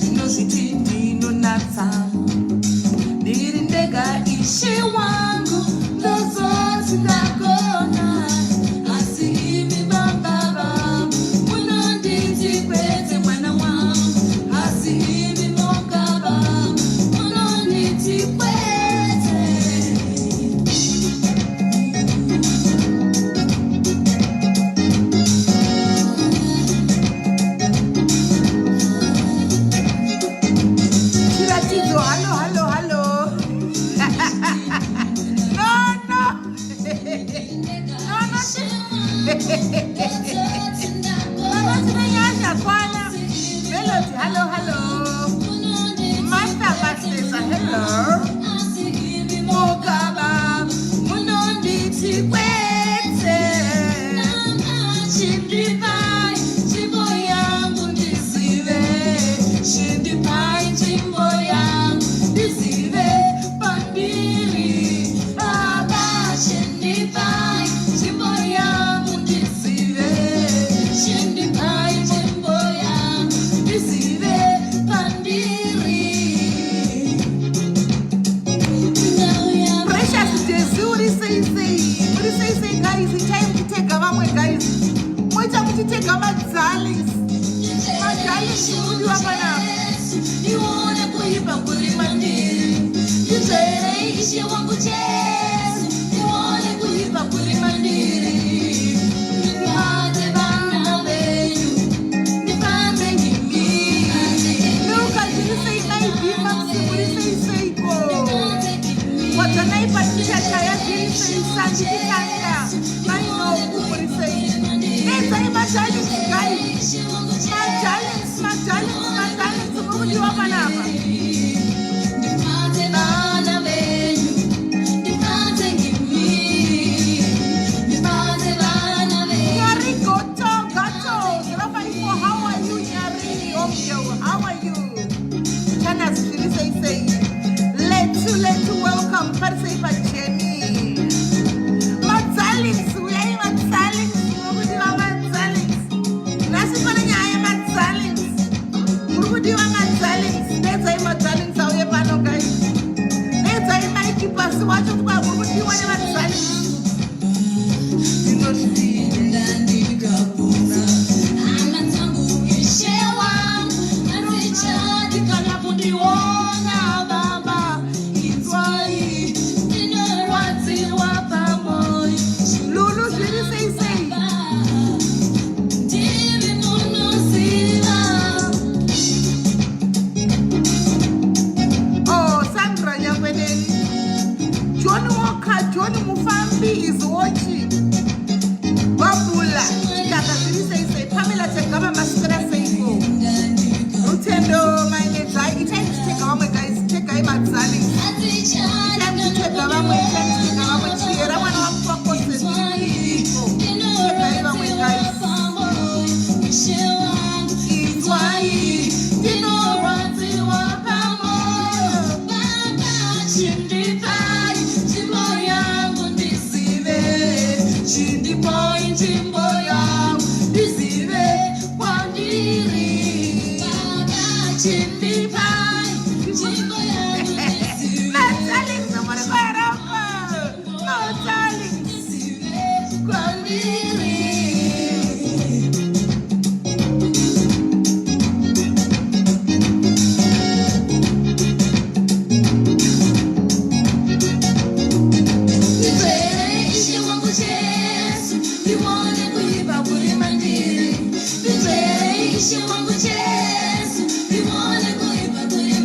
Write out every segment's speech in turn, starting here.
Ndinozviti ndinonatsa, ndiri ndega, Ishe wangu, ndozoti ndagona, asi imi Baba vangu munonditi kwete, mwana wangu, asi imi moga vangu munonditi kwete. Chiratidzo, hello, hello, hello. No, no, no, no, tinenyasha kwana. Melody, hello, hello. Martha Maslesa, hello. Moga munonditi kwete, chindipai nzvimbo yangu ndizive, chindipai nzvimbo yangu ndizive pandiri. Baba, chindipai nzvimbo yangu ndizive, chindipai nzvimbo yangu ndizive pandiri. Precious Jezi, uri sei sei? Uri sei sei, guys? Itai muchitega vamwe, guys. Moita muchitega madarlings. Madarlings mudiwa panapa. Ndione kuipa kuri mandiri, ndinzverei, Ishe wangu Jesu, ndione kuipa kuri mandiri. Ndibate vana venyu, ndifambe nemi. Luka, zviri sei? Maibhima muri sei seiko? Wadzanai patichachaya, zviri sei? Sandikitanga mainoku, muri sei? Nedzai madarlings, guys. Madarlings, madarlings, madarlings, muri kudiwa panapa. Ndibate vana venyu, ndifambe nemi, ndibate vana venyu. Nyari Goto Gato 054, how are you, Nyari? Omgel, how are you? Chanas, zviri sei sei? Letu Letu, welcome. Pari sei pajeni? Madarlings, uyai madarlings, muri kudiwa madarlings. Nhasi pane nyaya yemadarlings. Muri kudiwa madarlings. Nedzai madarlings auye pano, guys. Nedzai maiki pasi wacho kuti muri kudiwa nemadarlings. Ndinozvinda ndikapona hama dzangu, Ishe wangu, handichadi kana kundiona. Baba, inzwai, ndinorwadziwa pamoyo. Lulu, zviri sei sei? Ndimi munoziva. Oh, Sandra Nyangweneni. John Walker, John Mufambi is watching. Babula, Chikaka, zviri sei sei? Pamela Chegama, maswera seiko? Rutendo Mainedzai, itai muchitega vamwe, guys, tegai madarlings. Itai muchitega vamwe, itai muchitega vamwe. Chiyera mwana waMufakose, zviriko. Tegai vamwe, guys. Inzwai, ndinorwadziwa pamoyo. Baba, chindipai nzvimbo yangu ndizive, chindipai nzvimbo yangu ndizive kwandiri. Baba, chindipai nzvimbo yangu ndizive. Madarlings, muri kueroko. Madarlings. Ndizive kwandiri. Ndinzverei, Ishe wangu Jesu, ndione kuipa kuri mandiri. Ndinzverei, Ishe wangu Jesu, ndione kuipa kuri.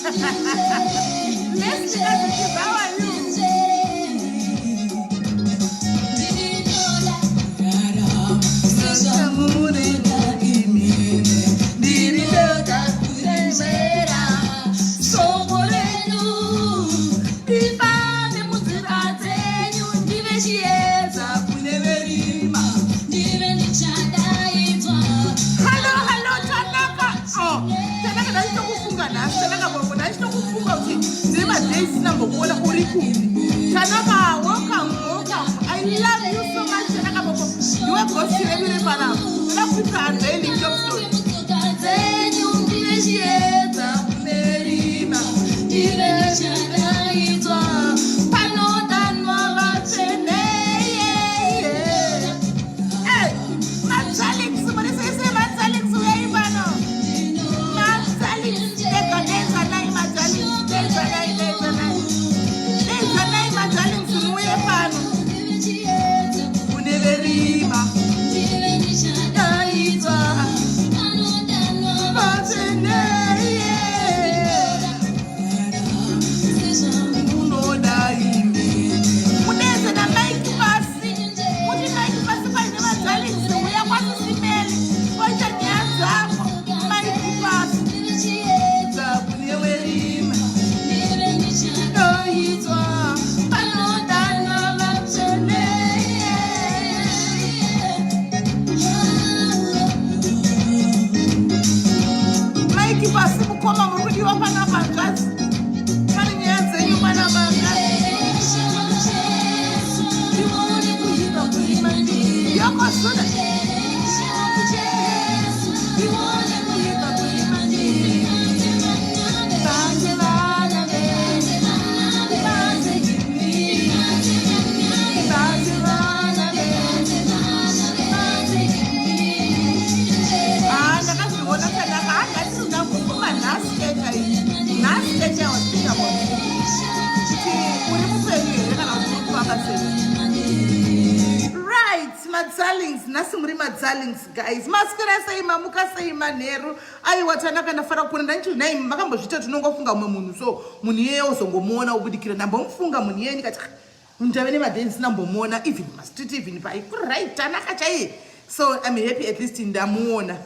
Leslie Kazikiza, how are you? Hello, hello, Tanaka. Oh, Tanaka, ndachitokufunga nhasi. Tanaka bongo, ndachitokufunga kuti ndine madays ndambokuona uri kupi. Tanaka, welcome, welcome. I love you so much, Tanaka bongo. Ndiwe ghost redu repanapa. Ndoda kuita unveiling tombstone. Dzenyu ndive chiedza kune rima. Ndive ndichadaidzwa panodanwa vatsvene. Yeah, yeah. Hey, Matsalix, muri sei sei Matsalix uyai pano. Matsalix, ega dedzanai Matsalix, dedzanai, dedzanai. Dedzanai Matsalix muuye pano. Kune verima, daidzwa vatsvene. Yeah. Munoda imi. Muneze naMike pasi. Kuti Mike pasi paine Matsalix uya kwasisimele. Waita nyaya dzako. Mike pasi. Kune verima. Daidzwa panodanwa vatsvene. Mike pasi mukoma muri kudiwa panapa hanzvadzi. Pane nyaya dzenyu panapa hanzvadzi. Yokosuda. Ah, ndakazviona Tanaka. Ah, ndakufuma nhasi kecha iyi. Nhasi kecha I was thinking about you. Kuti uri mupenyu here kana kuti uri kufamba sei? Right, madarlings, nhasi muri madarlings guys. Maswera sei, mamuka sei manheru. Aiwa Tanaka ndafara kuona ndanichi nhai makambozviita tinongofunga mumwe munhu so munhu iyeye uzongomuona ubudikira ndambomufunga munhu iyeye ndikati "Ah, ndave nemadheni ndinambomuona even mastreet even pai right Tanaka chaiye so I'm happy at least ndamuona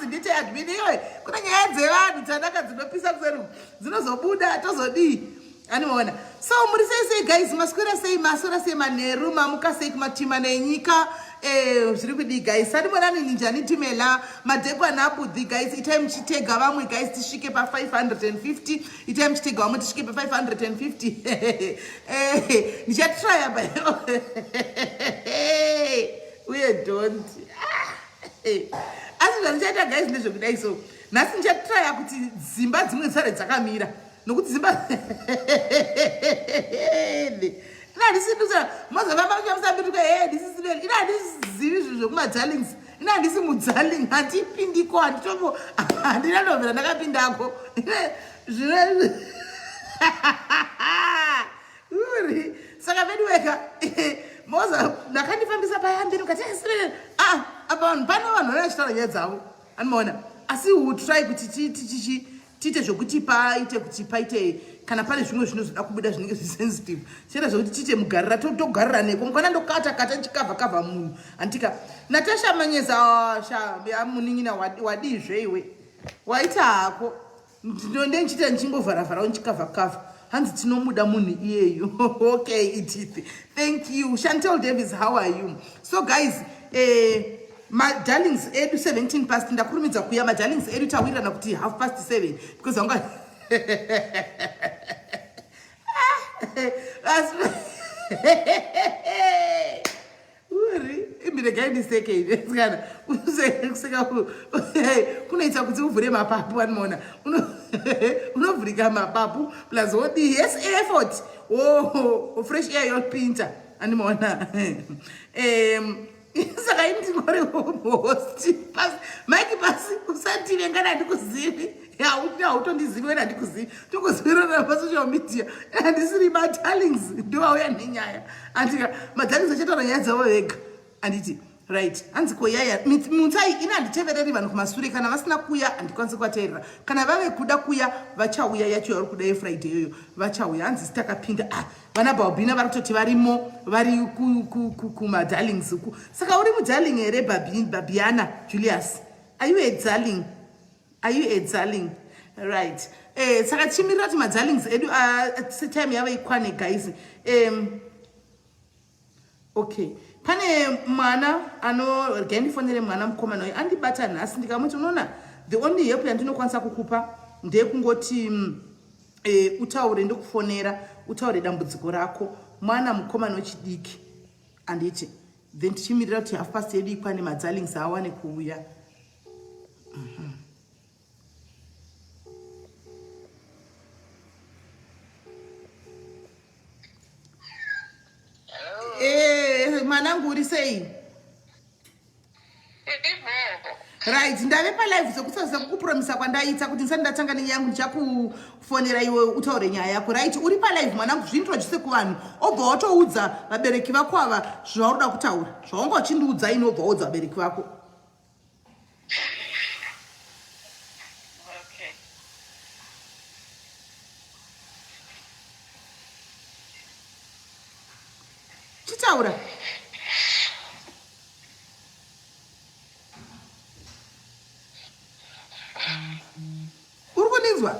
zindite admin iwe kuna nyaya dzevanhu Tanaka dzinopisa kuseri dzinozobuda tozodii animaona so muri sei sei guys maswera sei maswera sei manheru mamuka sei kumatima nenyika eh, zviri kudii guys sandimonani ninjani tumela madhekwana abudhi guys itai muchitega vamwe guys tisvike pa550 itai muchitega vamwe tisvike pa550 eh, ndichatraya pa uye don't asi zvandichaita guys ndezvekudai so nhasi ndichatraya kuti dzimba dzimwe dzisare dzakamira nokuti dzimba ina handisi mozofamba muchamusambirika he ndisisibeli ina handizivi zvinhu zvekumadarlings ina handisi mudarling handipindiko handitombo handina ndobvira ndakapindako zvino uri saka vedu weka moza ndakandifambisa payambiri mukati ah apa vanhu pano vanhu vane vachitaura nyaya dzavo anomaona asi we try kuti tiite zvokuti paite kuti paite kana pane zvimwe zvinozoda kubuda zvinenge zvisensitive tiita zvokuti tiite mugarira togarira neko mukana ndokata kata ndichikavha kavha munhu anditika Natasha Manyeza sha munin'ina wadii zveiwe waita hako ndinonde ndichiita ndichingovharavhara ndichikavha kavha hanzi tinomuda munhu iyeyu okay Edith thank you Chantel Davis how are you so guys eh, madarlings edu 17 past ndakurumidza kuya madarlings edu tawirirana kuti half past 7 because anga asi uri imiregai ndiseke ini kana kuseka kunoita kuti uvhure mapapu anoona unovhurika mapapu plus wodii yes effort wo fresh air yopinda andimaona saka ini ndingori host pasi Mike pasi usative ngana handikuzivi hautondizivi wena handikuzivi tokuzivirana pasocial media handisiri madarlings ndovauya nenyaya andika madarlings achataura nyaya dzavo vega anditi Right, hanzi ko yaya mutsai ini handitevereri vanhu kumasure kana vasina kuya handikwanisi kuvateerera kana vave kuda kuya vachauya yacho yauri kuda yefriday iyoyo vachauya hanzi isi takapinda ah vana balbina vari kutoti varimo vari kumadarlings uku saka uri mudarling here babiana julius are you a darling are you a darling right eh, saka tichimirira kuti madarlings edu ah, time yavo ikwane guys um, okay pane mwana ano regai ndifonere mwana mukomana uyu andibata nhasi ndikamuti unoona the only help yandinokwanisa kukupa ndeyekungoti mm, e, utaure ndokufonera utaure dambudziko rako mwana mukomana wechidiki anditi then tichimirira kuti half past yedu ikwane madzalings awane kuuya mm -hmm. Eh, mwanangu uri sei? Right, ndave palive sekusasa kukupromisa kwandaita kuti ndisati ndatanga nenyaya yangu ndichakufonera iwe utaure nyaya yako. Right, uri palive mwanangu, zviintroduce kuvanhu obva watoudza vabereki vako ava zvauri kutaura zvawanga uchindiudza ini obva waudza vabereki vako. Okay. Chitaura. Uri kundinzwa?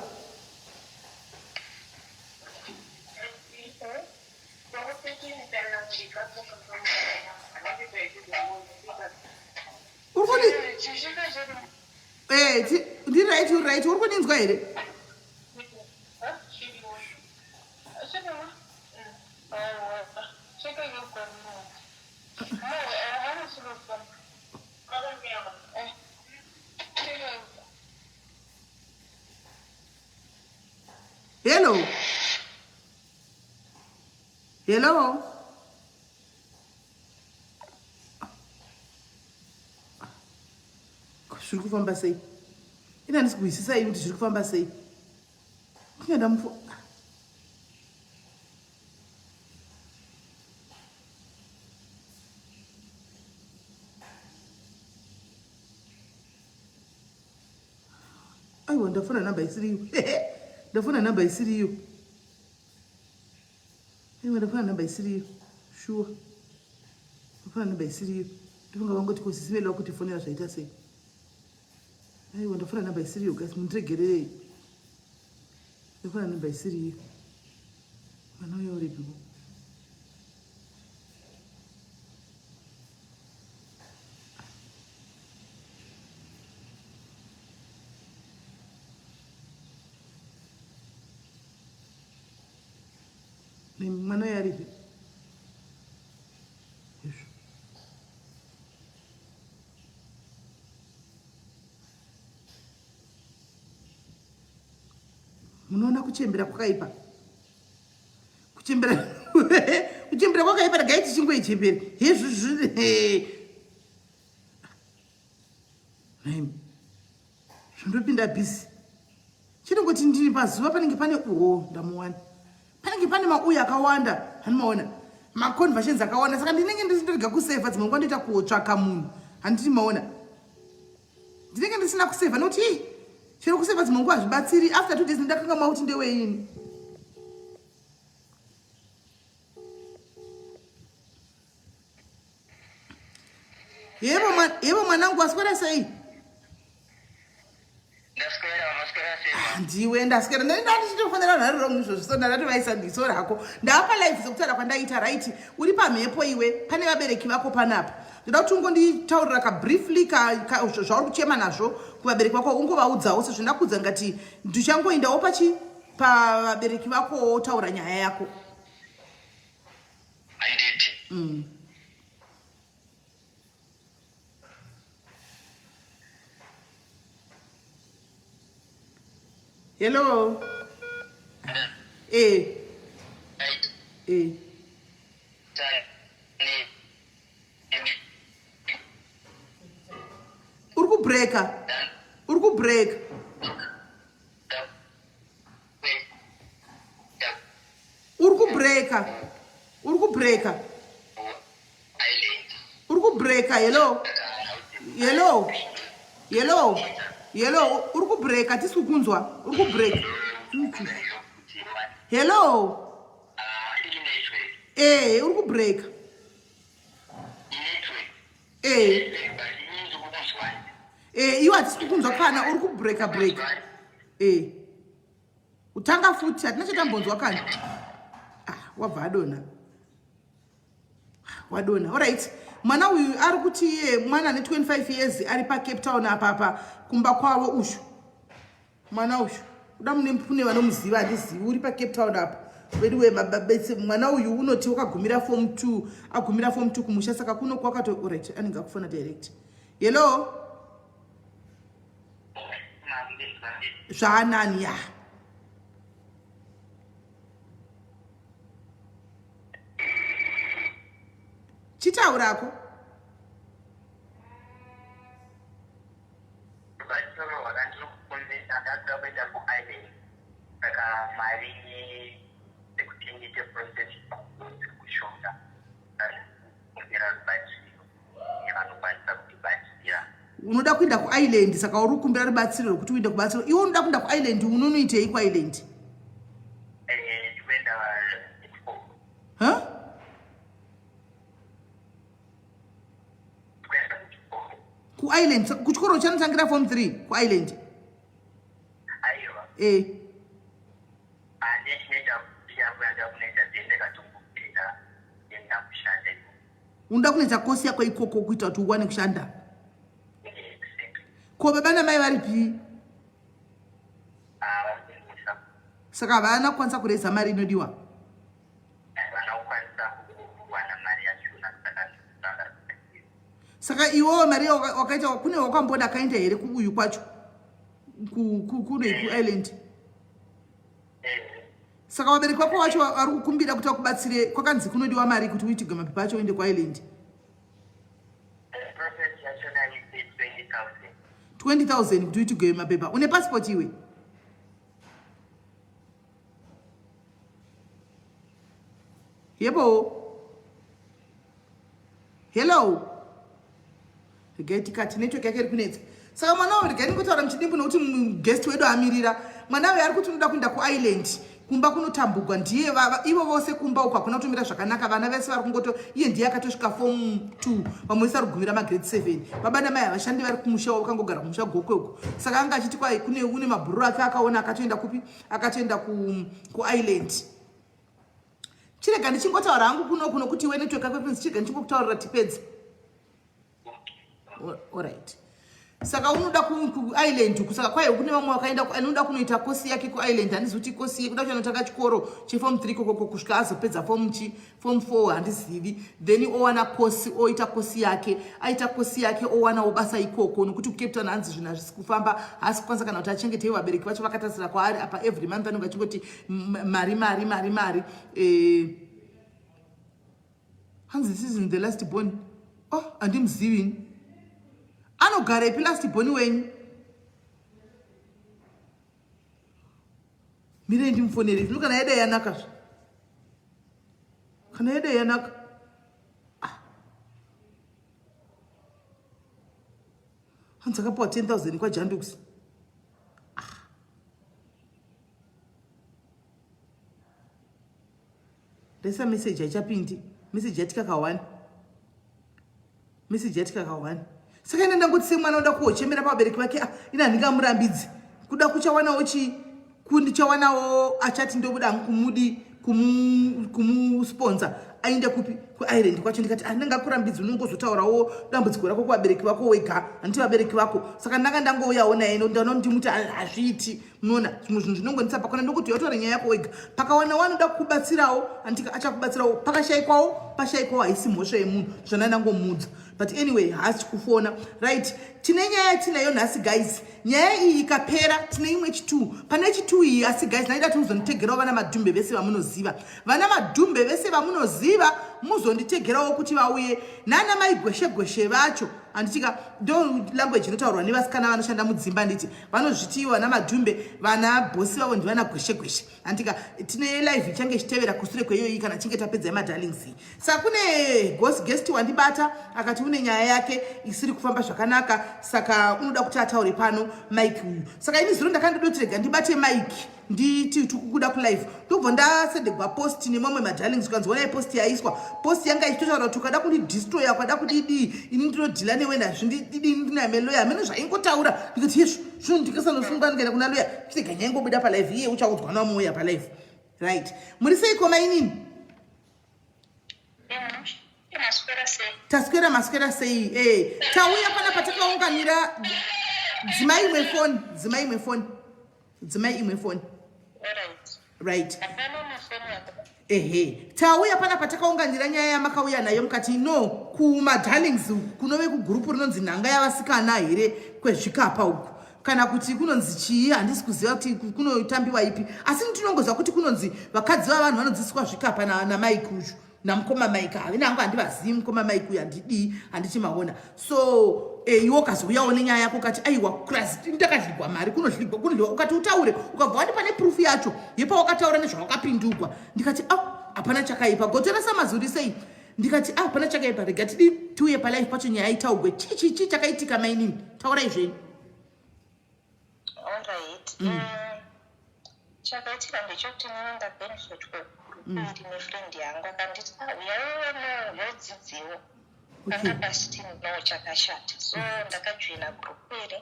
Eh, ndiri right uri right uri kundinzwa here hello hello zviri kufamba sei ini handisi kuhwisisa ini kuti zviri kufamba sei ndinoda mufo aiwa ndafona namba isiriyo ndafona namba isiriyo aiwa ndafona namba isiriyo shuwa ndafona namba isiriyo ndofunga vangoti ko sisi vela kuti fonera zvaita sei aiwa ndafona namba isiriyo guys mundiregererei ndafona namba isiriyo mwana uyo uripiko mwana uyo aripi izvo munoona kuchembera kwakaipa kuchembera kuchembera kwakaipa regai tichingoichembere hezvizvi nhaimi zvondopinda busy chinongoti ndiri pazuva panenge pane uho ndamuwana panenge pane mauya akawanda handimaona maconversions akawanda saka ndinenge ndisindorega kusevha dzimwe nguva ndoita kutsvaka munhu handiti maona ndinenge ndisina kusevha nokuti ii chero kusevha dzimwe nguva hazvibatsiri after two days ndakangamwa kuti ndeweini Yebo mwanangu waswera sei? Ndaswera, maswera sei? Ah, ndiwe ndaswera. Ndanga ndichitofonera nhari wrong izvozvo so ndakatovaisa ndiso rako. Ndapa live sekutaura kwandaita right. Uri pamhepo iwe, pane vabereki vako panapa. Ndoda kuti ungonditaurira ka briefly ka, ka zvauri kuchema nazvo kuvabereki vako ungovaudzawo sezvo ndakuudza ngati ndichangoendawo pachi pavabereki vako wotaura nyaya yako. Handiti. Hello. Eh. Right. Eh. Uri kubreaker. Uri kubreaker. Uri kubreaker. Uri kubreaker. Uri kubreaker. Kubreaka hello. Hello. Hello. Hello, uri kubreaka tisi kukunzwa. Uri kubreaka. Hello. Eh, uri kubreaka. Eh. Eh, iwe hatisi kukunzwa kana uri kubreaka breaka. Eh. Utanga futi hatina chatambonzwa kana. Ah, wabva adona. Wadona. Alright. Mwana uyu ari kuti iye mwana ane 25 years ari paCape Town apapa kumba kwavo ushu. Mwana uyu kuda mune kune vanomuziva handizivi uri paCape Town apa. Veduwe mababetse mwana uyu unoti wakagumira form 2 agumira form 2 kumusha saka kuno kwakato alright anenge akufona direct. Hello. Zvaanani ya. Chitaurako. Rubatsiro rwakandiri kukumbira ndakuda kuenda kuIreland saka mari yekuti ndiite process kushonga kumbira rubatsiro nevanokwanisa kutibatsira. Unoda kuenda kuIreland saka uri kukumbira rubatsiro rwekuti uende kubatsiro. Iwe unoda kuenda kuIreland unonoitei kuIreland? Eh, ndikuenda kuchikoro. Huh? Kuireland kuchikoro chanotangira form 3 kuireland. Aiwa. Eh. Unoda kunoita kosi yako ikoko kuita kuti uwane kushanda. Ko baba namai varipi? Saka havana kukwanisa kureza mari inodiwa. Saka iwewe mari wakaita kune wakamboda akaenda here kuuyu kwacho kune kuireland? Saka vabereki vako vacho vari kukumbira kuti vakubatsire, kwakanzi kunodiwa mari kuti uitigwe mapepa acho uende kuireland. 20,000 kuti uitigwe mapepa. Une passport iwe? Yebo. Hello. Regai tikati network yake iri kunetsa. Saka mwana uyu regai ndingotaura muchidimbu nokuti guest wedu amirira. Mwana uyu ari kuti unoda kuenda kuIreland kumba kunotambugwa ndiye vava ivo vose kumba uko hakuna kutomira zvakanaka vana vese vari kungoto iye ndiye akatosvika form 2 vamwe vese vari kugumira magrade 7 baba namai havashandi vari kumusha wavo vakangogara kumusha gokwe uko saka anga achiti kwai kune une mabhururu ake akaona akatoenda kupi akatoenda kuIreland ku chirega ndichingotaura hangu kuno kuno kuti iwe network yako kunzi chirega ndichingokutaurira tipedze. Alright. Saka unoda kuIreland uku saka kwai kune vamwe vakaenda anoda kunoita kosi yake kuIreland handizi kuti kosi yekuda kuti anotanga chikoro cheform 3 kokoko kusvika azopedza form chi form 4 handizivi then owana kosi oita kosi yake aita kosi yake owanawo basa ikoko nokuti kuCape Town hanzi zvinhu hazvisi kufamba haasi kukwanisa kana kuti achengetewo vabereki vacho vakatasira kwaari apa every month anenge achingoti mari mari mari mari eh, hanzi this isn't the last born. Oh, handimuzivi ini. Anogarepi last born wenyu? Mirei ndimufonere zvino kana yadai yanaka zve. Kana yadai yanaka. Ah. Hanzi akapiwa 10,000 kwaJandux. Ah. Ndaisa message haichapindi. Message yatika ka1. Message yatika ka1. Saka ine ndangoti semwana unoda kuochemera pavabereki vake ah ina handingamurambidzi. Kuda kuchawanawo chi kundichawanawo achati ndobuda kumudi kumusponsa aende kupi kuIreland kwacho ndikati handingakurambidzi unongozotaurawo dambudziko rako kuvabereki vako wega handiti vabereki vako saka ndanga ndangouyawo naye ndomuti hazviiti Munoona zvimwe zvinhu zvinongonetsa pakona ndokuti yotora nyaya yako wega. Pakawana wanoda kukubatsirawo andika achakubatsirawo pakashaikwawo pashaikwawo haisi mhosva yemunhu zvana ndangomuudza. But anyway haasi kufona. Right tine nyaya yatinayo nhasi guys. Nyaya iyi ikapera tine imwe chitu. Pane chitu iyi asi guys ndaida kuti muzonditegerawo vana madhumbe vese vamunoziva. Vana madhumbe vese vamunoziva muzonditegerawo kuti vauye nana mai gweshe gweshe vacho. Handitika ndo language inotaurwa nevasikana vanoshanda mudzimba, handiti? Vanozviti vana madhumbe, vana bhosi vavo ndivana gweshe gweshe, handitika? Tine live ichange ichitevera kusure kweiyoyi kana chinge tapedza yemadarlings. Saka kune guest wandibata, akati une nyaya yake isiri kufamba zvakanaka, saka unoda kuti ataure pano Mike uyu. Saka ini zuro ndakandidoti rega ndibate Mike, nditi tikukuda kulive. Ndobva ndasendegwa post nemamwe madarlings, ukanzi onai post yaiswa. Post yanga ichitotaura kuti ukada kundidestroya, ukada kudidii, ini ndinodhila newe, nazvindidii, ndiname lawyer, hamene zvaingotaura. Ndikati yezvo zvino ndikasanosunga ndikaenda kuna lawyer. Chitega nyaya ingobuda palive, iye uchaudzwa namuuya palive. Right, muri seiko mainini? Maswera sei? Taswera, maswera sei? Tauya pana patakaunganira. Dzimai imwe foni, dzimai imwe foni, dzimai imwe foni. Alright. Right. Hapana mafoni yako. Ehe, tauya pana patakaunganira nyaya yamakauya nayo, mukati no kumadarlings uku kunove kugurupu rinonzi Nhanga Yavasikana here kwezvikapa uku, kana kuti kunonzi chii, handisi kuziva kuti kunotambiwa ipi, asi ndinongoziva kuti kunonzi vakadzi vavanhu vanodzidziswa zvikapa naMike uyu, namukoma Mike. Havina hangu, handivazivi mukoma Mike uyu, handidii, handiti maona? So iwe ukazouyawo nenyaya yako, ukati aiwa, ndakadligwa mari, kunodligwa, kunodligwa, ukati utaure, ukabva wati pane proof yacho yepawakataura nezvawakapindugwa. Ndikati a hapana chakaipa, gotora samazuri sei. Ndikati a hapana chakaipa, rega tidi tiuye palive pacho, nyaya itaugwe. Chii chii chii chakaitika mainini? Taurai zvenyu. Alright. Chakaitika ndechekuti inini ndabenefitwa iri nefriend yangu, akanditi, "Ah, uyaiwo yodzidziwo." Panga pasitinawo chakashata, so ndakajoina group iri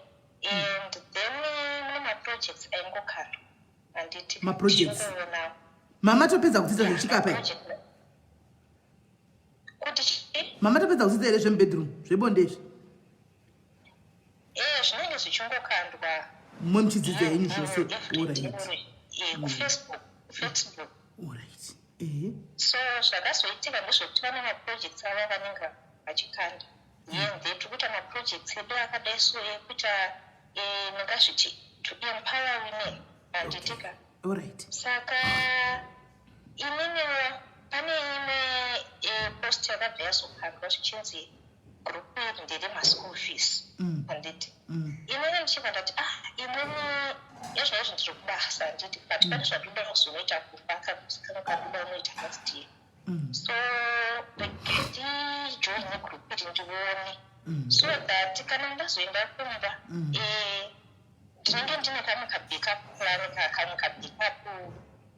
and then mune maprojects aingokandwa, handiti? Maprojects? Tichingoona. Mama topedza kudzidza zvechikapa here? Kuti chii? Mama topedza kudzidza here zvemubedroom, zvebonde izvi? Zvinenge zvichingokandwa. Mumwe muchidzidza henyu zvose. Alright. KuFacebook, kuFacebook. Alright, ehe. So zvakazoitika ndezvekuti vane maprojects avo vanenge vachikanda here, tiri kuita maprojects edu akadai, so ekuita ndingazviti to empower women, handitika? Alright. Saka ininiwo pane imwe post yakabva yazokandwa zvichinzi group iri ndere maschool fees, handiti? Inini ndichibva ndati, ah, inini ezvaizvo ndiri kubasa, handiti? But pane zvandoda kuzonoita kumba, kakuzikanwa kandoda unoita next year. So ndijoine group iri ndione, so that kana ndazoenda kumba, ndinenge ndine kamwe kabackup plan, kamwe kabackup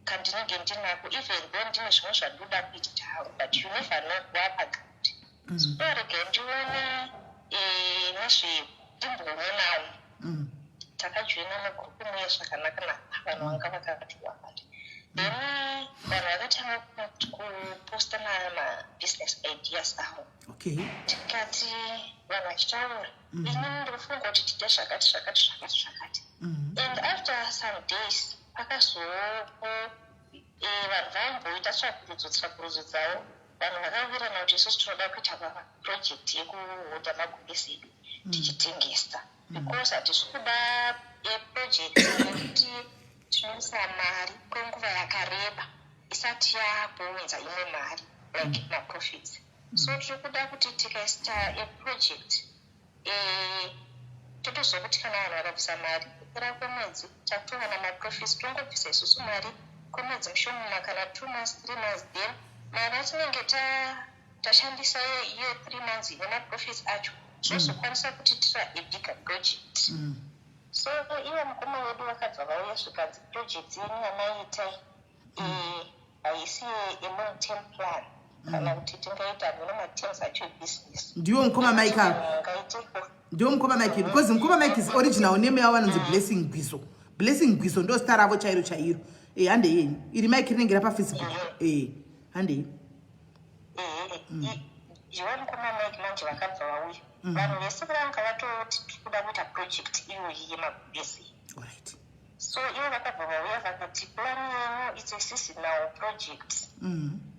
kandinenge ndinako, even though ndine zvimwe zvandoda kuita hangu, but you never know wapakati. So regai ndione nezve ndimboonawo. Takajoina mugurupu muye zvakanaka naka, vanhu vanga vakati wanda. Then vanhu vakatanga kuposta mabusiness ideas avo. Tikati vanhu vachitaura, inini ndinofunga kuti tide zvakati, zvakati, zvakati, zvakati. And after some days pakazopo vanhu vaimboita tsvakurudzo dzavo. Vanhu vakawirirana kuti isusu tinoda kuita project yekuhodha magumbezi edu tichitengesa, because hatisi kuda project yekuti tinoisa mari kwenguva yakareba isati yakuunza imwe mari, like maprofits. So tiri kuda kuti tikaisa aproject, totoziva kuti kana vanhu vakabvisa mari, kupera kwemwedzi takutowana maprofits. Tongobvisa isusu mari kwemwedzi mushoma, kana 2 months, 3 months, then mari yatinenge tashandisa iyo 3 months nemaprofits acho zvozokwanisa kutiitira a bigger project. So ivo mukoma wedu vakabva vauya, zvikanzi project yenyu yamaiitai haisi a long term plan, kana kuti tingaita mune materms acho ebusiness. Ndiwo mukoma Mike ava? Ngaite. Ndiwo mukoma Mike, because mukoma Mike is original name yavo vanonzi Blessing Gwiso. Blessing Gwiso ndo zita ravo chairo chairo. Handei yenyu, iri mike rinenge rapaFacebook. Handei. Iwe mukoma Mike manje vakabva vauya, vanhu vese vanga vatoti tiri kuda kuita project iyoyi yemagumbezi. So ivo vakabva vauya vakati plan yenyu, it's a seasonal project,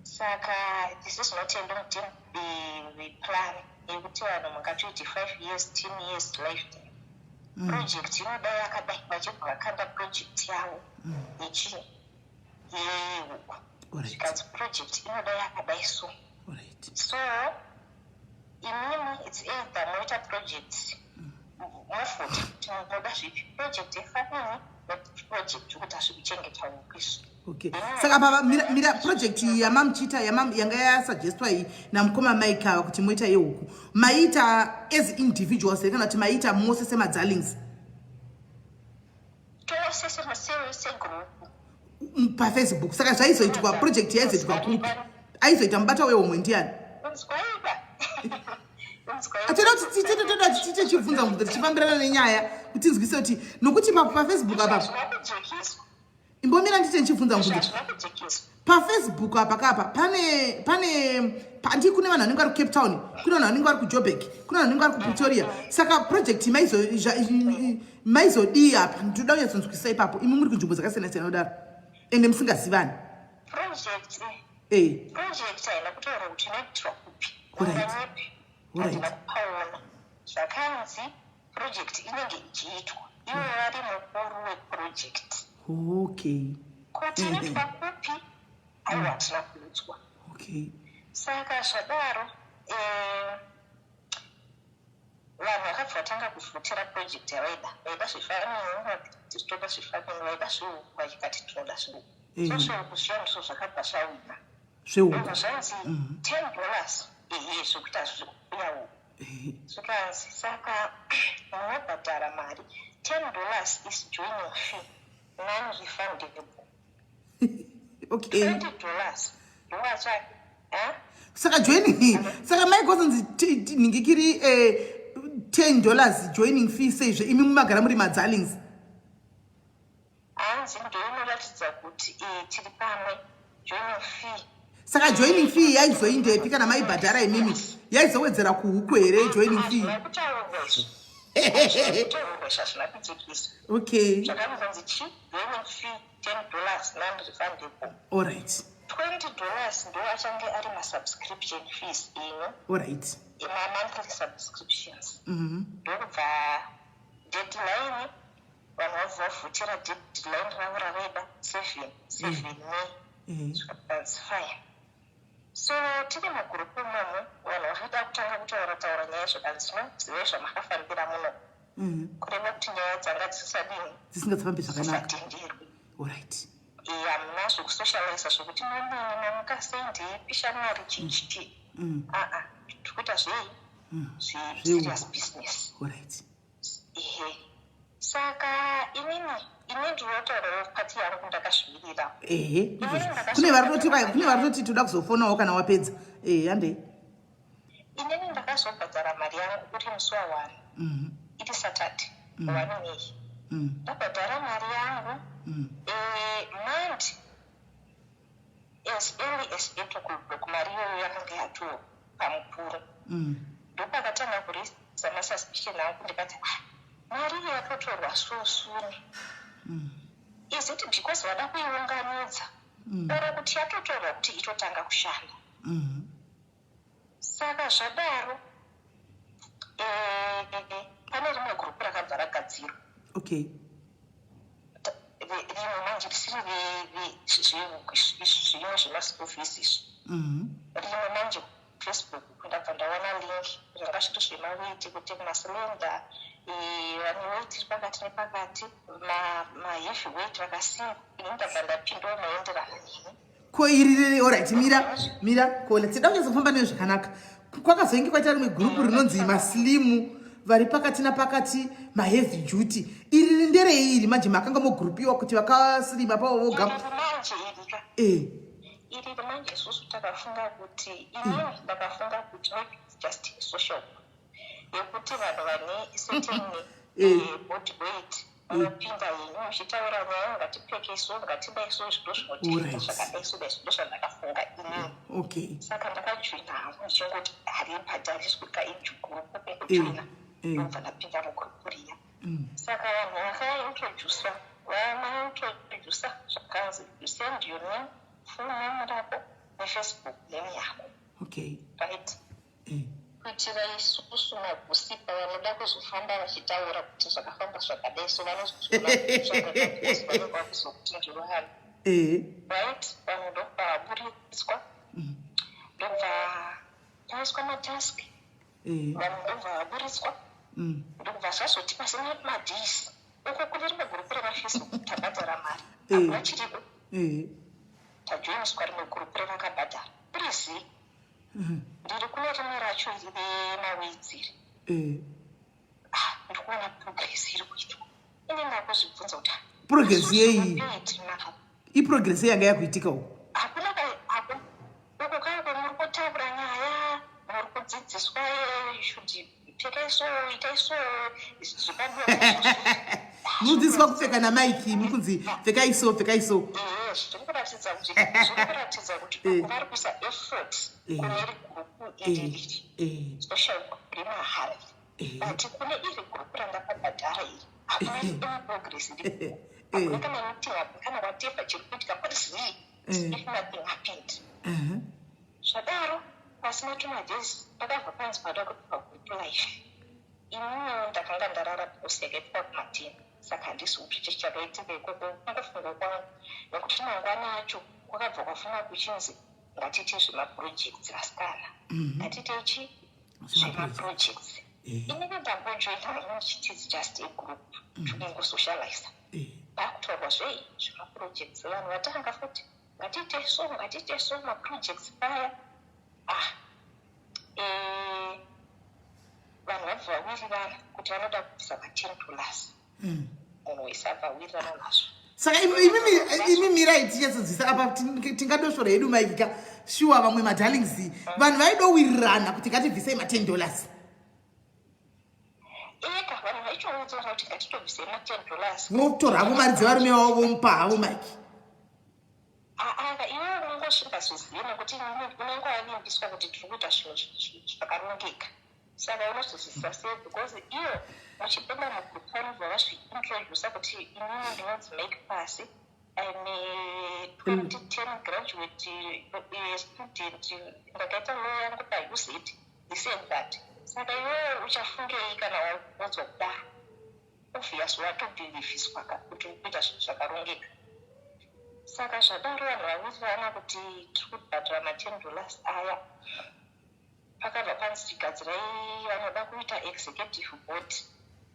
saka this is not a long term plan yekuti vanhu mungatoiti 5 years, 10 years, lifetime. Project inoda yakadai. Vachibva vakanda project yavo yechi yehuku. Zvikanzi project inoda yakadai, so so imimi It's either moita project, movhota kuti munoda zvipi, project yefarming neproject yokuti hazvikuchengeta huku izvi. Okay, saka pava mira, mira project iyi yamamuchiita, yanga yasuggestwa iyi namukoma Mike ava kuti moita yehuku, maiita as individuals here kana kuti maiita mose semadzalings? Tose segroup. PaFacebook. Saka zvaizoitwa, project yaizoitwa kupi? Aizoita mubata wehomwe ndiani? Unzwaiba. Atoda kuti toda kuti tiite chibvunza mubvunzo tichifambirana nenyaya kuti tinzwise kuti, nokuti paFacebook apa Hazvina kujekiswa. Imbomira ndite ndichibvunza mubvunzo. Hazvina kujekiswa. PaFacebook apa kapa pane pandi kune vanhu vanenge vari kuCape Town, kune vanhu vanenge vari kuJoburg, kune vanhu vanenge vari kuPretoria. Saka project maizodii apa? Ndinoda kunyatsonzwisisa ipapo. Imi muri kunzvimbo dzakasiyana siyana kudaro ende musingazivani. Project Project haina kutaura kuti inoitwa kupi. Unganyepi. Handina kupaona zvakanzi project inenge ichiitwa, ivo vari mukuru weproject. Kuti inoitwa kupi, aiwa, hatina kuudzwa. Saka zvadaro, vanhu vakabva vatanga kuvhotera project yavaida. Vaida zvefarming vakati toda zvefarming, vaida zvehuku vachikati tinoda zvehuku. So zvehuku zviya ndizvo zvakabva zvawina. Zvehuku. Ndobva zvanzi $10, ehe, zvekuita zvekufuya huku. Zvikanzi saka munobhadhara mari, $10 is joining fee, non refundable. $20 ndowacha. Saka joining, saka maikozonzi nhingikiri $10 joining fee seizvo imi mumagara muri madzalings? Hanzi ndoinoratidza kuti tiri pamwe, joining fee. Saka joining fee yaizoindepi kana maibhadhara imimi? Yaizowedzera kuhuku here joining fee? Hazvina kutaurwa izvo. Hazvina kutaurwa izvo, hazvina kujekiswa. Zvakangonzi chi joining fee $10, non refundable. $20 ndo achange ari masubscription fees enyu, mamonthly subscriptions. Ndokubva deadline, vanhu vabva vavhotera deadline ravo ravaida, 7 May. Zvikanzi fine. So tiri mugurupu imomo, vanhu vakada kutanga kutaura taura nyaya, zvakanzi no, zivai zvamakafambira muno, kureva kuti nyaya dzanga dzisadini? Dzisingadzafambi zvakanaka. Dzisatenderwi. Alright. Hamuna zvekusocialisa zvokuti mamini mamuka sei, ndeipi shamwari, chichiti. Aa, tiri kuita zvei? Zveserious business. Ehe, saka inini ini ndinotaurawo pati yangu ndakazvimirira. Ehe, kune vari kutoti toda kuzofonawo kana wapedza. Ehe, handei. Inini ndakazobhadhara mari yangu uri musi wa1, iri Saturday, 1 May. Ndabhadhara mari yangu, mandi as early as 8 o'clock mari iyoyo yakanga yatoo pamukuru. Ndopakatanga kurisa masuspicion angu. Ndikati, "Ah, mari iyi yatotorwa so soon. Is it because vada kuiunganidza or kuti yatotorwa kuti itotanga kushanda?" Saka zvadaro, pane rimwe gurupu rakabva ragadzirwa. Rimwe manje risiri zvimwe zvemaschool fees izvi. Rimwe manje Facebook, ndabva ndaona link zvanga zviri zvemaweight, kuti maslender, vane weight iri pakati nepakati, maheavy weight, vakasimba. Ini ndabva ndapindawo maenderana neni. Ko iri, alright, mira, mira kola, tida kunyatsofamba neyo zvakanaka. Kwakazoinge kwaita rimwe gurupu rinonzi maslim, vari pakati napakati, maheavy duty. Iri nderei iri manje? Makanga mogurupiwa kuti vakaslima pavo voga? Iri manje irika E. Iri manje isusu takafunga kuti, inini ndakafunga kuti maybe it's just a social yekuti vanhu vane certain body weight munopinda henyu muchitaura nyaya, ngatipfeke so, ngatidai so, zvido zvinotiita zvakadai so dai. Zvido zvandakafunga inini. Saka ndakajoina hangu ndichingoti haribhadhariswi kainjugurupu kungojoina. Ndobva ndapinda mugurupu riya. Saka vanhu vakaintrodusa, vamaintrodusa, zvakanzi you send your name, full name rako neFacebook name yako. Right, kuitira isusu magusipa vanoda kuzofamba vachitaura kuti zvakafamba zvakadai, so vanozozvona kuzokuti ndirohani. Right, vanhu ndobva vaburitswa, ndobva paiswa matask. Vanhu ndobva vaburitswa. Ndokubva zvazoti pasina madays, uko kune rimwe gurupu remaFacebook tabhadhara mari, hakuna chiriko. Tajoiniswa rimwe gurupu revakabhadhara, kuri zii. Ndiri kune rimwe racho iri remaweights iri. Ah, ndikuona progress iri kuitwa. Ini ndakuzvibvunza kuti Progress yei? Iprogress yanga yakuitika uko? Hakuna. Uko kako muri kutaura nyaya, muri kudzidziswa, should pfekai so, itai so, zvibabuwa. Mudzidziswa kupfeka naMaiki, muri kunzi pfekai so, pfekai so. Zviri kuratidza kuti uku vari kuisa effort kune iri gurupu iri riri social group remahara, but kune iri gurupu randakabhadhara iri hakuna any progress iripo, hakuna kana meeting, hakuna kana whatever chiri kuitika, kuri zii, if nothing happened. Zvadaro, pasina 2 madays pakabva panzi pada kupiwa group life. Ininiwo ndakanga ndarara because yakaitwa kumatini, saka handisi kuti chii chakaitika ikoko. Kungofunga kwangu, nekuti mangwana acho kwakabva kwafuma kuchinzi ngatiite zvemaprojects, vasikana, ngatiite chi zvemaprojects. Inini ndambojoina ndichiti it's just a group, tinongosocializa. Pakutaurwa zvei zvemaprojects, vanhu vatanga futi, ngatiite so, ngatiite so, maprojects paya. Ah, vanhu vabva vawirirana kuti vanoda kubvisa ma10 dollars. Munhu wese abva awirirana nazvo. Saka imi mirai tinyatsodzisa apa. Tingadoshora hedu Maikika, shuwa vamwe madarlings, vanhu vaidowirirana kuti ngatibvisei ma10 dollars. Eka, vanhu vaichoudzana kuti ngatitobvisei ma10 dollars. Votora havo mari dzevarume vavo, vomupa havo Mike. Aa, iwewe unongosvingazozive nekuti unenge wavimbiswa kuti tiri kuita zvinhu zvakarongeka, saka unozozvisa sei? Because iyo muchipinda mugroup vanobva vazviintrodusa kuti inini ndinonzi Make Pasi, I'm a 2010 graduate student, ndakaita law yangu paUZ, this and that. Saka iwewe uchafungei kana waudzwa kudaro? Obvious watobhilivhiswa ka kuti uri kuita zvinhu zvakarongeka. Saka zvadaro, vanhu vawirirana kuti tiri kubhadhara ma10 dollars aya. Pakabva panzi tigadzirai vanoda kuita executive board.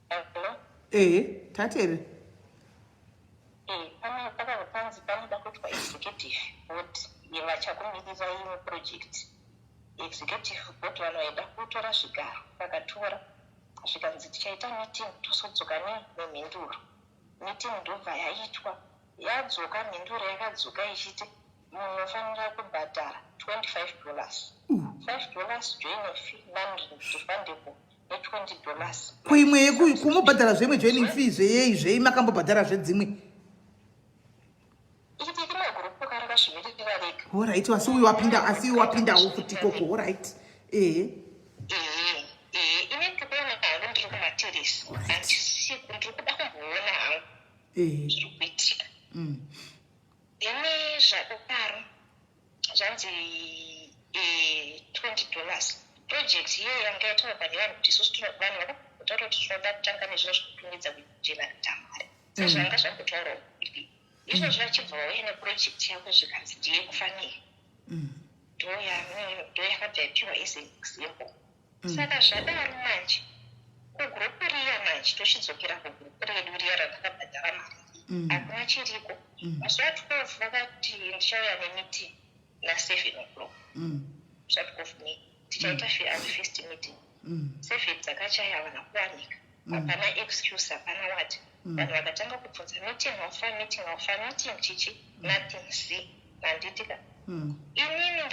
Hello? Ehe, tatere. Pakabva panzi panoda kuitwa executive board yevachakumirirai muproject. Executive board, vanhu vaida kutora zvigaro vakatora, zvikanzi tichaita meeting, tosodzoka nemhinduro. Meeting ndobva yaitwa, yadzoka mhinduro, yakadzoka ichiti munofanira kubhadhara $25, $5 joining fee, non refundable, ne$20. Kuimwe kumubhadhara zvemwe joining fee zveyei zvei, makambobhadhara zvedzimwe? Iri rimwe gurupu karakazvimirira rega. Alright, asi uyu wapinda, asi uyu wapindawo futi ikoko. Alright, ehe. Ehe, ini ndikuona hangu ndiri kumateresi, handisi ndiri kuda kumboona hangu zviri kuitika. Ini zvadaro, zvanzi $20 project iyoyo yanga yataurwa nevanhu kuti isusu vanhu vakataura kuti tinoda kutanga nezvinhu zvekutumidza kujenerata mari, sezvanga zvambotaurawo kuti izvozvo vachibva vauya neproject yako, zvikanzi ndeyekufanira, ndo yakabva yapiwa as an example. Saka zvadaro manje, kugurupu riya manje, tochidzokera kugurupu redu riya randakabhadhara mari, hakuna chiriko. Musi wa12 vakati ndichauya nemeeting na7 o'clock. Musi wa12 May tichaita our first meeting. 7 dzakachaya, havana kuwanika. Hapana excuse, hapana what. Vanhu vakatanga kubvunza meeting haufa, meeting haufa, meeting chichi, nothing c handitika. Inini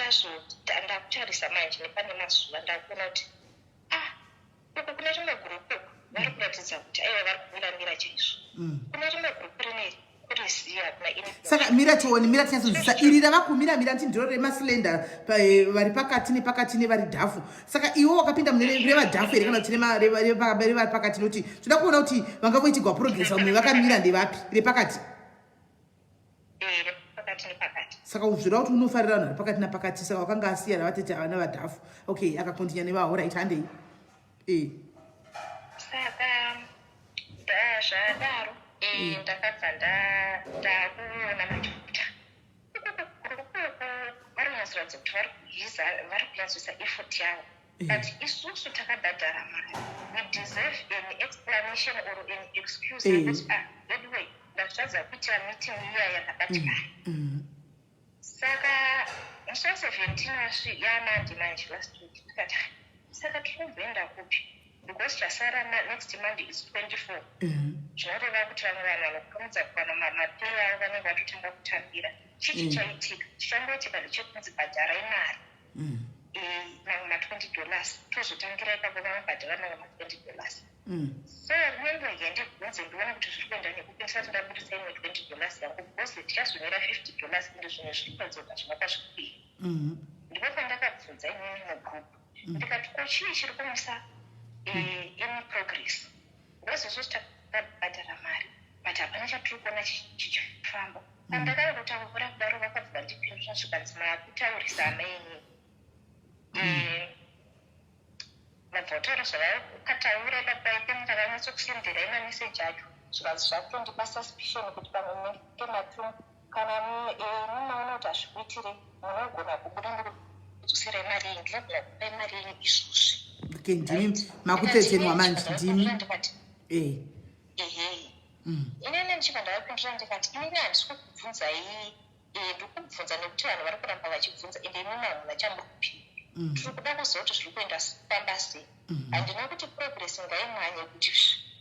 ndakutarisa manje nepane mazuva, ndakuona kuti ah, uku kune rimwe gurupu uku vari kuratidza kuti aiwa, vari kumiramira chaizvo. Kune rimwe gurupu rineri kuriziva hakuna ini. Saka mira tione, mira tinyatsonzwisisa. Iri rava kumiramira nti ndiro remaslender, vari pakati nepakati nevari dhafu. Saka iwe wakapinda mune revadhafu here kana kuti revari pakati? Nokuti toda kuona kuti vangavoitigwa progress, vamwe vakamira ndevapi, repakati? Ere, pakati nepakati. Saka uzvira kuti unofarira vanhu vari pakati napakati. Saka wakanga asiyana vatete ava nevadhafu. Okay, akakontinya nevaho. Right, handei e. Saka zvadaro, ndakabva ndakuona manje kuti vari kunyatsoratidza kuti vari kuiza, vari kunyatsoisa effort yavo. But isusu takabhadhara mari, we deserve an explanation or an excuse yekuti, ah, anyway, ndazvitadza kuita meeting iya yakabati mari. Saka musi wa17 yaMonday manje last week, tikati, "Ah, saka tiri kumboenda kupi?" Because chasara next Monday is 24. Zvinoreva kuti vamwe vanhu vanokurumidza kuwana mapay avo vanenge vatotanga kutambira. Chii chichaitika? Chichangoitika ndechekunzi bhadharai mari, mamwe ma$20, tozotangira ipapo, vanobhadhara mamwe ma$20. So rinenge ndibvunze, ndione kuti zviri kuenda nekupi ndisati ndabudisa imwe $20 yangu, because tichazonyora $50 ende zvimwe zviri kudzoka zvinopa zvikuviri. Ndipo pandakabvunza inini mugroup, ndikati, ko chii chiri kumisa any progress? Because isusu takabhadhara mari, but hapana chatiri kuona chichifamba. Pandakada kudaro, vakabva vandipindura, zvikanzi, maakutaurisa amaini. Vabva vataura zvavakataura ipapo, ndakanyatsokusenderai mameseji acho. Zvikanzi zvakutondipa suspicion kuti pamwe munenge matu kana mumaona kuti hazvikuitire, munogona kubuda ndokudzoserai mari yenyu, ndinogona kupai mari yenyu izvozvi. Okay, ndimi makutsetsenwa manje, ndimi. Ndikati, ehe. Inini ndichibva ndavapindura, ndikati, inini handisi kukubvunzai, ndikubvunza nekuti vanhu vari kuramba vachibvunza, ende imimi hamuna chamuri kupinda. Tiri kuda kuziva kuti zviri kuenda famba sei. Handina kuti progress ngaimhanye kuti,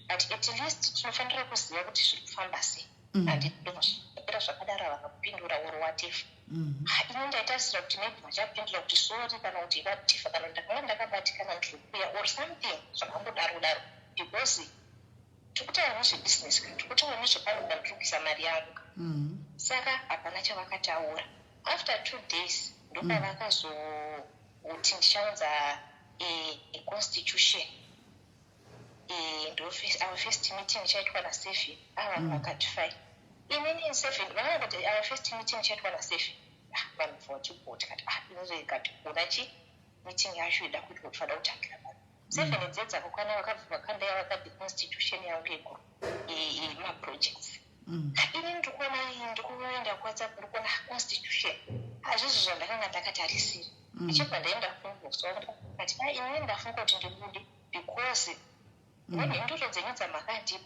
but at least tinofanira kuziva kuti zviri kufamba sei. Handipera zvakadaro, havana kupindura or whatever. Ini ndaitarisira kuti maybe vachapindura kuti sorry, kana kuti whatever, kana ndakanga ndakabatikana, ndiri kuuya or something zvakangodaro daro, because tikutaura nezvebusiness, kana tikutaura nezvepanhu pandiri kuisa mari yangu. Saka hapana chavakataura. After 2 days ndopavakazoti ndichaunza constitution. Ndo our first meeting ichaitwa na7. Vanhu vakati fine. Inini 7 vanga kuti our first meeting ichaitwa na7. Vanhu vachibho, tikati, ah, inirega tikuona chi meeting yacho ida kuitwa, tofanira kutangira pano. 7 dzedzakakwana, vakabva vakandaya vakabve constitution yangu yeguru yemaprojects. Ini ndikuona, ndikuenda kuWhatsApp, ndikuona constitution. Hazvizvo zvandakanga ndakatarisira. Ndichibva ndaenda kuinbox wangu, ndikati, a, inini ndafunga kuti ndibude because nemhinduro dzenyu dzamakandipa,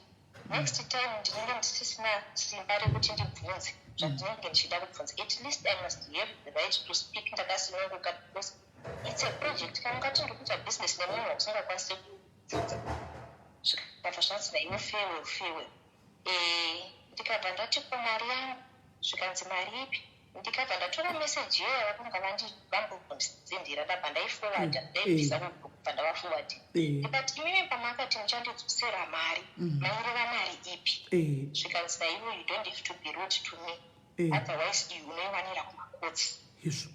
next time ndinenge ndisisina simba rekuti ndibvunze zvandinenge ndichida kubvunza. At least I must have the right to speak ndakasununguka, because it's a project. Kana ungati ndikuita business nemunhu wausingakwanisi kubvunza. Zvikabva zvanzi naiwe, farewell, farewell. Ndikabva ndati, ko mari yangu? Zvikanzi, mari ipi? Ndikabva ndatora meseji iyo yavakanga vambondisendera, ndabva ndaiforwarda, ndaibvisa kubva ndavaforwardi. Ndikati, imimi pamakati muchandidzosera mari, maireva mari ipi? Zvikanzi naiwe, you don't have to be rude to me, otherwise iyi unoiwanira kumacourts. Izvo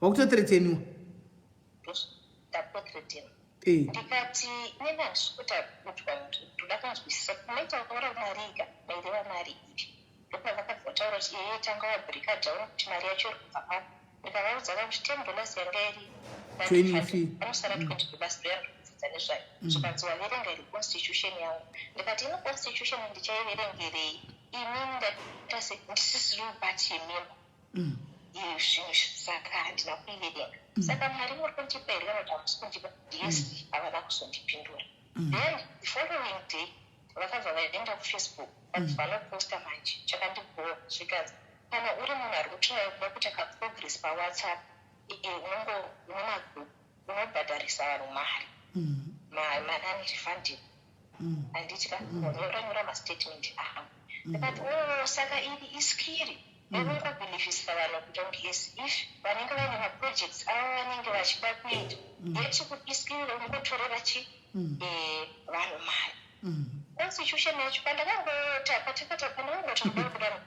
wakutothreateniwa. Ndakutothreateniwa. Ndikati, inini handisi kuita kutwa, ndoda kunzwisisa kuti maitaura mari ika, maireva mari ipi? Ndopavakabva vataura kuti, ee, tanga wabreaka down kuti mari yacho iri kubva papo. Ndikavaudza kuti $10 yanga iri Training fee. panosara $20, ndoyandikubvunza nezvayo. Zvikanzi, waverenga iri constitution yangu? Ndikati, ino constitution ndichaiverengerei? Inini ndaita ndisisiri party yemember zvinhu, saka handina kuiverenga. Saka mari muri kundipa here kana kuti hamusi kundipa? Yes, havana kuzondipindura. Then the following day vakabva vaenda kuFacebook, vabva vanoposta manje chakandibhowa. Zvikanzi, kana uri munhu ari kutraya kuda kuita kaprogress paWhatsApp, unongo une magroup, unobhadharisa vanhu mari, manani refunding, handiti ka? Unoranyora mastatement avo. Ndikati, o, saka iri iskill yekungobelievisa vanhu kuti kunge as if vanenge vaine maprojects avo vanenge vachida kuita, yeti kuti iskill ungotorera chi vanhu mari. Constitution yacho pandakangota patakata, pandakangoti kuda kubuda,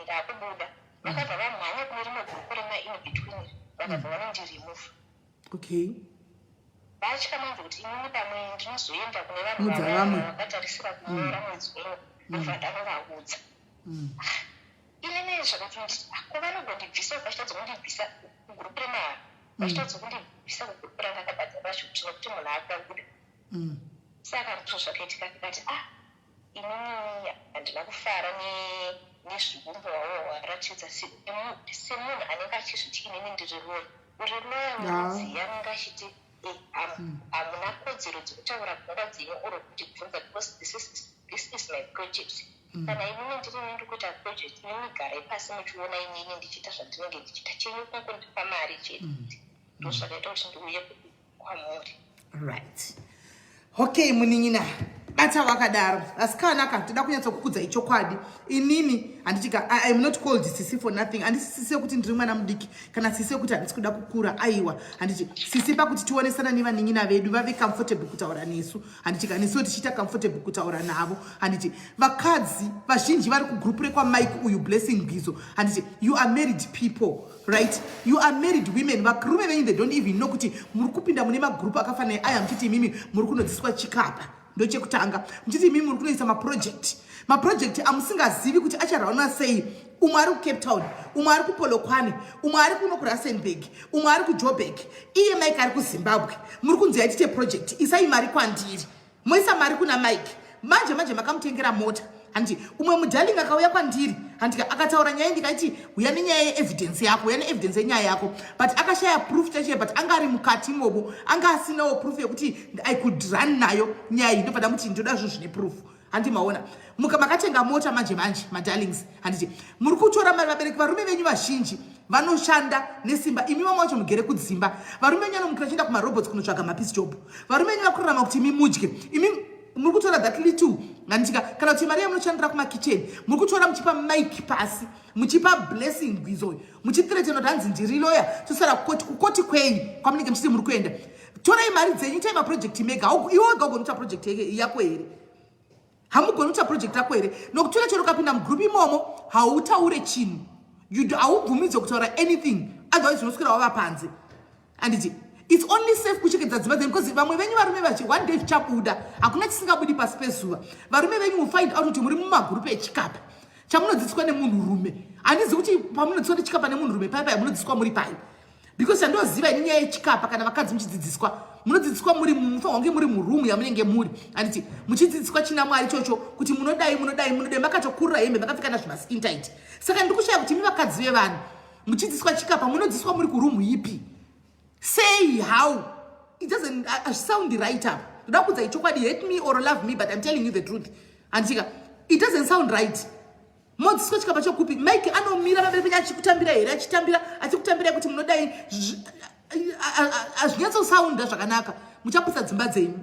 ndakubuda, vakabva vamhanya kune rimwe gurupu rema-in between, vakabva vanondiremove. Vatya manje kuti inini pamwe ndinozoenda kune vanhu Udza vamwe. vakatarisira kunyora mwedzi uno, ndobva ndanovaudza. Inini zvakatonditi, ko vanogondibvisa, vachitadza kundibvisa kugurupu remahara, vachitadza kundibvisa kugurupu randakabhadhara racho, kuti nekuti munhu akabuda. Saka ndizvo zvakaitika. Ndikati, ah, inini handina kufara nezviumbo hwavo hwaratidza semunhu anenge achizviti inini ndiri lawyer. Uri lawyer werudzii anenge achiti Hamuna kodzero dzekutaura pfungwa dzenyu or kundibvunza because this is my project. Kana inini ndirini ndiri kuita project, inini garai pasi muchiona inini ndichiita zvandinenge ndichiita. Chenyu kungondipa mari chete. Ndozvakaita kuti ndiuye kwamuri. Right, okay, munin'ina, bata wakadaro. Asikanaka, toda kunyatsokukudza ichokwadi. Inini handitika, I am not called sisi for nothing. Handisi sisi yekuti ndiri mwana mudiki kana sisi yekuti handisi kuda kukura. Aiwa, handiti sisi pakuti tionesana nevanin'ina vedu vave comfortable kutaura nesu, handitika nesuwo tichiita comfortable kutaura navo. Handiti vakadzi vazhinji vari kugroup rekwaMike uyu, Blessing Gizo, handiti you are married people, right? You are married women. Varume venyu, they don't even know kuti muri kupinda mune magroup akafanana aya, muchiti imimi muri kunodzidziswa chikapa. Ndochekutanga, muchiti imimi muri kunoisa maproject, maproject amusingazivi kuti acharunwa sei. Umwe ari kuCape Town, umwe ari kuPolokwane, umwe ari kuno kuRustenburg, umwe ari kuJoburg, iye Mike ari kuZimbabwe. Muri kunzi yaitite project, isai mari kwandiri. Moisa mari kuna Mike. Manje manje makamutengera mota, handiti? Umwe mudarling akauya kwandiri, handika, akataura nyaya, ndikaiti uya nenyaya yeevidence yako, uya neevidence yenyaya yako, but akashaya proof chaicho. But anga ari mukati imomo, anga asinawo proof yekuti I could run nayo nyaya iyi. Ndobva ndamuti ndoda zvinhu zvine proof. Handi maona muka makatenga mota manje manje, madarlings, handiti muri kutora mari? Vabereki, varume venyu vazhinji vanoshanda nesimba. Imi vamwe vacho mugere kudzimba. Varume venyu vanomukira chienda kumarobots kunotsvaga mapiece job. Varume venyu vakurarama kuti imi mudye. Imi muri kutora that little, handitika, kana kuti mari yamunoshandira kumakicheni, muri kutora muchipa Mike pasi, muchipa Blessing Gwizo, muchithreatena kuti hanzi ndiri loya, tosara kukoti. Kukoti kwei kwamunenge muchiti muri kuenda? Torai mari dzenyu, itai maproject mega. Iwe wega ugoni kuita project yako here? Hamugoni kuita project yako here? Nokuti chero ukapinda mugroup imomo, hautaure chinhu, haubvumidzwe kutaura anything, otherwise unoswera wava panze. Handiti it's only safe kuchekedza dzimba dzenyu? Because vamwe venyu varume vachi, one day zvichabuda. Hakuna chisingabudi pasi pezuva. Varume venyu will find out kuti muri mumagroup echikapa chamunodzidziswa nemunhurume. Handizi kuti pamunodzidziswa nechikapa nemunhurume pai pai munodzidziswa muri pai, because chandoziva ini, nyaya yechikapa, kana vakadzi muchidzidziswa, munodzidziswa muri, mufanira kunge muri muroom yamunenge muri, handiti, muchidzidziswa china Mwari ichocho kuti munodai, munodai, munodai, makatokurira hembe, makapfeka nazvimaskin tight. Saka ndiri kushaya kuti imi vakadzi vevanhu muchidzidziswa chikapa, munodzidziswa muri kuroom ipi? Sei? How? It doesn't sound right up. Ndoda kuudza ichokwadi. Hate me or love me, but I'm telling you the truth, handitika? It doesn't sound right. Modzidziswa chikapa chokupi? Mike anomira pamberi penyu achikutambira here? Achitambira, achikutambirai kuti munodai? Hazvinyatsosounda zvakanaka. Muchaputsa dzimba dzenyu.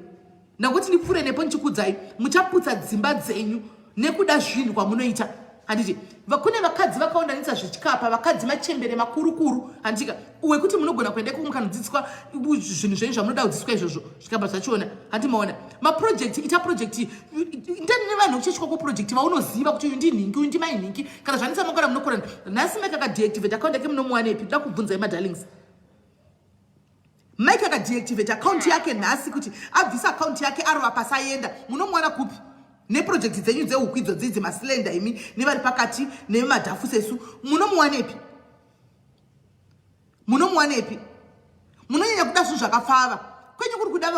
Ndakuti ndipfuure nepo ndichikudzai, muchaputsa dzimba dzenyu nekuda zvinhu kwamunoita, handiti? Kune vakadzi vakaundanisa zvichikapa, vakadzi machembere makurukuru, handitika, wekuti munogona kuenda ikoko mukanodzidziswa zvinhu zvenyu zvamunoda kudzidziswa izvozvo, zvikabva zvachiona. Handi maona maproject? Ita project ndani nevanhu kuchechi kwako, project vaunoziva kuti uyu ndinhingi, uyu ndimainhingi. Kana zvanisa makora munokorana. Nhasi Mike akadeactivate account yake, munomuwanepi? Ndoda kubvunzai, madarlings. Mike akadeactivate account yake nhasi, kuti abvisa account yake, arova pasaenda, munomuwana kupi neproject dzenyu dzehuku idzo dzidzi, maslender imi nevari pakati nemadhafu sesu? Munomuwanepi? Munomuwanepi? Munonyanya kuda zvinhu zvakapfava. Kwenyu kuri kuda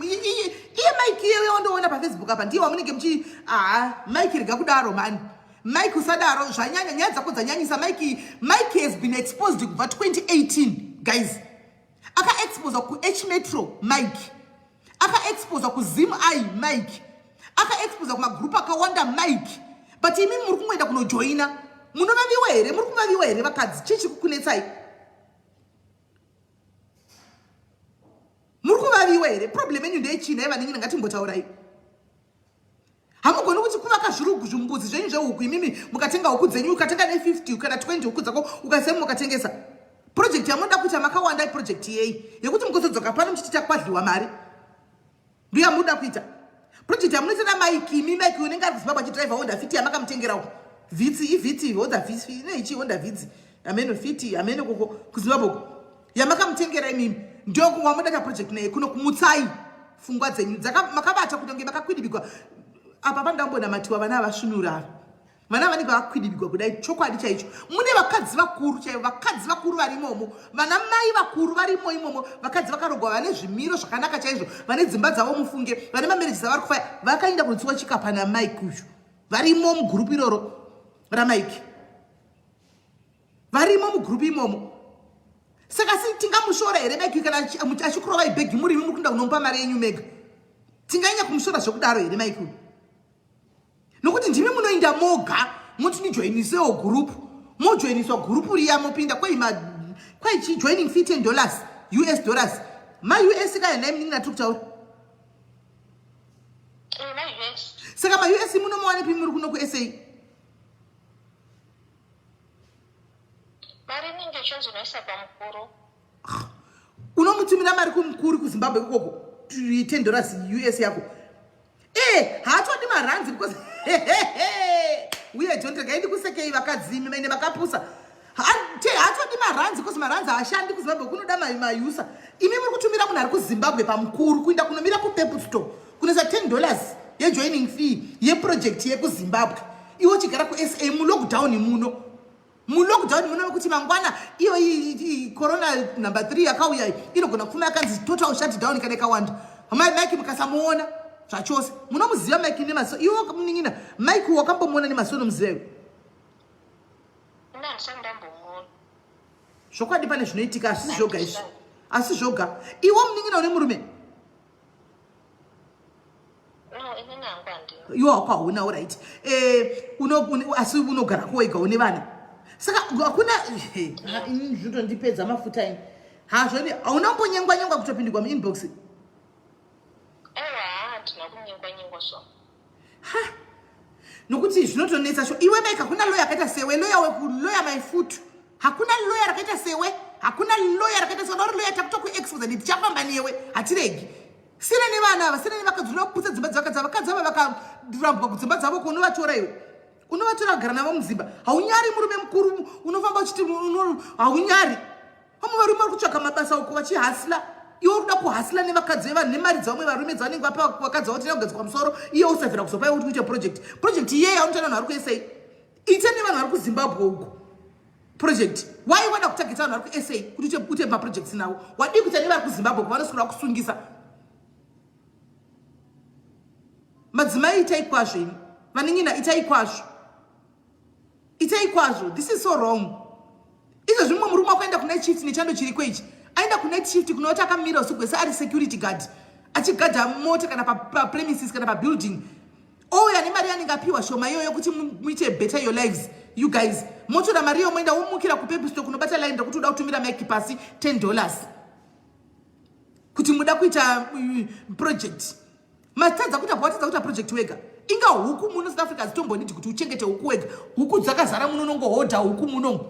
iye Mike iye wandoona paFacebook apa, ndiye wamunenge muchi. Aa, Mike, rega kudaro mani. Mike, usadaro, zvanyanya. Nyaya dzako dzanyanyisa, Mike. Mike has been exposed kubva 2018, guys. Akaexposwa kuH Metro Mike, akaexposwa kuZim i Mike akaexposwa kumagroup akawanda Mike, but imi muri kungoenda kunojoina. Munovaviwa here? Muri kuvaviwa here, vakadzi? Chii chiri kukunetsai? Muri kuvaviwa here? Problem yenyu ndeyechii nai, vanin'ina? Ngatimbotaurai. Hamugoni kuti kuvaka zvirugu zvimbudzi zvenyu zvehuku. Imimi mukatenga huku dzenyu, ukatenga ne50 kana 20 huku dzako, ukaisemo, ukatengesa, project yamunoda kuita makawanda, iproject yei yekuti mukuzodzoka pano muchiti takwadliwa mari? Ndoyamunoda kuita project yamunoita naMike? Imi Mike unenge ari kuZimbabwe achidriva Honda Fit yamakamutengerawo, Vitz, iVitz, Honda Vitz, ineichi, Honda Vitz, ameno Fit, ameno koko kuZimbabwe uko yamakamutengera imimi, ndowamuda ta project naye kuno? Kumutsai pfungwa dzenyu makabata kunge makakwidibigwa apa. Pandambonamatiwa, vana havasvinura ava, vana vanenge vakakwidibigwa kudai. Chokwadi chaicho, mune vakadzi vakuru chaivo, vakadzi vakuru vari imomo, vana mai vakuru varimo imomo, vakadzi vakarogwa, vane zvimiro zvakanaka chaizvo, vane dzimba dzavo, mufunge, vane mamarriages avari kufaya, vakaenda kunotsiwa chikapa naMike uyu. Varimo mugroup iroro raMike, varimo mugroup imomo. Saka si tingamushora here Mike kana achikurovai bhegi murimi muri kuenda kunomupa mari yenyu mega? Tinganyanya kumushora zvekudaro here Mike uyu? Nokuti ndimi munoinda moga moti ndijoinisewo group, mojoiniswa group riya mopinda kwai ma kwai chi joining fee 10 dollars US dollars ma US kaya nhai munin'ina tiri kutaura. Eh, Saka ma US munomawanepi muri kuno kuSA? Mari inenge ichinzi unoisa pamukuru. Unomutumira mari kumukuru kuZimbabwe ikoko 10 dollars US yako. Eh, haatodi maranzi because uye John regai ndikusekei vakadzi imi maine makapusa. Haatodi maranzi because maranzi haashandi kuZimbabwe kunoda mayusa. Imi muri kutumira munhu ari kuZimbabwe pamukuru kuinda kunomira kuPep store kunoisa 10 dollars yejoining fee yeproject yekuZimbabwe. Iwe uchigara kuSA mulockdown muno. Mulockdown muno mekuti mangwana iyo corona number 3 yakauya inogona kufuma yakanzi total shutdown kana ikawanda. Mike mukasamuona zvachose. Munomuziva Mike nemaziso. Iwe munin'ina Mike wakambomuona nemaziso unomuziva iwe? Zvokwadi pane zvinoitika asi zvoga izvi. Asi zvoga. Iwe munin'ina une murume? Iwe wako hauna, alright. Eh, asi unogara wega une vana. Saka hakuna ini zvotondipedza mafuta ini. Hazvoni hauna kumbonyengwa nyengwa kutopindigwa muinbox. Aiwa, handina kunyengwa nyengwa so. Ha. Nokuti zvinotonetsa sho. Iwe Mike hakuna lawyer akaita sewe, lawyer weku lawyer my foot. Hakuna lawyer rakaita sewe, hakuna lawyer rakaita sewe. Uri lawyer takutoku expose ndi tichafamba newe, hatiregi. Sina nevana ava, sina nevakadzi unoputsa dzimba dzavakadzi ava, vakadzi ava vakarambwa kudzimba dzavo ko unovatora iwe. Unovatora kugara navo mudzimba. Haunyari murume mukuru unofamba uchiti haunyari. Vamwe varume vari kutsvaga mabasa uko vachihasla. Iwe uri kuda kuhasla nevakadzi vevanhu nemari dzavamwe varume dzavanenge vapa vakadzi vavo kuti kugadzikwa musoro, iye usavhira kuzopa iwe kuti uite project. Project iyeyo yaunoita nevanhu vari kuSA. Ita nevanhu vari kuZimbabwe uko. Project. Why wada kutageta vanhu vari kuSA kuti uite maprojects navo? Wadii kuita nevari kuZimbabwe kuvanoswera kusungisa? Madzimai itai kwazvo imi. Vanin'ina itai kwazvo. Itai kwazvo. This is so wrong. Izvezvi mumwe murume wakaenda kunight shift nechando chiriko ichi. Aenda kunight shift kunoti akamira usiku hwese ari security guard. Achigadha mota kana pa premises kana pabuilding. Ouya nemari yanenge apiwa shoma iyoyo kuti muite better your lives. You guys. Motora mari iyo moenda womukira kuPep store kunobata line rekuti uda kutumira Mike pasi 10 dollars. Kuti muda kuita project. Matadza kuita watadza kuita project wega. Inga huku muno South Africa dzitombonidi kuti uchengete huku wega. Huku dzakazara muno unongohodha huku muno.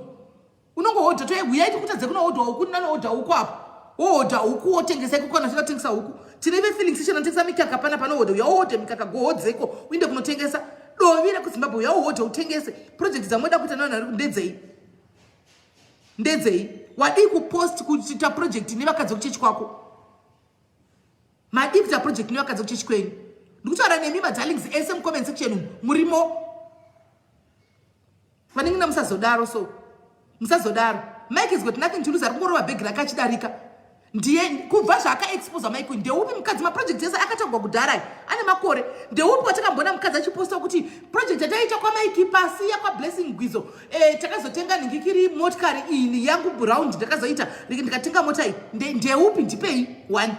Unongohodha to huyai tikutadze kunohodha huku nanohodha huku apo. Wohodha huku wotengesa iko kana uchida kutengesa huku. Tine ve filling station anotengesa mikaka pana panohodha uya wohodhe mikaka gohodzeko uinde kunotengesa. Dovi rekuZimbabwe uya wohodhe utengese. Project dzamoda kuita navanhu ndedzei? Ndedzei? Wadii kupost kuita project nevakadzi vekuchechi kwako? Madii kuita project nevakadzi vekuchechi kwenyu? Ndikutaura nemi madarlings ese mucomment section umu murimo. Vanin'ina musazodaro so. Musazodaro. Mike has got nothing to lose, ari kungorova bhegi rake achidarika. Ndiye kubva zvaakaexposa Mike ndeupi mukadzi maproject ese akatagwa kudhara ane makore. Ndeupi watakamboona mukadzi achiposta kuti project yataiita kwaMike pasi yakwaBlessing Gwizo. Takazotenga nhingikiri motikari iyi yangu round ndakazoita ndikatenga mota iyi. Ndeupi ndipei one.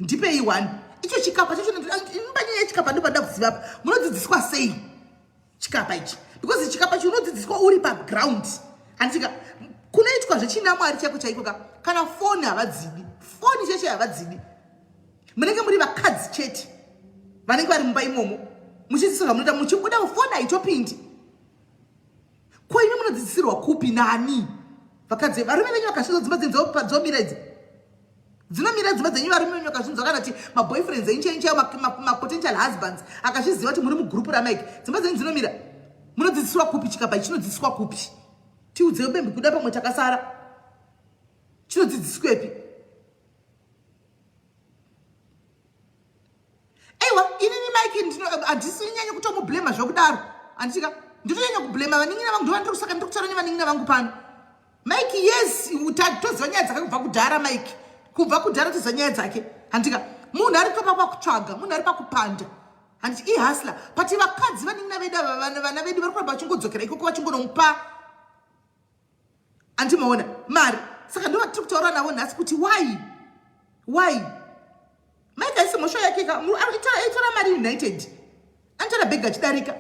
Ndipei one. Icho chikapa chacho panyaya yechikapa ndopada kuziva apa. Munodzidziswa sei chikapa ichi? Because chikapa ichi unodzidziswa uri paground. Handika kunoitwa zvechinamwari chaiko chaiko ka. Kana foni havadzidi. Foni chete havadzidi. Munenge muri vakadzi chete vanenge vari mumba imomo. Muchidzidziswa zvamunoita muchibuda foni haitopindi. Ko imi munodzidzisirwa kupi nani? Vakadzi varume venyu vakashinza dzimba dzenyu dzomira idzi. Dzinomira dzimba dzenyu varume venyu vakazvinzwa kana kuti maboyfriends enyu chaiyo chaiyo mapotential husbands akazviziva kuti muri mugroup raMike. Dzimba dzenyu dzinomira. Munodzidziswa kupi chikapa ichi chinodzidziswa kupi? Tiudzei bembi kuda pamwe takasara. Chinodzidziswepi? Aiwa, inini Mike handisi nyanya kutomublema zvokudaro. Handisika ndinonyanya kublema vanin'ina vangu ndovandiri kusaka ndiri kutaura nevanin'ina vangu pano. Mike yes, toziva nyaya dzake kubva kudhara Mike. Kubva kudhara toziva nyaya dzake. Handika munhu ari topa pakutsvaga, munhu ari pakupanda. Handiti ihustler. But vakadzi vanin'ina vedu ava, vana vedu vari kuramba vachingodzokera ikoko vachingonomupa. Andimaona mari. Saka ndo vatiri kutaura navo nhasi kuti why? Why? Mike haisi mhosva yake ka. Aitora mari United. Anotora bhegi achidarika.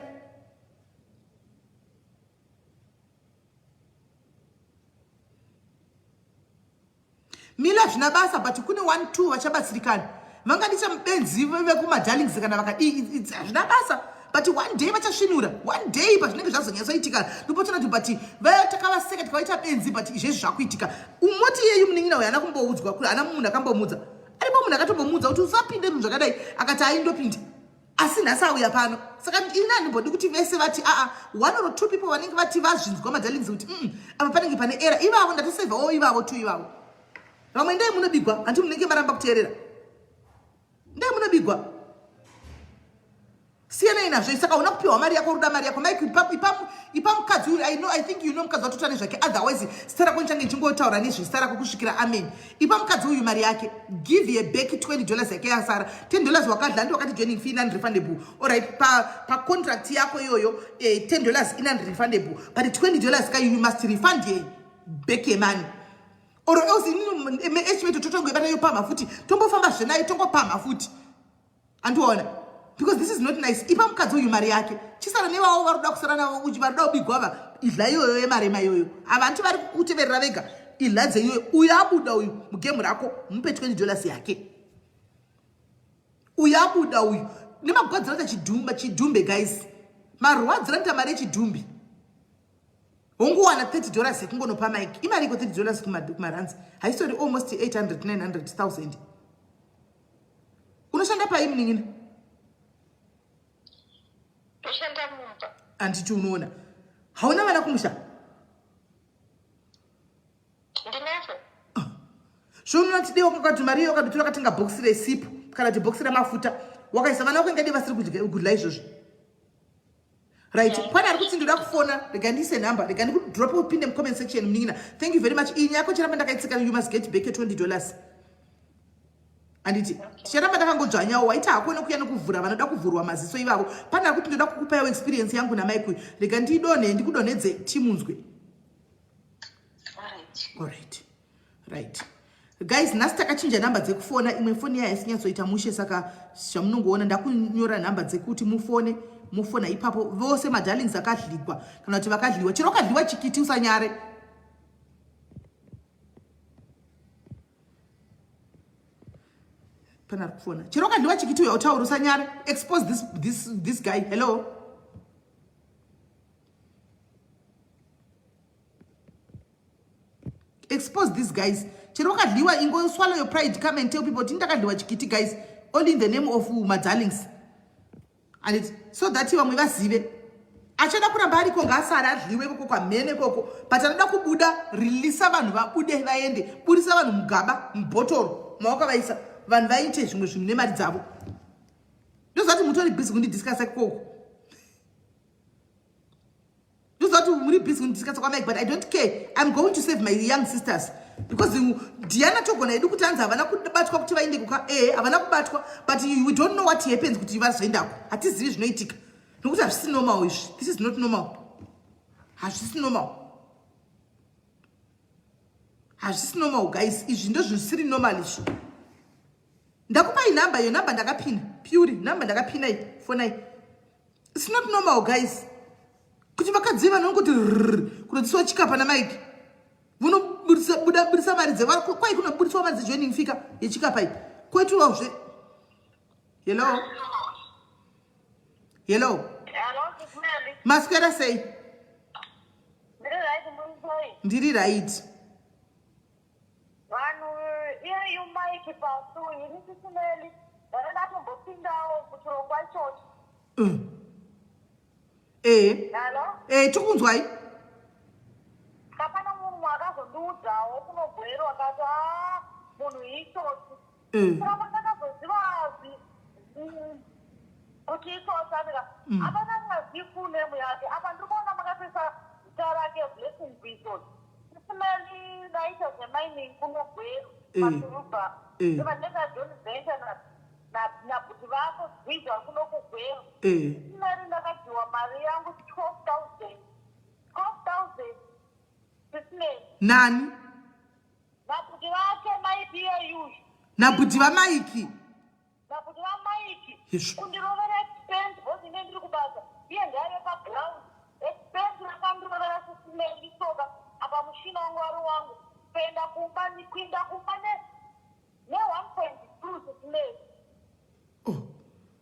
Mila hazvina basa but kune one two vachabatsirikana vangandiita mubenzi vekumadarlings kana vakadii hazvina basa but one day vachasvinura one day pazvinenge zvazonyatsoitika ndopotoona kuti but vaya takavaseka tikavaita benzi but izvezvi zvakuitika umoti iyeyu munin'ina uyo haana kumboudzwa kuri haana munhu akambomuudza aripo munhu akatombomuudza kuti usapinde zvinhu zvakadai akati aindopinde asi nhasi auya pano saka ini handimbodi kuti vese vati aa one or two people vanenge vati vazvinzwa madarlings kuti mm, apa panenge pane era ivavo ndatosevhawo ivavo two ivavo vamwe ndei munobigwa hanti munenge maramba kuteerera ndei munobigwa siyanai nazvo saka una kupiwa mari yako ruda mari yako mike ipa mukadzi uyu i know i think you know mukadzi watotaura nezvake otherwise zita rako ndichange ndichingotaura nezvezita rako kusvikira amen ipa mukadzi uyu mari yake give her back 20 dollars yake yasara 10 dollars wakadla ndi wakati joining fee non refundable alright pa pa contract yako iyoyo eh, 10 dollars in refundable but 20 dollars ka you must refund her back her money or else inini estimate totongoibata yopamha futi tombofamba zvenayo tongopamha futi andiona because this is not nice ipa mukadzi uyu mari yake chisara nevavo vari kuda kusara navo uchi vari kuda kubigwa ava idla iyoyo yemarema iyoyo ava anti vari kuteverera vega idla dzeiyoyo uyu abuda uyu mugemu rako mupe 20 dollars yake uyu abuda uyu nemagwadzira ta chidhumba chidhumbe guys marwadzira nita mari yechidhumbi honguwana 30 dollars yekungonopa mike imari iko 30 dollars kumaranzi haisori almost 800 900 000 unoshanda pai munin'ina ndoshanda mumba handiti unoona hauna vana kumusha ndinazvo ah. zvounoona tidei wakakati mari iyo wakadotora wakatenga bhokisi resipo kana kuti bhokisi remafuta wakaisa vana vako ingadei vasiri kudya izvozvo right pane ari kuti ndoda kufona rega ndiise number rega ndikudrop upinde mucomment section munin'ina thank you very much iyi nyaya kochiramba ndakaitsika you must get back your 20 dollars handiti ticharamba ndakangodzvanyawo waita hako nekuya nekuvhura vanoda kuvhurwa maziso ivavo pane ari kuti ndoda kukupaiwo experience yangu namaikui rega ndidonhe ndikudonhedze timunzwe alright right guys nhasi takachinja nhamba dzekufona imwe foni yayo isinyatsoita mushe saka zvamunongoona ndakunyora nhamba dzekuti mufone mufona ipapo vose madarlings akadligwa kana kuti vakadliwa chero ukadliwa chikiti usanyare pana ari kufona chero ukadliwa chikiti uya utaura usanyare expose this, this, this guy hello expose these guys chero wakadliwa ingo swallow your pride come and tell people kuti ndakadliwa chikiti guys only in the name of madarlings and it, so that vamwe vazive achada kuramba ariko ngaasara adliwe koko kwamhene koko but anoda kubuda rilisa vanhu vabude vaende burisa vanhu mugaba mubhotoro mawakavaisa vanhu vaite zvimwe zvinhu nemari dzavo ndozvati mutori busy kundidiscussa koko ndozvati muri busy kundidiscussa kwamike but i don't care i'm going to save my young sisters because diana togona yedu kuti hanzi havana kubatwa kuti vaende kuka e eh, havana kubatwa but we don't know what happens kuti vazoendako hatizivi zvinoitika nokuti hazvisi normal izvi this is not normal hazvisi normal hazvisi normal guys izvi ndozvisiri normal izvi ndakupai nhamba iyo nhamba ndakapina puri nhamba ndakapina iyi fonai It's not normal guys. Kuti vakadzi vanongoti rrrr kunodziswa chikapa naMike. Vonoburitsa buda buritsa mari dze kwai kunoburitswa mari dzejoining fee ka yechikapa iyi. Koitwa zve. Hello. Hello. Hello, Sismeli. Maswera sei? Ndiri right, muri sei? Ndiri right. Vanhu iyeyu Mike Pasu ini Sisimeli ndanga ndatombopindawo muchirongwa ichochi. Mm. Eh. Hello? Eh, tikunzwai. Kapana munhu akazondiudzawo kunogwero akati ah munhu itsotsi. Mm. Saka pandakazoziva kuti itsotsi anika mm. apa ndandingazivi full name yake apa ndiri kuona makatoisa zita rake Blessing Bison. Sismeli ndaita zvemining kuno Gweru Eh. paTuruba Eh. ndobva ndaita joint venture na na nabhuti vako Zvidza kuno kuGweru Eh. Sismeli ndakadyiwa mari yangu 12000 12000 Nani? Nabhuti vake Mike iyeyu. Nabhuti vaMike. Nabhuti vaMike. Kundirovera expense because ine ndiri kubasa. Iye ndiaive paground. Expense rakandirovera sisime isoka apa mushina wangu wari wangu. Kuenda kumba kuenda kumba ne ne 1.2 sisime. Oh.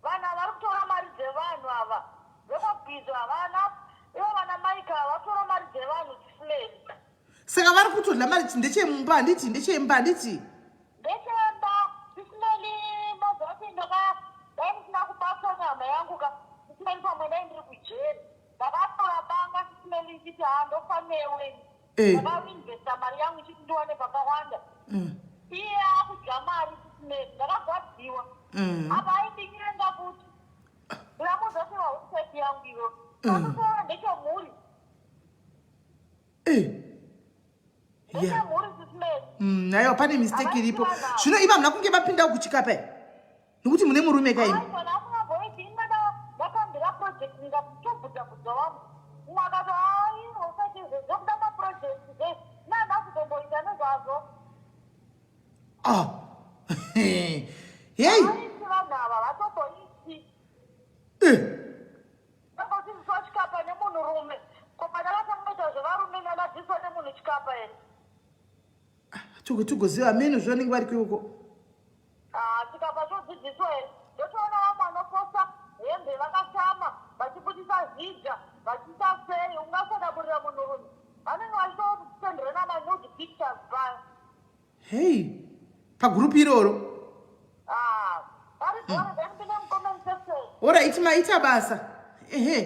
Vanhu ava vari kutora mari dzevanhu ava. Vekwabhizo havana ivo vana Mike ava vatora mari dzevanhu sisime. Saka vari kutodla mari ndechemumba handiti ndechemba handiti? Ndechemba sisimeli mazati ndaka dai ndisina kubatwa nyama yangu ka sisimeli pamwe dai ndiri kujeri ndakatora banga sisimeli ichiti haa ndofa newe eh. ndakainvesta mari yangu ichiti ndiwane pakawanda mm. iye akudya mari sisimeli ndakagwadziwa mm. apa aindinyenga futi ndikamuudza kuti wausepi yangu iwe mm. ndechemhuri Eh. Yeah. Mm, aiwa pane mistake iripo zvino iva hamuna kunge vapinda kuchikapa here nokuti mune murume ka imi ah. Hey. Eh. Ndakadzidziswa chikapa nemunhurume. Ko pandakatanga zvevarume ndakadzidziswa nemunhu chikapa here? Tugo tugoziva ameno zvavanenge vari kuikoko. Ah, chikapa chodzidziswa here? Ndotoona vamwe vanoposta hembe vakashama vachibudisa zvidya vachiita sei ungasadaburira munhurume vanenge vachitosenderana manude pictures paya. Hey, pagroup iroro. Ah, pari gore then ndine mucomment section. Alright, maita basa. Ehe.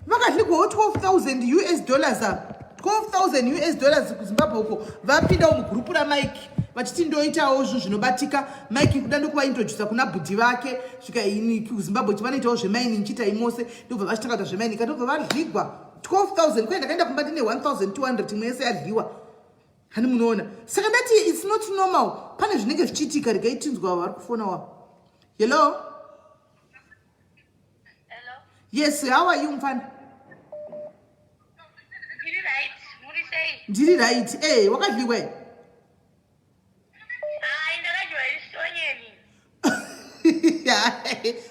Vakadligwawo 12,000 US dollars apa. 12,000 US dollars kuZimbabwe uko vapindawo mugroup raMike vachiti ndoitawo zvinhu zvinobatika Mike kuda ndokuvaintroducer kuna bhudhi vake svika ini kuZimbabwe kuti vanoitawo zvemining chiitai mose ndobva vachitanga kuita zvemining ndobva vadligwa 12,000 kwai ndakaenda kumba ndine 1,200 imwe yese yadliwa hani munoona saka ndati its not normal pane zvinenge zvichiitika regai tinzwa avo vari kufona wavo hello yes how are you mfana ndiri right e eh, wakadliwa e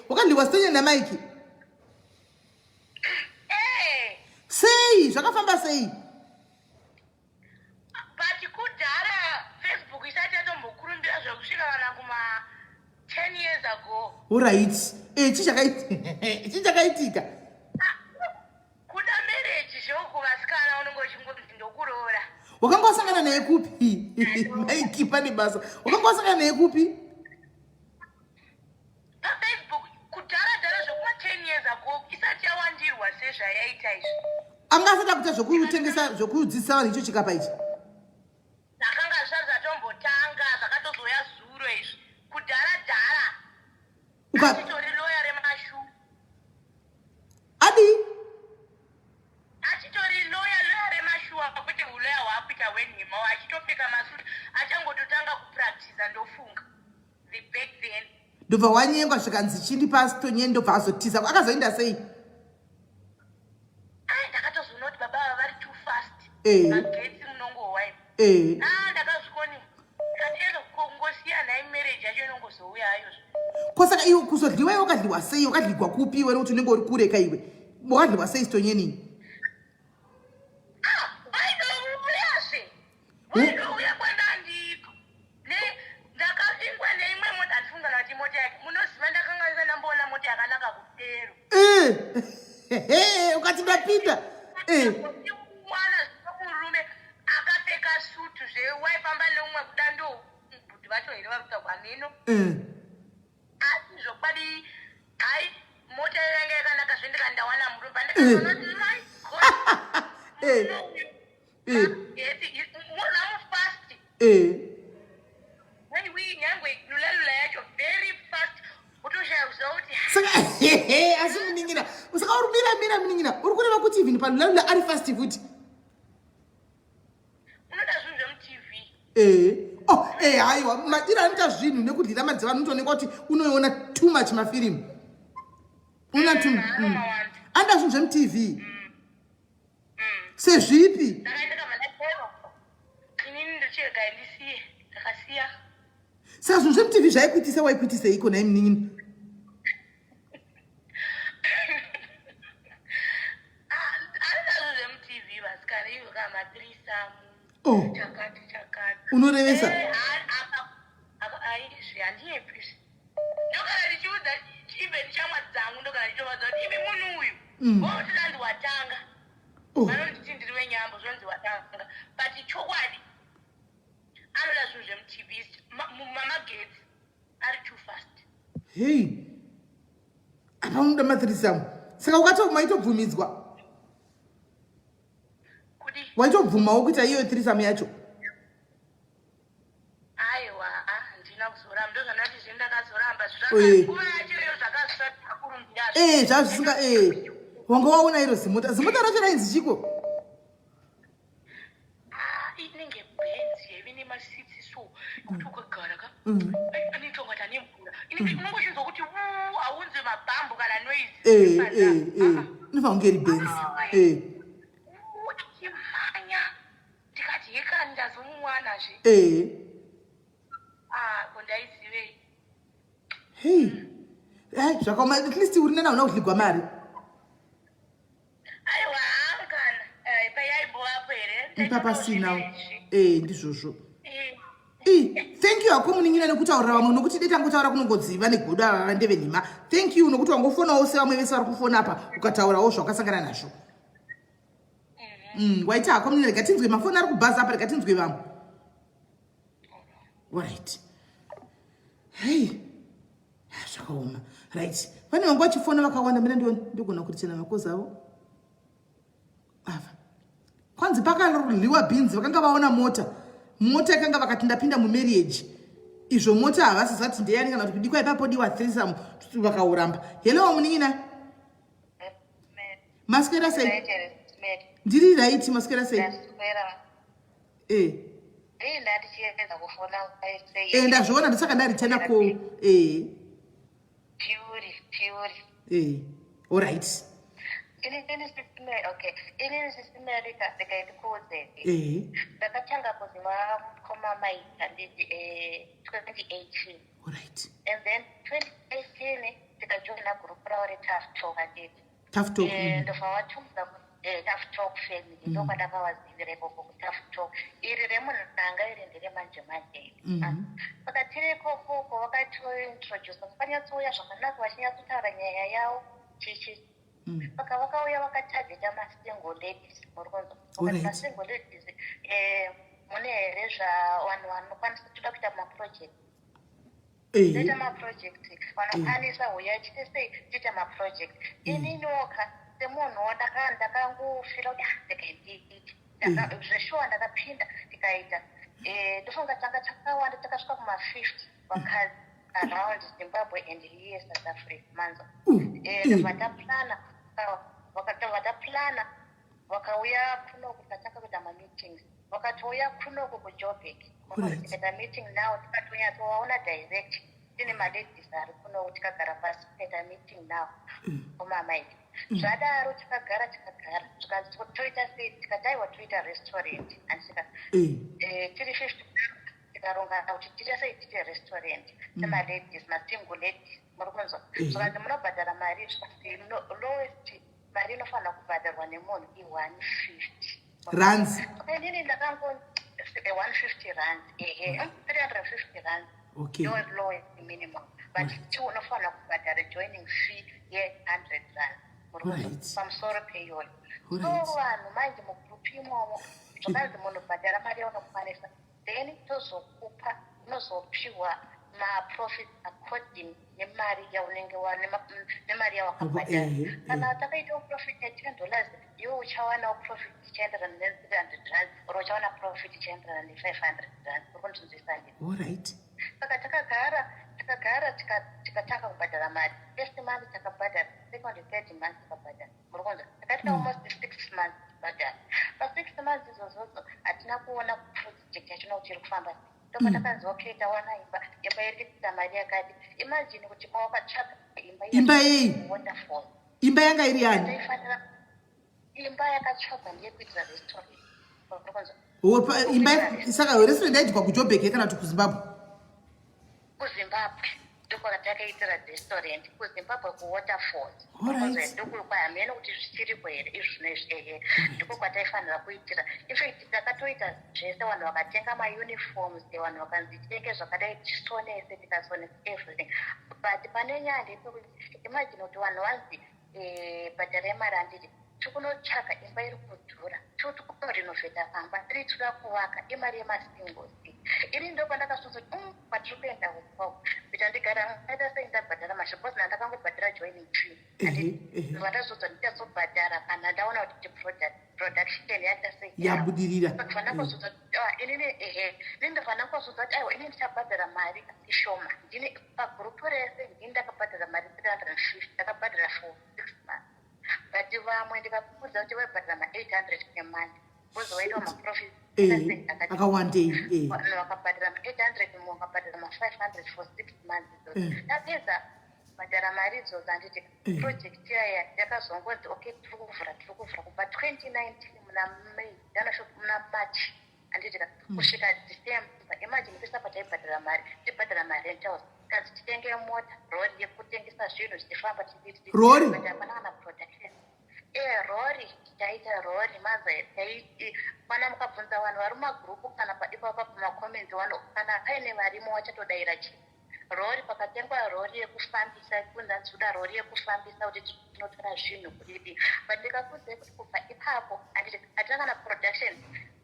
wakadliwa sitonyeni namaiki eh. sei zvakafamba sei But kudhara Facebook isati yatombokurumbira zvekusvika kana kuma 10 years ago. Alright. Eh, chii chakaitika? Ah, kuda marriage zveuku vasikana unenge uchingonzi ndokuroora. Wakanga wasangana naye kupi? Maiki pane basa. Wakanga wasangana naye kupi? pafacebook kudhara dhara zvekuma 10 years ago isati yawandirwa sezvayaita izvi anga asati akuita zvekutengesa zvekudzidzisa vanhu icho chikapa ichi zvakanga zvisati zvatombotanga zvakatozouya zuro izvi kudhara dhara achitori loya remashu adii achitori loya loya remashuwa kwete uloya hwaakuita hwenhema achitopfeka masuti achangototanga kupractiza ndofunga ndobva wanyengwa zvikanzi chindi pastonye ndobva azotiza akazoenda sei ndakatozoona kuti baba ava vari too fast eh. magetsi munongohwa eh. ah, ndakazvikoni kungosiya nhai marriage yacho inongozouya hayo ko saka iwe kuzodliwa iwe wakadliwa sei wakadligwa kupi iwe nokuti unenge uri kure ka iwe wakadliwa sei stonyenini ah, vainouyazve vainouya kwandandiko ndakavingwa neimwe mota handifunga kuti mota yake munoziva ndakanga ndisati ndamboona mota yakanaka kudero eh, ukati ndapinda eh. mwana murume akapfeka sutu zve waifamba neumwe kuda ndo bhudhi vacho here vari kutaurwa hameno eh. asi zvokwadi hai mota yanga yakanaka zve ndikandawana murume pandikaona kuti my god saka asi munin'ina saka uri mira mira munin'ina uri kureva kuti even palulalula ari fast futi ee oh ee haiwa madiro anoita zvinhu nekudyira madzeva anotoonekwa kuti unoiona too much mafirimu una too mm. anoda zvinhu zvemutv mm. sezvipi ndichiregai ndisiye ndakasiya. Saka zvinhu zvemutv zvaikuitisa waikuitiseiko nhai munin'ina? Oh. Unorevesa. Eh, ndogara ndichiudza even shamwari dzangu ndogara ndichitovaudza kuti imi munhu uyu mm. votinanzi watanga oh. vanonditi ndiri wenyambo zvonzi watanga but chokwadi anoda zvinhu zvemutv mamagetsi ari too fast hei apa unoda mathreesome saka ukati maitobvumidzwa waitobvumawo kuita iyo threesome yacho aiwa handina kuzoramba ndozvandati zve ndakazoramba zvinguva yacho iyo zvakazvisatakurumbira ee zvazvisinga ee wanga waona iro zimota zimota racho rainzi chiko Ah, inenge benzi yaive nemasitsi so kuti ukagara ka mm. anoita ungati ane mvura inenge mm. unongochinzwa kuti wuu haunzwe mabhambu kana noise eh, eh, eh. inofanira kunge iri benzi ah, ichimhanya ndikati hekani ndazomumwanazve ah, ko ndaizivei hei zvakaoma at least uri nana hauna kudligwa mari Aiwa kana eh, payaimbovapo here? Ipa pasina. Eh ndizvozvo. Eh. I, thank you hako munin'ina nekutaurira vamwe nokuti dai tangotaura kunongodziva negodo ava vandeve nhema. Thank you nokuti wangofonawo sevamwe vese vari kufona apa ukataurawo zvawakasangana nazvo. Mm, waita hako munin'ina rega tinzwe mafoni ari kubhaza apa rega tinzwe vamwe. Alright. Hey. Ah, zvakaoma right pane vanga vachifona vakawanda mina ndione ndigona kurichena makozi avo ava kwanzi pakarliwa bhinzi vakanga vaona mota mota yakanga vakati ndapinda mumarriage izvo mota havasi zati ndeyani kana kuti kudikwa ipapo diwa threesome vakauramba hello munin'ina maswera sei ndiri right maswera sei eh. Eh, ndazviona ndosaka ndaritena ko eh. Eh, alright ndakatanga kuziva mukoma maita nditi 2018 alright and then 2018 tikajoina gurupu ravo retaf talk handiti Tough talk. Eh, ndobva vatiudza kuti eh, tough talk family mm. ndokwandakavazivira ikoko kutough talk iri remunhanga iri ndere manje manje iri mm -hmm. saka tiri ikokoko vakatointroduce vakanyatsouya zvakanaka vachinyatsotaura nyaya yavo chichi mm. saka vakauya vakatageta masingle ladies muri kunzwa vakati masingle ladies eh, mune here zvavanhu vanokwanisa toda kuita maproject toita maproject vanokwanisa huya tiite sei tiite maproject ininoka semunhuwo ndakangofira kuti ah, regai ndiite zveshuwa ndakapinda tikaita eh, ndofunga tanga takawanda takasvika kuma50 vakadzi around zimbabwe and here south africa manzwa eh, ndobva taplana ndobva taplana vakauya kunoku tikatanga kuita mameetings vakatouya kunoku kujoburg tikaita meeting now tikatonyatsovaona direct tine maladies ari kunoku tikagara pasi tikaita meeting now kumamaiti mm. mm. zvadaro tikagara tikagara zvikanzi toita sei tikati aiwa toita restaurant andisika mm. eh, tiri 50 tikarongana kuti tiita sei tiite restaurant mm. semaladies masingle ladies muri kunzwa zvikanzi munobhadhara mari zvikanzi lowest mari inofanira kubhadharwa nemunhu i-150 rands inini ndakango 150 rands ehe 350 rands okay your lowest minimum but mm. unofanira kubhadhara joining fee ye-100 rands right. pamusoro peiyoyo so vanhu manje mugroup imomo zvakanzi munhu bhadhara mari yaunokwanisa then tozokupa unozopiwa maprofit according nemari yaunenge nemari yawakabhadhara kana takaitawo profit ye10 dollars iwe uchawanawo profit ichaenderana ne300 rand or uchawana profit ichaenderana ne500 rand uri kundinzwisa ndi alright saka takagara takagara tikatanga kubhadhara mari first month takabhadhara second third month takabhadhara muri kunzwa takaita mm. almost six months tichibhadhara pasix months izvozvozo hatina kuona project yachona kuti iri kufamba sei ndobva mm. takanzi okay tawana imba imba iri kuita mari yakati imagine kuti pawakatsvaga imba imba yei waterfall imba yanga iri yani taifanira imba yakatsvagwa ndeyekuitira restaurant uri kunzwa Imba saka restaurant yaidikwa kuJobek kana kuti kuZimbabwe? KuZimbabwe ndiko ratakaitira restaurant, kuZimbabwe, kuWaterfalls. Ndokuhamene kuti zvichiriko here izvi zvino izvi. Ehe, ndiko kwataifanira kuitira. Infact takatoita zvese, vanhu vakatenga mauniforms, vanhu vakanzi titenge zvakadai, tisonese, tikasonesa everything. But pane nyaya ndepekuti imagine kuti vanhu vanzi bhadharai mari, handiti? Tikunotsvaga imba iri kudhura, tikunorenovheta pamba tiri toda kuvaka, imari yemasingles. Ini ndo pandakasvotsa kuti kwatiri kuenda ukoko kuita ndigara aita sei ndabhadhara mashopozi, ndakangobhadhara joining fee. Vandazodza ndichazobhadhara kana ndaona kuti production yaita sei. Yabudirira. Vandangozodza inini, ehe, ini ndobva ndangozodza kuti aiwa, ini ndichabhadhara mari ishoma. Ndini pagurupu rese ndini ndakabhadhara mari 350, ndakabhadhara for 6 months, but vamwe ndikakudza kuti vaibhadhara ma800 per month because waitawo maprofit. Akawandei. Vanhu vakabhadhara ma800, mumwe vakabhadhara ma500 for 6 months. Tapedza kubhadhara mari idzodzo, handiti? Project yaya yakazongonzi okay, tiri kuvhura, tiri kuvhura kubva 2019 muna May, muna March, handiti ka, kusvika December. Imagine kuisa pataibhadhara mari, tibhadhara marentals, kanzi titenge mota, rori yekutengesa zvinhu zvichifamba. Rori? Hapana kana production. Rori, taita rori maza. Kana mukabvunza vanhu vari mumagurupu kana ipapa pamacomments, vanhu kana paine varimo vachatodayira chii rori. Pakatengwa rori yekufambisa, kunzanzi toda rori yekufambisa kuti tinotora zvinhu kudidi. But ndikakudzai kuti kubva ipapo, handiti, hatina kana production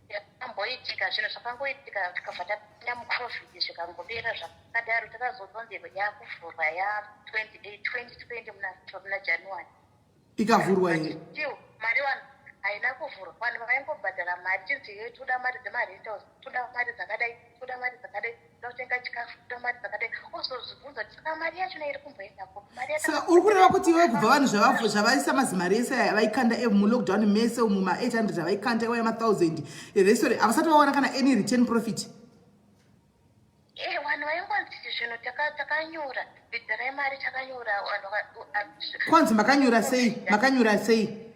yakamboitika. Zvinhu zvakangoitika, tikabva tapinda muCovid, zvikangopera zvakadaro. Takazozonzi yakuvhurwa ya2020 muna January. Ikavhurwa here? Still mari vanhu haina kuvhurwa. Vanhu vaingobhadhara mari, chinzi ye toda mari dzemarentals, toda mari dzakadai, toda mari dzakadai, toda kutenga chikafu, toda mari dzakadai. Ozozvibvunza kuti saka mari yachona iri kumboenda kupi? Mari Saka uri kureva kuti iwe kubva vanhu zvavaisa mazimari ese aya vaikanda mulockdown mese umu, ma800 avaikanda iwaya, ma1000 restaurant, havasati vawana kana any return profit? Vanhu vaingonzi zvinhu takanyura, bhadharai mari, takanyura vanhu Kwanzi makanyura sei? Makanyura sei?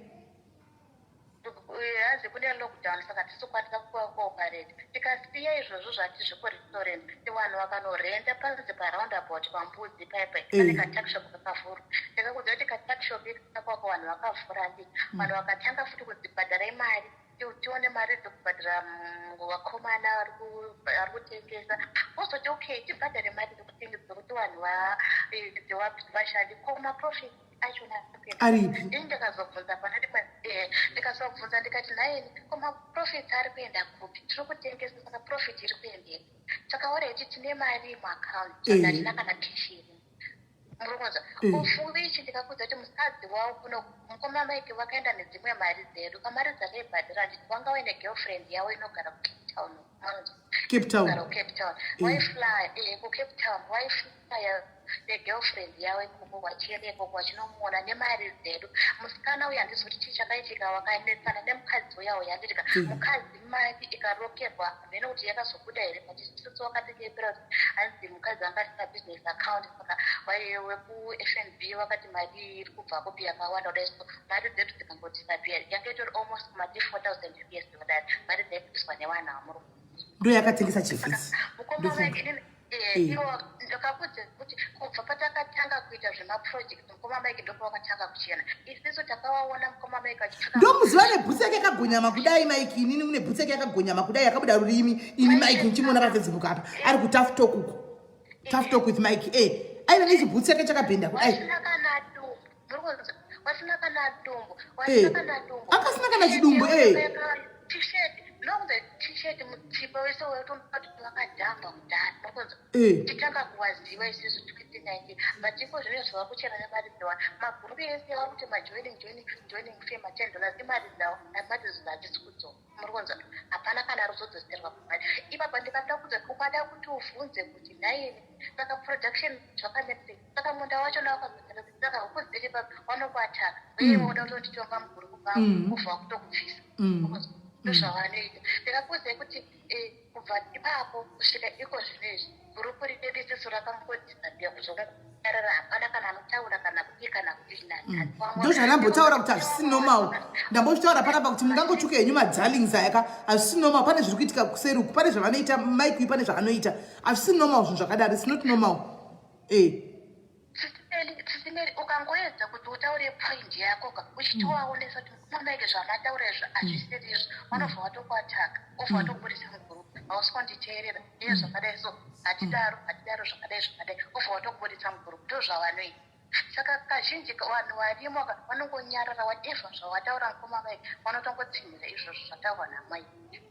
Hanzi kune lockdown, saka tisokwanisa kuoperate. Tikasiya izvozvo zvati zvekurestaurant, vanhu vakanorenda panzi paroundabout paMbudzi paipai, pane katuckshop kakavhurwa. Ndakakudza kuti katuckshop ikakako vanhu vakavhura, ndi vanhu vakatanga futi kunzi bhadharai mari, tione mari dzekubhadhara vakomana vari kutengesa. Wozoti okay, tibhadhare mari dzekuti vanhu vashandi, ko maprofit achona? Aripi? Ini ndakazobvunza pana rimwe, ndikazobvunza ndikati, nhaini, ko maprofits ari kuenda kupi? Tiri kutengesa, saka profit iri kuendepi? Saka already tine mari muaccount, saka hatina kana cash iri murukonza. Ufuvichi ndikakudza kuti mukadzi wavo kuno, mukoma Mike, vakaenda nedzimwe mari dzedu pamari dzataibhadhara, nditi vanga vaine girlfriend yavo inogara kuCape Town. Cape Town. Kugara kuCape Town. Waifly kuCape Town, waiflya negirlfriend yavo ikoko, vachienda ikoko vachinomuona nemari dzedu. Musikana uyu, handisi kuti chii chakaitika, vakanetsana nemukadzi uya uya, handitika? Mukadzi mari ikarokerwa, hamene kuti yakazobuda here, but isusu wakatinyepera kuti hanzi mukadzi anga asina business account, saka wekuFNB vakati mari iyi iri kubva kupi yakawanda kudai? So mari dzedu dzikangodisappear, yanga itori almost kumati 4000 US dollars, mari dzaibviswa nevanhu vamuri. Ndo yakatengesa chivhisi. Mukoma Ndofunga. Mike, inini iwo ndakakudza kuti kubva patakatanga kuita zvemaproject, mukoma Mike ndopavakatanga kuchena. Isisu takavaona mukoma Mike achipfeka. Ndomuziva nebhutsi yake yakagonyama kudai. Mike, inini une bhutsi yake yakagonyama kudai, yakabuda rurimi. Ini Mike ndichimuona paFacebook apa ari kuTough Talk uko, Tough Talk with Mike, aiva nechibhutsi yake chakabhenda kudai. Wasina kana dumbu. Wasina kana dumbu. Wasina kana dumbu. Akasina kana chidumbu, eh. T-shirt nokunze, T-shirt mutsipa wese waitomati wakadhamba kudhara, murikunzwa? Titanga kuwaziva isusu 2019, but iko zvino zvava kuchena nemari dzewa magurupu ese vari kuti majoining, joining, joining fee ma10 dollars, imari dzavo, mari idzodzo hadzisi kudzoka, muri kunzwa? Hapana kana ruzodzoserwa kumari ipapa. Ndikada kudza, ukada kuti uvhunze kuti nhaini, saka production zvakamira sei, saka munda wachona wakazogara, saka huku dziri papi, vanokuataka uye woda kutonditonga mugurupu pavo, kubva kutokubvisa. Ndozvavanoita. Ndikakuudzai kuti kubva ipapo kusvika iko zvino izvi, gurupu redu isusu rakangodisappear kuzongonyarara, hapana kana. kutaura kana kudii kana kudii nanhasi. Ndozvandambotaura kuti hazvisi normal. Ndambozvitaura panapa kuti mungangotuka henyu madarlings aya ka, hazvisi normal. Pane zviri kuitika kuseri uku, pane zvavanoita Mike uyu, pane zvaanoita. Hazvisi normal zvinhu zvakadaro, it's not normal. Eh. Sisi Mary, ukangoedza kuti utaure point yako ka, uchitovaonesa kuti munaike zvamataura izvo hazvisiri izvo, vanobva vatokuataka, obva vatokubudisa mugroup. "Hausi kunditeerera iye zvakadai, so hatidaro, hatidaro, zvakadai zvakadai," obva vatokubudisa mugroup. Ndo zvavanoita. Saka kazhinji vanhu varimo ka vanongonyarara. Whatever zvawataura mukoma Mike, vanotongotsinhira izvozvo zvataurwa naMike.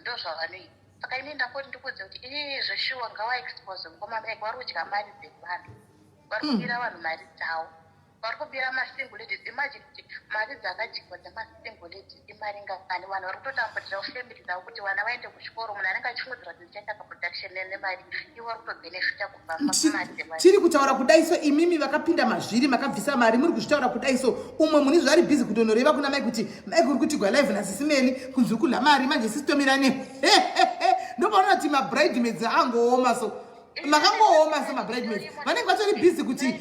Ndo zvavanoita. Saka ini ndangoti ndikuudze kuti ii, zveshuwa, ngavaexpose mukoma Mike. Vari kudya mari dzevanhu, vari kubira vanhu mari dzavo, vari kubira masingle ladies. Imagine kuti mari dzakadyiwa dzemasingle ladies imari ngani. Vanhu vari kutotambudira family dzavo kuti vana vaende kuchikoro. Munhu anenge achifungidzira kuti ndichaita kaproduction nemari, ivo vari kutobhenefita kubva mari dzevanhu. Tiri kutaura kudai so, imimi vakapinda mazviri, makabvisa mari, muri kuzvitaura kudai so, umwe muni zvari busy kutonoreva kuna Mai kuti, "Mike, uri kutigwa live naSisi Meli kunzi uri kudya mari." Manje sisi tomira ne ndopaona kuti mabridemaids angooma so, makangooma so. Mabridemaids vanenge vatori busy kuti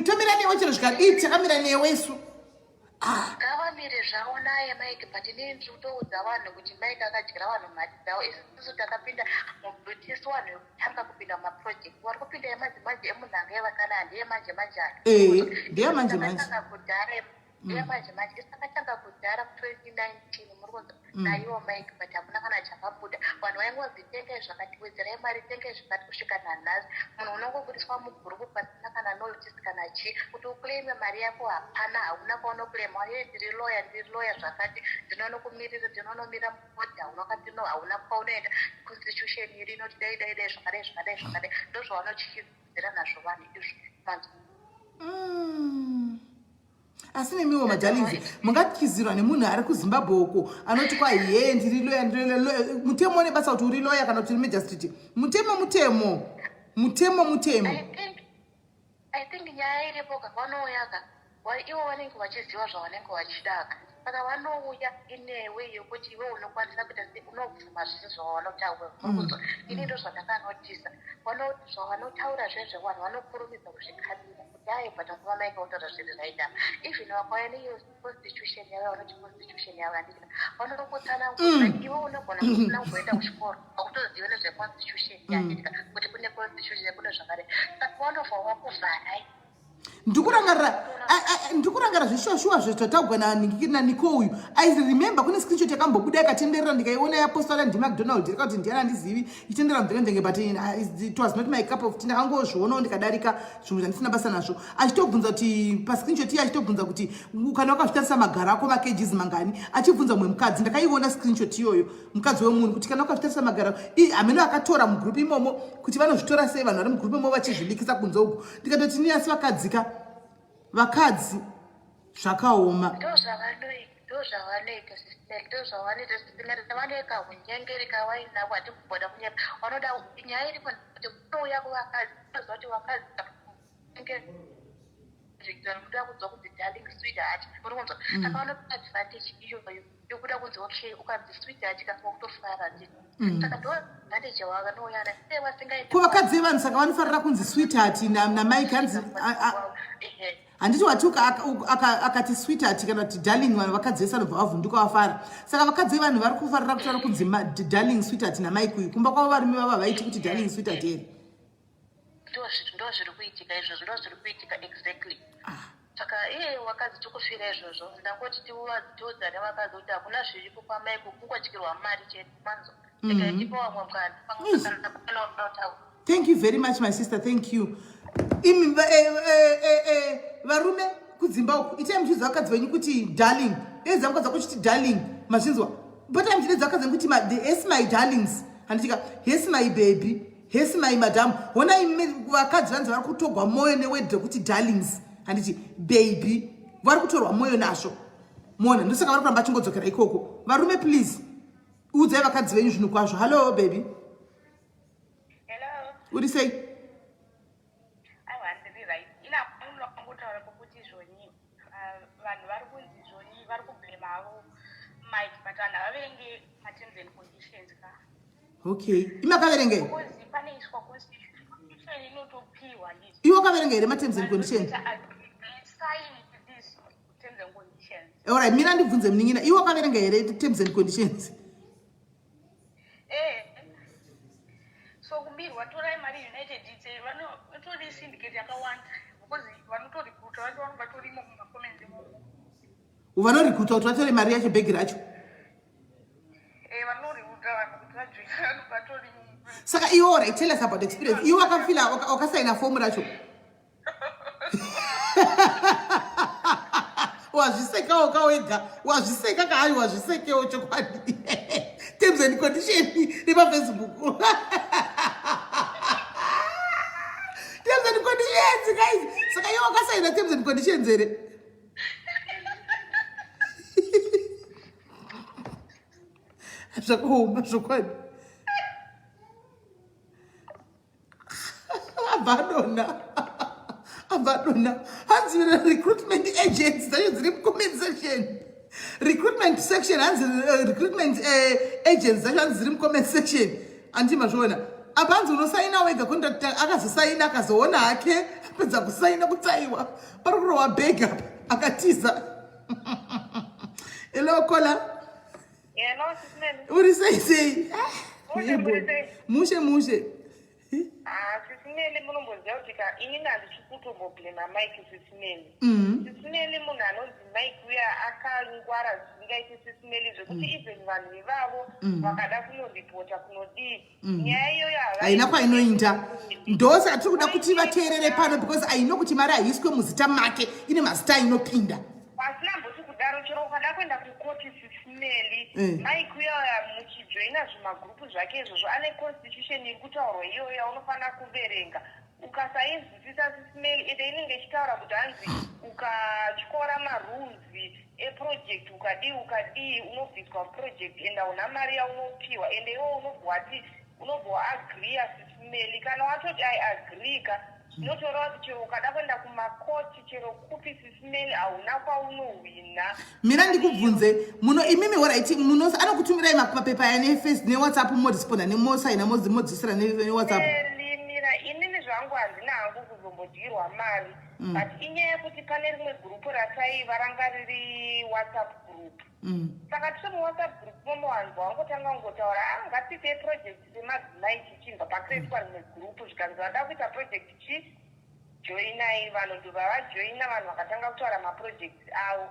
tomira newe chero zvikadii, takamira newe isu. Ah. Ngavamire zvavo naye Mike, but inini ndiri kutoudza vanhu kuti Mike akadyira vanhu mari dzavo. Isusu takapinda, tisu vanhu vekutanga kupinda mumaproject. Vari kupinda emadzimanje emunhanga yevakana, handeye manje manje aya. Ee, ndeyamanje manje. Takatanga kudhara, ndeyamanje manje. Isu takatanga kudhara ku2019, muri kunzwa, naiwo Mike, but hakuna kana chakabuda. Vanhu vaingonzi tengai zvakati, wedzerai mari, tengai zvakati, kusvika nanhasi. Munhu unongobudiswa mugroup pasina kana notice kana chii. Kuti uclaime mari yako hapana, hauna kwaunoclaima. "Ye, ndiri lawyer, ndiri lawyer zvakati, ndinonokumirira, ndinonomira mukoti." Hauna katino, hauna kwaunoenda. Constitution iri inoti dai dai dai, zvakadai zvakadai zvakadai. Ndozvavanotyisidzira nazvo vanhu izvo manzwa. Asi nemiwo madarlings, mungatyizirwa nemunhu ari kuZimbabwe uko anoti kwa ye, "Ndiri lawyer, ndiri lawyer." Mutemo une basa kuti uri lawyer kana kuti uri magistrate? Mutemo mutemo, mutemo mutemo. I think nyaya iripo ka, vanouya ka, ivo vanenge vachiziva zvavanenge vachidaka. Saka vanouya inewe yekuti iwe unokwanisa kuita se unobvuma zvese zvavanotaura. Urikunzwa? Ini ndo zvandakanotisa. Zvavanotaura zvezve, vanhu vanokurumidza kuzvikabira kuti ai, but nguva Mike votaura zviri right apa. Even vakauya neiyo constitution yavo, vanoti constitution yavo, handiti vanokutsanangura. Iwe unogona kusina kumboenda kuchikoro, hakutozive nezveconstitution, handitika, kuti kune constitution, kune zvakadai. Saka vanobva vakuvharai. Ndikurangarira zvishoshuwa zvezvataugwa naNiko uyu. I remember kune screenshot yakambobuda yakatenderera, ndikaiona yapostwa ndiMacdonald, yakati ndiani handizivi, ichitendera mvenge, but it was not my cup of tea. Ndakangozvionawo ndikadarika, zvinhu zvandisina basa nazvo. Achitobvunza kuti pascreenshot iye achitobvunza kuti kana wakazvitarisa magaro ako makgs mangani, achibvunza mumwe mukadzi. Ndakaiona screenshot iyoyo, mukadzi wemunhu, kuti kana wakazvitarisa magaro. Hameno akatora mugroup imomo kuti vanozvitora sei vanhu vari mugroup imomo vachizvilikisa kunze uku. Ndikatoti ni, asi vakadzika vakadzi, zvakaoma. Ndozvavanoita, Sis Mary, ndozvavanoita, Sis Mary. Vanoeka unyengeri kavainavo, hatimboda kunyepa. Vanoda nyaya iripo kuti kunouya kuvakadzi, unoziva kuti vakadzi vanoda kunzwa kunzi darling, sweetheart, uri kunzwa? Saka vanopa advantage iyoyo yokuda kunzi okay, ukanzi sweetheart ka, wakutofara, ndini. Saka ndo advantage yavanouya nayo sei vasingaiti. Ko vakadzi vevanhu saka vanofarira kunzi sweetheart naMike, hanzi handiti wati akati sweetheart kana kuti darling, vanhu vakadzi vese vanobva vavhunduka, vafara. Saka vakadzi vevanhu vari kufarira kutaura kunzi darling, sweetheart naMike uyu. Kumba kwavo varume vavo havaiti kuti darling, sweetheart here? Ndo zviri kuitika izvozvo, ndo zviri kuitika exactly. Saka iye vakadzi tikufira izvozvo. Ndangoti tiudzane vakadzi kuti hakuna zviripo kwaMike, kungodyirwa mari chete, manzwa? Tikaitipa vamwe mukana kana panotaura. Thank you very much, my sister, thank you. Imi varume kudzimba uku, itai muchiudza vakadzi venyu kuti darling. Edza mukadzi wako uchiti darling, mazvinzwa? Potai muchidedza vakadzi venyu kuti yes my darlings, handitika, yes my baby, yes my madam. Hona imi vakadzi vanzi vari kutogwa mwoyo neword rekuti darlings, handiti, baby, vari kutorwa mwoyo nazvo. Mona, ndosaka vari kuramba achingodzokera ikoko. Varume, please, udzai vakadzi venyu zvinhu kwazvo. Hallo baby. Hello. Uri sei? Aiwa, ndiri right. Ina munongotaura pokuti zvoni vanhu vari kunzi zvoni vari kublame havo Mike, but vanhu havaverenge materms and conditions ka. Okay, imi akaverengei? Because panoiswa constitution. inotopiwa. Iwe wakaverenga here ma-terms and conditions? Alright, mina ndibvunze munin'ina, iwe wakaverenga here terms and conditions? Eh. So kubirwa torai mari United itse vanotori syndicate yakawanda because vanotorecruita vacho vanenge vatorimo mumacomments imomo. Vanorecruita kuti vatore mari yacho, bhegi racho? Eh, vanorecruita vanhu kuti vajoina, vanenge vatorimo. Saka iwe, alright, tell us about experience. Iwe wakafila, wakasaina fomu racho, wazvisekawo kawega, wazviseka kahayi, wazvisekewo chokwadi. Terms and condition repaFacebook, terms and conditions, guys. Saka iwe wakasaina terms and conditions here? Zvakaoma zvokwadi. Abva adonha, abva adonha. Hanzi recruitment agents dzacho dziri mucomment section, recruitment section. Hanzi recruitment agents dzacho, hanzi dziri mucomment section. Handiti mazviona apa? Hanzi unosaina wega contract. Akazosaina, akazoona hake apedza kusaina kutsaiwa pari kurohwa bhegi apa, akatiza. Hello, caller. Hello, Sis Melly. Uri sei sei? Mushe, muri sei? Mushe mushe. Ah, Sis Melly, munomboziva kuti ka inini handisi kutomboblema Mike, Sis Melly. Sis Melly, munhu anonzi Mike uya akangwara zvisingaiti, Sis Melly, zvekuti even vanhu ivavo vakada kunoripota kunodii, nyaya iyoyo haina kwainoinda. Ndosaka tiri kuda kuti vateerere pano, because aino kuti mari haiswe muzita make, ine mazita ainopinda. Pasina mboti kudaro, chero ukada kuenda kukoti, Sis Melly, Mike uya muchijoina zvimagurupu zvake izvozvo, ane constitution iri kutaurwa iyoyo yaunofanira kuverenga. Ukasainzwisisa, Sis Melly, ende inenge ichitaura kuti hanzi ukatyora marules eproject, ukadii ukadii, unobviswa muproject ende hauna mari yaunopiwa. Ende iwo unobva wati, unobva waagreeya, Sis Melly. Kana watoti "I agree" ka, zvinotoreva kuti chero ukada kuenda kumakoti, chero kupi, Sis Melly, hauna kwaunohwina. Mira ndikubvunze, muno imimi, alright, muno anokutumirai mapepa aya neface neWhatsApp, moresponda nemosaina, modzisira neWhatsApp? Limira inini zvangu handina hangu kuzombodyirwa mari, but inyaya yekuti pane rimwe gurupu rataiva ranga riri WhatsApp group. Saka tiri muWhatsApp group momo, vanhu vangotanga kungotaura, "A, ngatiitei project semadzimai." Chichibva pakuitwa rimwe gurupu, zvikanzi vada kuita project, chi joinai. Vanhu ndobva vajoina, vanhu vakatanga kutaura maprojects avo.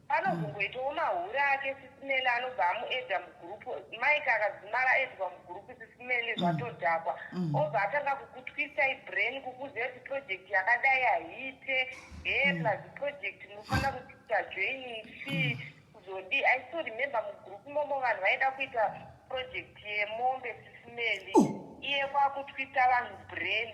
Panozongoitawo mahure ake, Sis Melly, anobva amuedha mugurupu. Mike akadzimara aedwa mugurupu, Sis Melly, zvatodhakwa. Obva atanga kukutwistai brain, kukuziva kuti project yakadai haiite he, plus project munofanira kuita joining fee, kuzodii. I still remember mugurupu momo vanhu vaida kuita project yemombe, Sis Melly. Iye kwakutwista vanhu brain.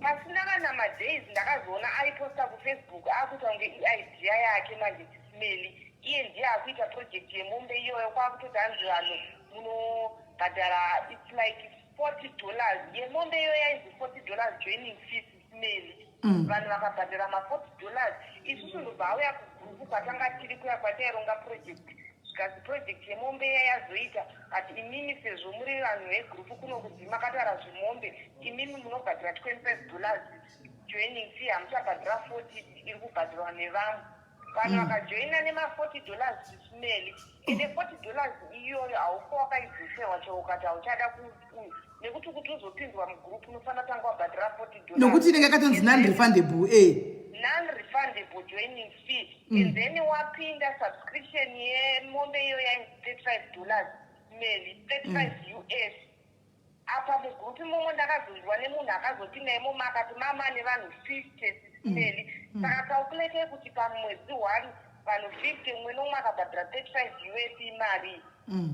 Pasina kana madays, ndakazoona aiposta kuFacebook akuita kunge iidea yake manje, Sis Melly. Iye ndiye akuita project yemombe iyoyo, kwakutoti hanzi vanhu munobhadhara, it's like $40 yemombe iyoyo, yainzi $40 joining fee, Sis Melly. Vanhu vakabhadhara ma$40. Isusu ndobva auya kugurupu kwatanga tiri kuya kwataironga project, zvikanzi project yemombe iya yazoita, but imimi sezvo muri vanhu vegurupu kuno kunzi makataura zvemombe, imimi munobhadhara $25 joining fee, hamuchabhadhara 40 iri kubhadharwa nevamwe vanhu. Vakajoina nema$40, Sis Melly. Ende $40 iyoyo haufa wakaidzoserwa chero ukati hauchada nekuti kuti uzopinzwa mugurupu unofanira tanga wabhadhara $40. Nokuti inenge yakatonzi non refundable e. Non refundable joining fee. And then wapinda, subscription yemombe iyo yainzi $35, Melly, 35 US. Apa mugurupu imomo ndakazonzwa nemunhu akazopinda imomo akati mama nevanhu 50, Sis Melly. Saka calculate kuti pamwedzi one vanhu 50, mumwe nomwe akabhadhara 35 US, imari.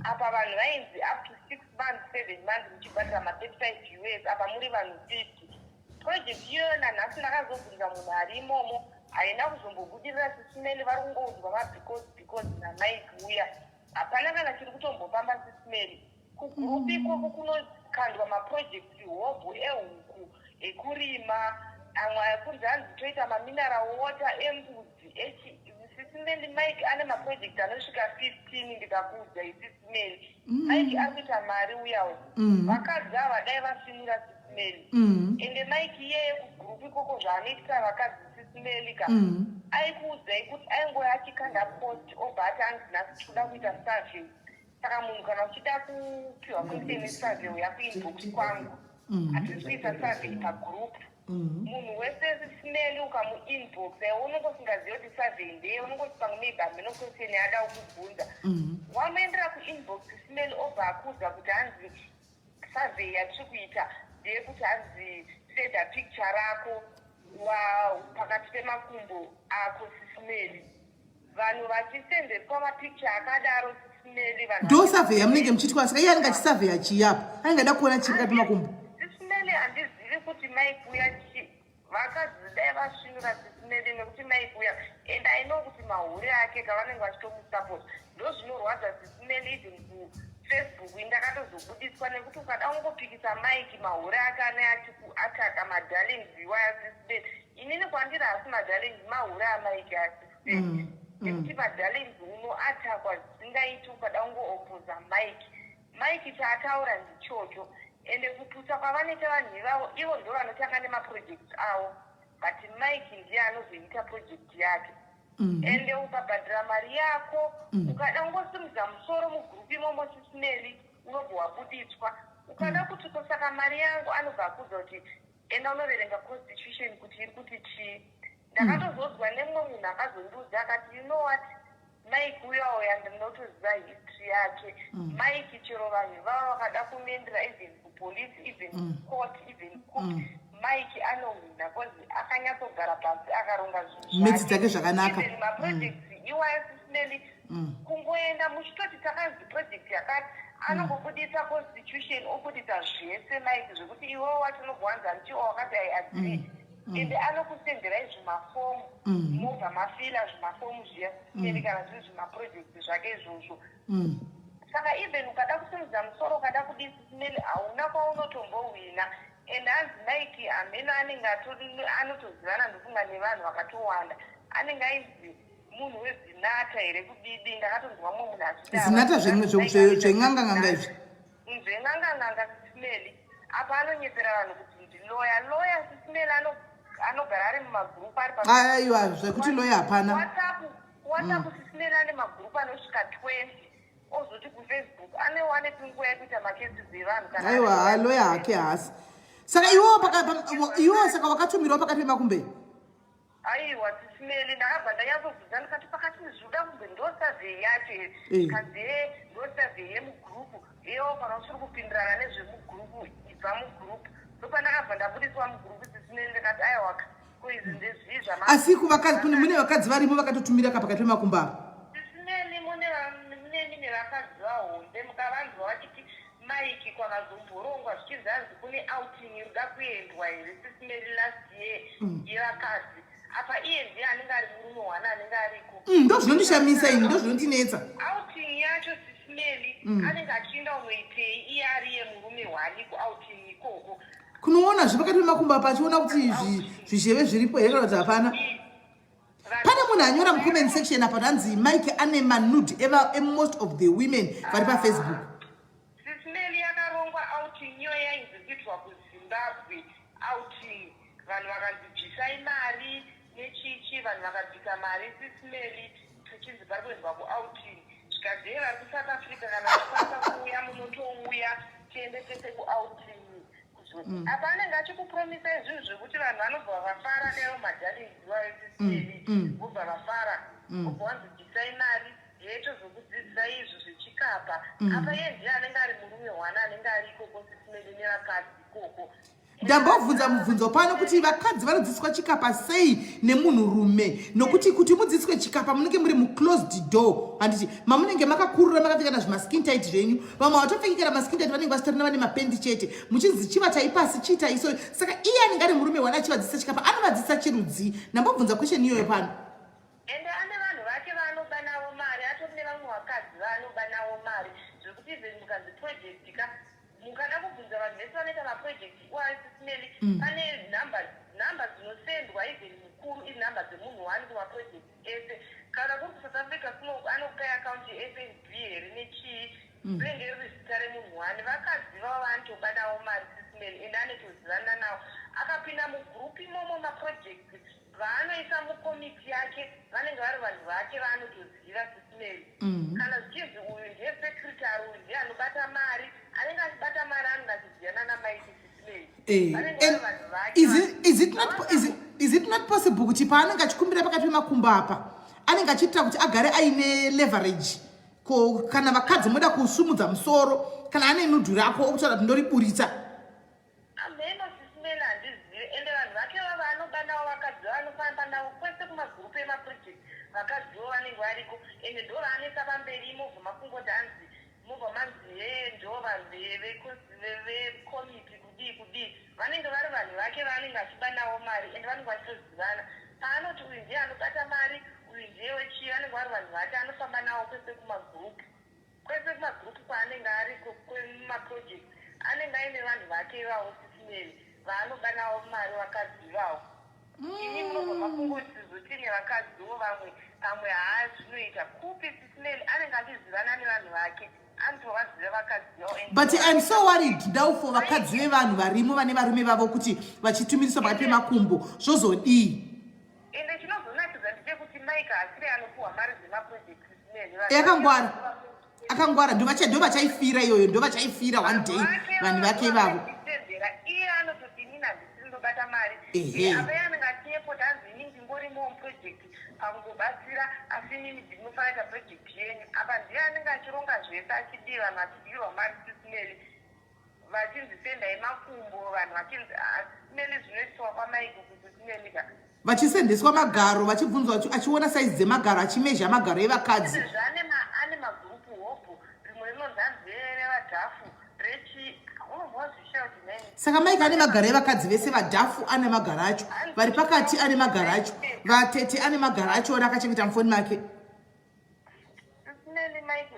Apa vanhu vainzi up to 6 months, 7 months muchibhadhara ma35 US, apa muri vanhu 50. Project iyoyo nanhasi ndakazobvunza munhu ari imomo, haina kuzombobudirira, Sis Melly. Vari kungoudzwa mabecause because naMike uya, hapana kana chiri kutombofamba, Sis Melly. Kugurupu ikoko kunokandwa maprojects hobho ehuku, ekurima, amwe akunzi hanzi toita mamineral water embudzi. Sis Melly, Mike ane maproject anosvika 15. Ndikakuudza, Sis Melly, Mike ari kuita mari uyawo. Vakadzi ava dai vasimira, Sis Melly. Sis Melly. Ende Mike iyeye kugroup ikoko zvaanoitisa vakadzi, Sis Melly ka, aikuudzai kuti aingoya achikanda post, obva ati anzi nhasi tinoda kuita survey, saka munhu kana uchida kupiwa question yesurvey, uya kuinbox kwangu. Hatisi kuisa survey pagroup. Munhu wese, Sis Melly, ukamuinbox, aiwe unonge usingazivi kuti survey ndeye, unongoti pamwe maybe hameno question yaada kukubvunza. Wamuendera kuinbox, Sis Melly, obva akuudza kuti hanzi survey yatiri kuita ndeyekuti hanzi senda picture rako wa pakati pemakumbo ako. Sis Melly, vanhu vachisendeswa mapicture akadaro, Sis Melly, vanhu Ndo survey yamunenge muchiitwa. Saka iye anenge achisurveya chii apa? Anenge ada kuona chii pakati pemakumbo? Sis Melly, handizivi kuti Mike uya vakadzi dai vasvinura, Sis Melly, nekuti Mike uya, and I know kuti mahure ake kavanenge vachitomusupport. Ndo zvinorwadza, Sis Melly. Even kuFacebook indakatozobudiswa nekuti ukada kungopikisa Mike, mahure ake ane achikuataka, madarlings iwaya. Sis Melly, inini kwandiri hasi madarlings, mahure aMike aSis Melly, nekuti madarlings unoatakwa zvisingaiti ukada kungoopposa Mike. Mike chaataura ndichocho, ende kuputsa kwavanoita vanhu ivavo, ivo ndo vanotanga nemaprojects avo, but Mike ndiye anozoita project yake. Ende ukabhadhira mari yako, ukada kungosimudza musoro mugroup imomo, Sis Melly, unobva wabuditswa. Ukada kuti kosaka mari yangu, anobva akuudza kuti enda unoverenga constitution kuti iri kuti chii. Ndakatozonzwa nemumwe munhu akazondiudza akati, "You know what, Mike uya ndinotoziva history yake." Mike, chero vanhu vava vakada kumuendera even kupolice, even kucourt, even kupi, Mike anohwina because akanyatsogara pasi akaronga zvinhu. Maths dzake zvakanaka. Even maprojects iwaya, Sis Melly, kungoenda muchitoti takanzi project yakati, anongobudisa constitution, obudisa zvese Mike, zvekuti iwewo wacho unobvanza ndiwo wakati I agree. Ende anokusenderai zvimafomu, mobva mafila zvimafomu zviya, Sis Melly, kana zviri zvimaprojects zvake izvozvo. Saka even ukada kusimudza musoro, ukada kudii, Sis Melly, hauna kwaunotombohwina. And hanzi Mike hameno anenge anotozivana, ndofunga, nevanhu vakatowanda. Anenge ainzi munhu weZinatha here kudidi? Ndakatonzwa mumwe munhu achidaro. Zinatha zven'anga-n'anga izvi. Zven'anga-n'anga, Sis Melly. Apa anonyepera vanhu kuti ndiloya, loya, Sis Melly. Anogara ari mumagroup ari Aiwa, zvekuti loya hapana. WhatsApp, Sis Melly, ane magroup anosvika 20, ozoti kuFacebook anewo ane pinguva yekuita macases evanhu kana Aiwa, loya hake haasi. Saka iwewo iwewo saka wakatumirwa pakati pemakumbe? Aiwa, Sis Melly, ndakabva ndanyatsobvunza ndikati pakati zvoda kunge ndo survey yacho here? Kanzi e, ndo survey yemugroup iyewo, kana usiri kupindirana nezvemugroup, ibva mugroup. Ndopandakabva ndabudiswa mugroup, Sis Melly. Ndikati aiwa, ko izvi ndezvii zvama Asi kuvakadzi mune vakadzi varimo vakatotumira ka pakati pemakumbo apa? Sis Melly, mune mine vakadzi vahombe. Mukavanzwa vachiti Mike kwakazomborongwa zvichinzi hanzi kune outing iri kuendwa here, Sis Melly, last year, yevakadzi. Apa iye ndiye anenge ari murume wana anenge ariko. Ndo zvinondishamisa ini, ndo zvinondinetsa. Outing yacho, Sis Melly, anenge achienda unoitei iye ari iye murume hwani kuouting ikoko? Kunoona zvepakati pemakumbo apa, achiona kuti zvizheve zviripo here kana kuti hapana. Pane munhu anyora mucomment section apa, hanzi Mike ane manude emost of the women vari paFacebook. Sis Melly, yakarongwa outing iyo yainzi kuitwa kuZimbabwe outing. Vanhu vakanzi bvisai mari nechichi, vanhu vakabvisa mari, Sis Melly, tichinzi pari kuendwa kuouting. Zvikanzi ye vari kuSouth Africa kana vachikwanisa kuuya, munotouya tiende tese kuouting. Apa anenge achikupromisai zvinhu zvekuti vanhu vanobva vafara kaivo madarlings iwayo, Sis Melly, vobva vafara, vobva wanzi bvisai mari yetozokudzidzisai izvo zvechikapa. Apa iye ndiye anenge ari murume hwana anenge ari ikoko, Sis Melly, nevakadzi ikoko. Ndambobvunza mubvunzo pano kuti vakadzi vanodzidziswa chikapa sei nemunhurume? Nokuti kuti mudzidziswe chikapa munenge muri muclosed door, handiti? Mamunenge makakurura, makapfeka na zvimaskin tight zvenyu. Vamwe havatopfeki kana maskin tight, vanenge vasitorina, vane mapendi chete, muchinzi chivatai pasi, chiitai so. Saka iye anenge ari murume wana achivadzidzisa chikapa, anovadzidzisa chirudzi? Ndambobvunza question iyoyo pano. Ende ane vanhu vake vaanoba navo mari, atori nevamwe vakadzi vaanoba navo mari, zvekuti even mukanzi project ka, mukada kubvunza vanhu vese vanoita maproject iwayo, Sis Melly, pane nhamba dzinosendwa even mukuru, inhamba dzemunhu wani kumaproject ese. Kana kuri kuSouth Africa kuno, anokupai account yeFNB here nechii, rinenge riri zita remunhu wani. Vakadzi vava vanotoba navo mari, Sis. Sis Melly, ende anotozivana nawo. Akapinda mugroup imomo, maprojects vaanoisa mukomiti yake vanenge vari vanhu vake vaanotoziva, Sis Melly. Kana zvichinzi uyu ndiye secretary, uyu ndiye anobata mari, anenge achibata mari anenge achiziyana naMike, Sis Melly. Vanenge vari vanhu vake. Is it not possible kuti paanenge achikumbira pakati pemakumbo apa anenge achiitira kuti agare aine leverage? Ko kana vakadzi moda kusumudza musoro, kana ane nude rako okutaura kuti ndoriburitsa? Amheno, Sis Melly, handizivi. Ende vanhu vake vava anoba navo vakadzi vanofamba navo kwese kumagurupu emaproject, vakadziwo vanenge variko, ende ndo vaanoisa pamberi. Movha makungoti hanzi movha manzi hee, ndo vanhu vekomiti, kudii kudii. Vanenge vari vanhu vake vaanenge achiba navo mari, ende vanenge vachitozivana. Paanoti uyu ndiye anobata mari, uyu ndiye wechii, vanenge vari vanhu vake anofamba navo kwese kumagurupu, kwese kumagurupu kwaanenge ariko kwemaproject, anenge aine vanhu vake ivavo, Sis Melly, vaanoba navo mari vakadzi ivavo. Imi munobva makungoti zotine vakadziwo vamwe pamwe. Haa, zvinoita kupi, Sis Melly? Anenge achizivana nevanhu vake, anotovaziva vakadziwo. But I'm so worried now for vakadzi vevanhu varimo vane varume vavo, kuti vachitumiriswa pakati pemakumbo zvozodii? Ende chinozonakidza ndechekuti Mike asiri anopiwa mari dzemaproject, Sis Melly. Akangwara, akangwara. Ndo vachaifira iyoyo, ndo vachaifira one day, vanhu vake ivavo. Tendera, iye anototi inini handisiri ndobata mari. Apa iye anenge achiepota, hanzi inini ndingorimowo muproject pakungobatsira, asi inini ndinofanira kuita project yenyu. Apa ndiye anenge achironga zvese, achidii, vanhu vachidyirwa mari, Sis Melly, vachinzi sendai makumbo, vanhu vachinzi, "Ah, Sis Melly, zvinoitwa kwaMike kuSis Melly ka." Vachisendeswa magaro, vachibvunzwa, achiona saizi dzemagaro, achimezha magaro evakadzi. Izvezvi ane magurupu hobho, rimwe rinonzi hanzi revadhafu, rechi, unobva wazvishayo kuti nani. Saka Mike ane magaro evakadzi vese. Vadhafu ane magaro acho, vari pakati ane magaro acho, vatete ane magaro acho ona akachengeta mufoni make. Sis Melly, Mike,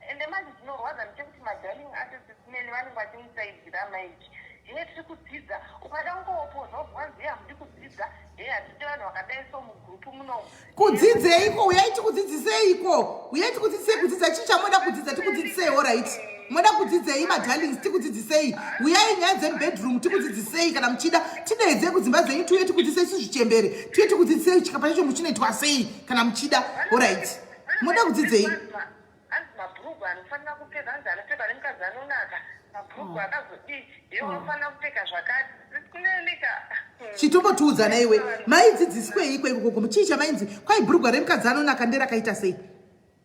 ende manje zvinorwadza ndechekuti madarling acho, Sis Melly, vanenge vachimusaidzira Mike. Hine tiri kudzidza, ukada kungoopodza ubvanzi hamudi kudzidza, he, hatidi vanhu vakadai so mugurupu munomu. Kudzidzeiko? Uyai tikudzidziseiko, uyai tikudzidzisei kudzidza. Chii chamoda kudzidza? Tikudzidzisei. Alright, moda kudzidzei, madarlings? Tikudzidzisei. Uyai, nyaya dzemubedroom tikudzidzisei. Kana muchida, tidaidzei kudzimba dzenyu, tiuye tikudzidzisei. Sizvichembere, tiuye tikudzidzisei chikapa chacho muchinoitwa sei kana muchida. Alright, moda kudzidzei? Hanzi mabhurugwa anofanira kupfeka, hanzi anopfekwa nemukadzi anonaka mabhurugwa akazodii, ye unofanira kupfeka zvakati kunelika. Chitombotiudza naiwe, maidzidziswei ikoko? Chii chamainzi kwai bhurugwa remukadzi anonaka nderakaita sei?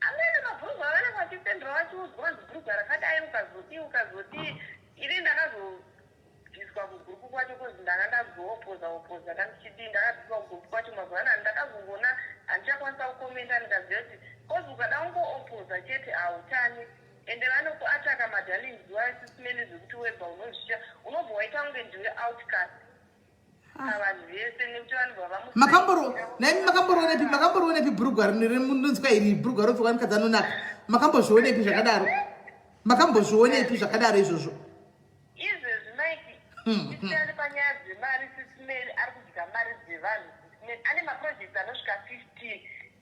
Amene, mabhurugwa avanenge vachisendera, vachiudzwa vanzi bhurugwa rakadai, ukazodii, ukazodii. Ini ndakazobviswa kugurupu kwacho kunzi ndanga ndazoopoza opoza ndandichidii. Ndakabviswa kugurupu kwacho mazuva anaya, ndakazongoona handichakwanisa kukomenda, ndikaziva kuti kozi ukada kungoopoza chete hautani. Ende vanokuataka madarlings Sis Melly, zvekuti webva unozvisha, unobva waita kunge ndiwe outcast pavanhu vese, nekuti vanobva vamu Makamboro naimi, makamboronepi, makamboronepi bhurugwa rinonzwa iri bhurugwa rinopfekwa nemukadzi anonaka? Makambozvionepi zvakadaro? Makambozvionepi zvakadaro izvozvo? Izvezvi Mike isiyani panyaya dzemari, Sis Melly, ari kudya mari dzevanhu. Sis Melly ane maprojects anosvika 15.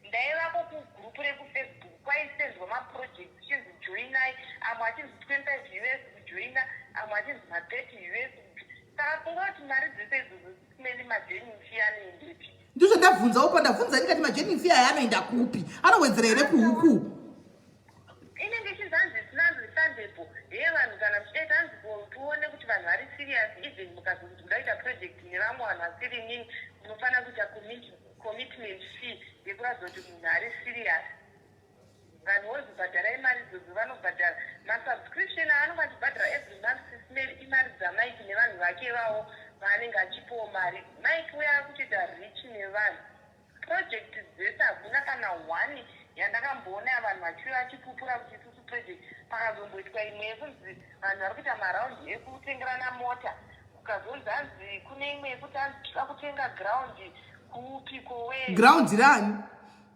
Ndaivako kugurupu rekuFacebook, kwaisendwa maprojects chinzi joinai, amwe achinzi 25 US kujoina, amwe achinzi ma30 US. Saka funga kuti mari dzese idzodzo, Sis Melly, majoining fee anoendepi? Ndizvo ndabvunzawo pa ndabvunza ndikati majoining fee aya anoenda kupi? Anowedzera here kuhuku? Inenge ichinzi hanzi sinanzi refundable heye, vanhu kana muchidaita hanzi tione kuti vanhu vari serious, even mukazonzi kuda kuita project nevamwe vanhu vasiri nini, munofanira kuita commitment fee yekuratidza kuti munhu ari serious. Vanhu vozibhadharai mari idzodzo, vanobhadhara masubscription aanonge achibhadhara every month. Sis Melly, imari dzaMike nevanhu vake vavo vaanenge achipowo mari. Mike uya ari kutoita rich nevanhu. Project dzese hakuna kana one yandakamboona yavanhu vachiuya vachipupura kuti isusu project. Pakazomboitwa imwe yekunzi vanhu vari kuita maraundi ekutengerana mota, kukazonzi hanzi kune imwe yekuti hanzi toda kutenga ground kupi kowe. Ground rani?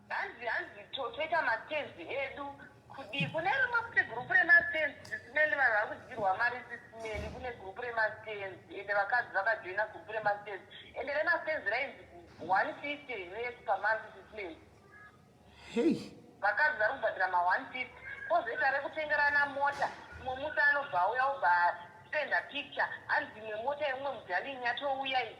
Hanzi toita matenzi edu kudii. Kune rimwe kuti gurupu rematenzi, Sis Melly, vanhu vari kudyirwa mari. Sis Melly, kune gurupu rematenzi, ende vakadzi vakajoina gurupu rematenzi, ende rematenzi rainzi 150 US pamonth, Sis Melly. Hei. Vakadzi vari kubhadhira ma150. Kwozoita rekutengerana mota, mumwe musi anobva auya obva senda picture hanzi imwe mota yemumwe mudarling yatouya iyi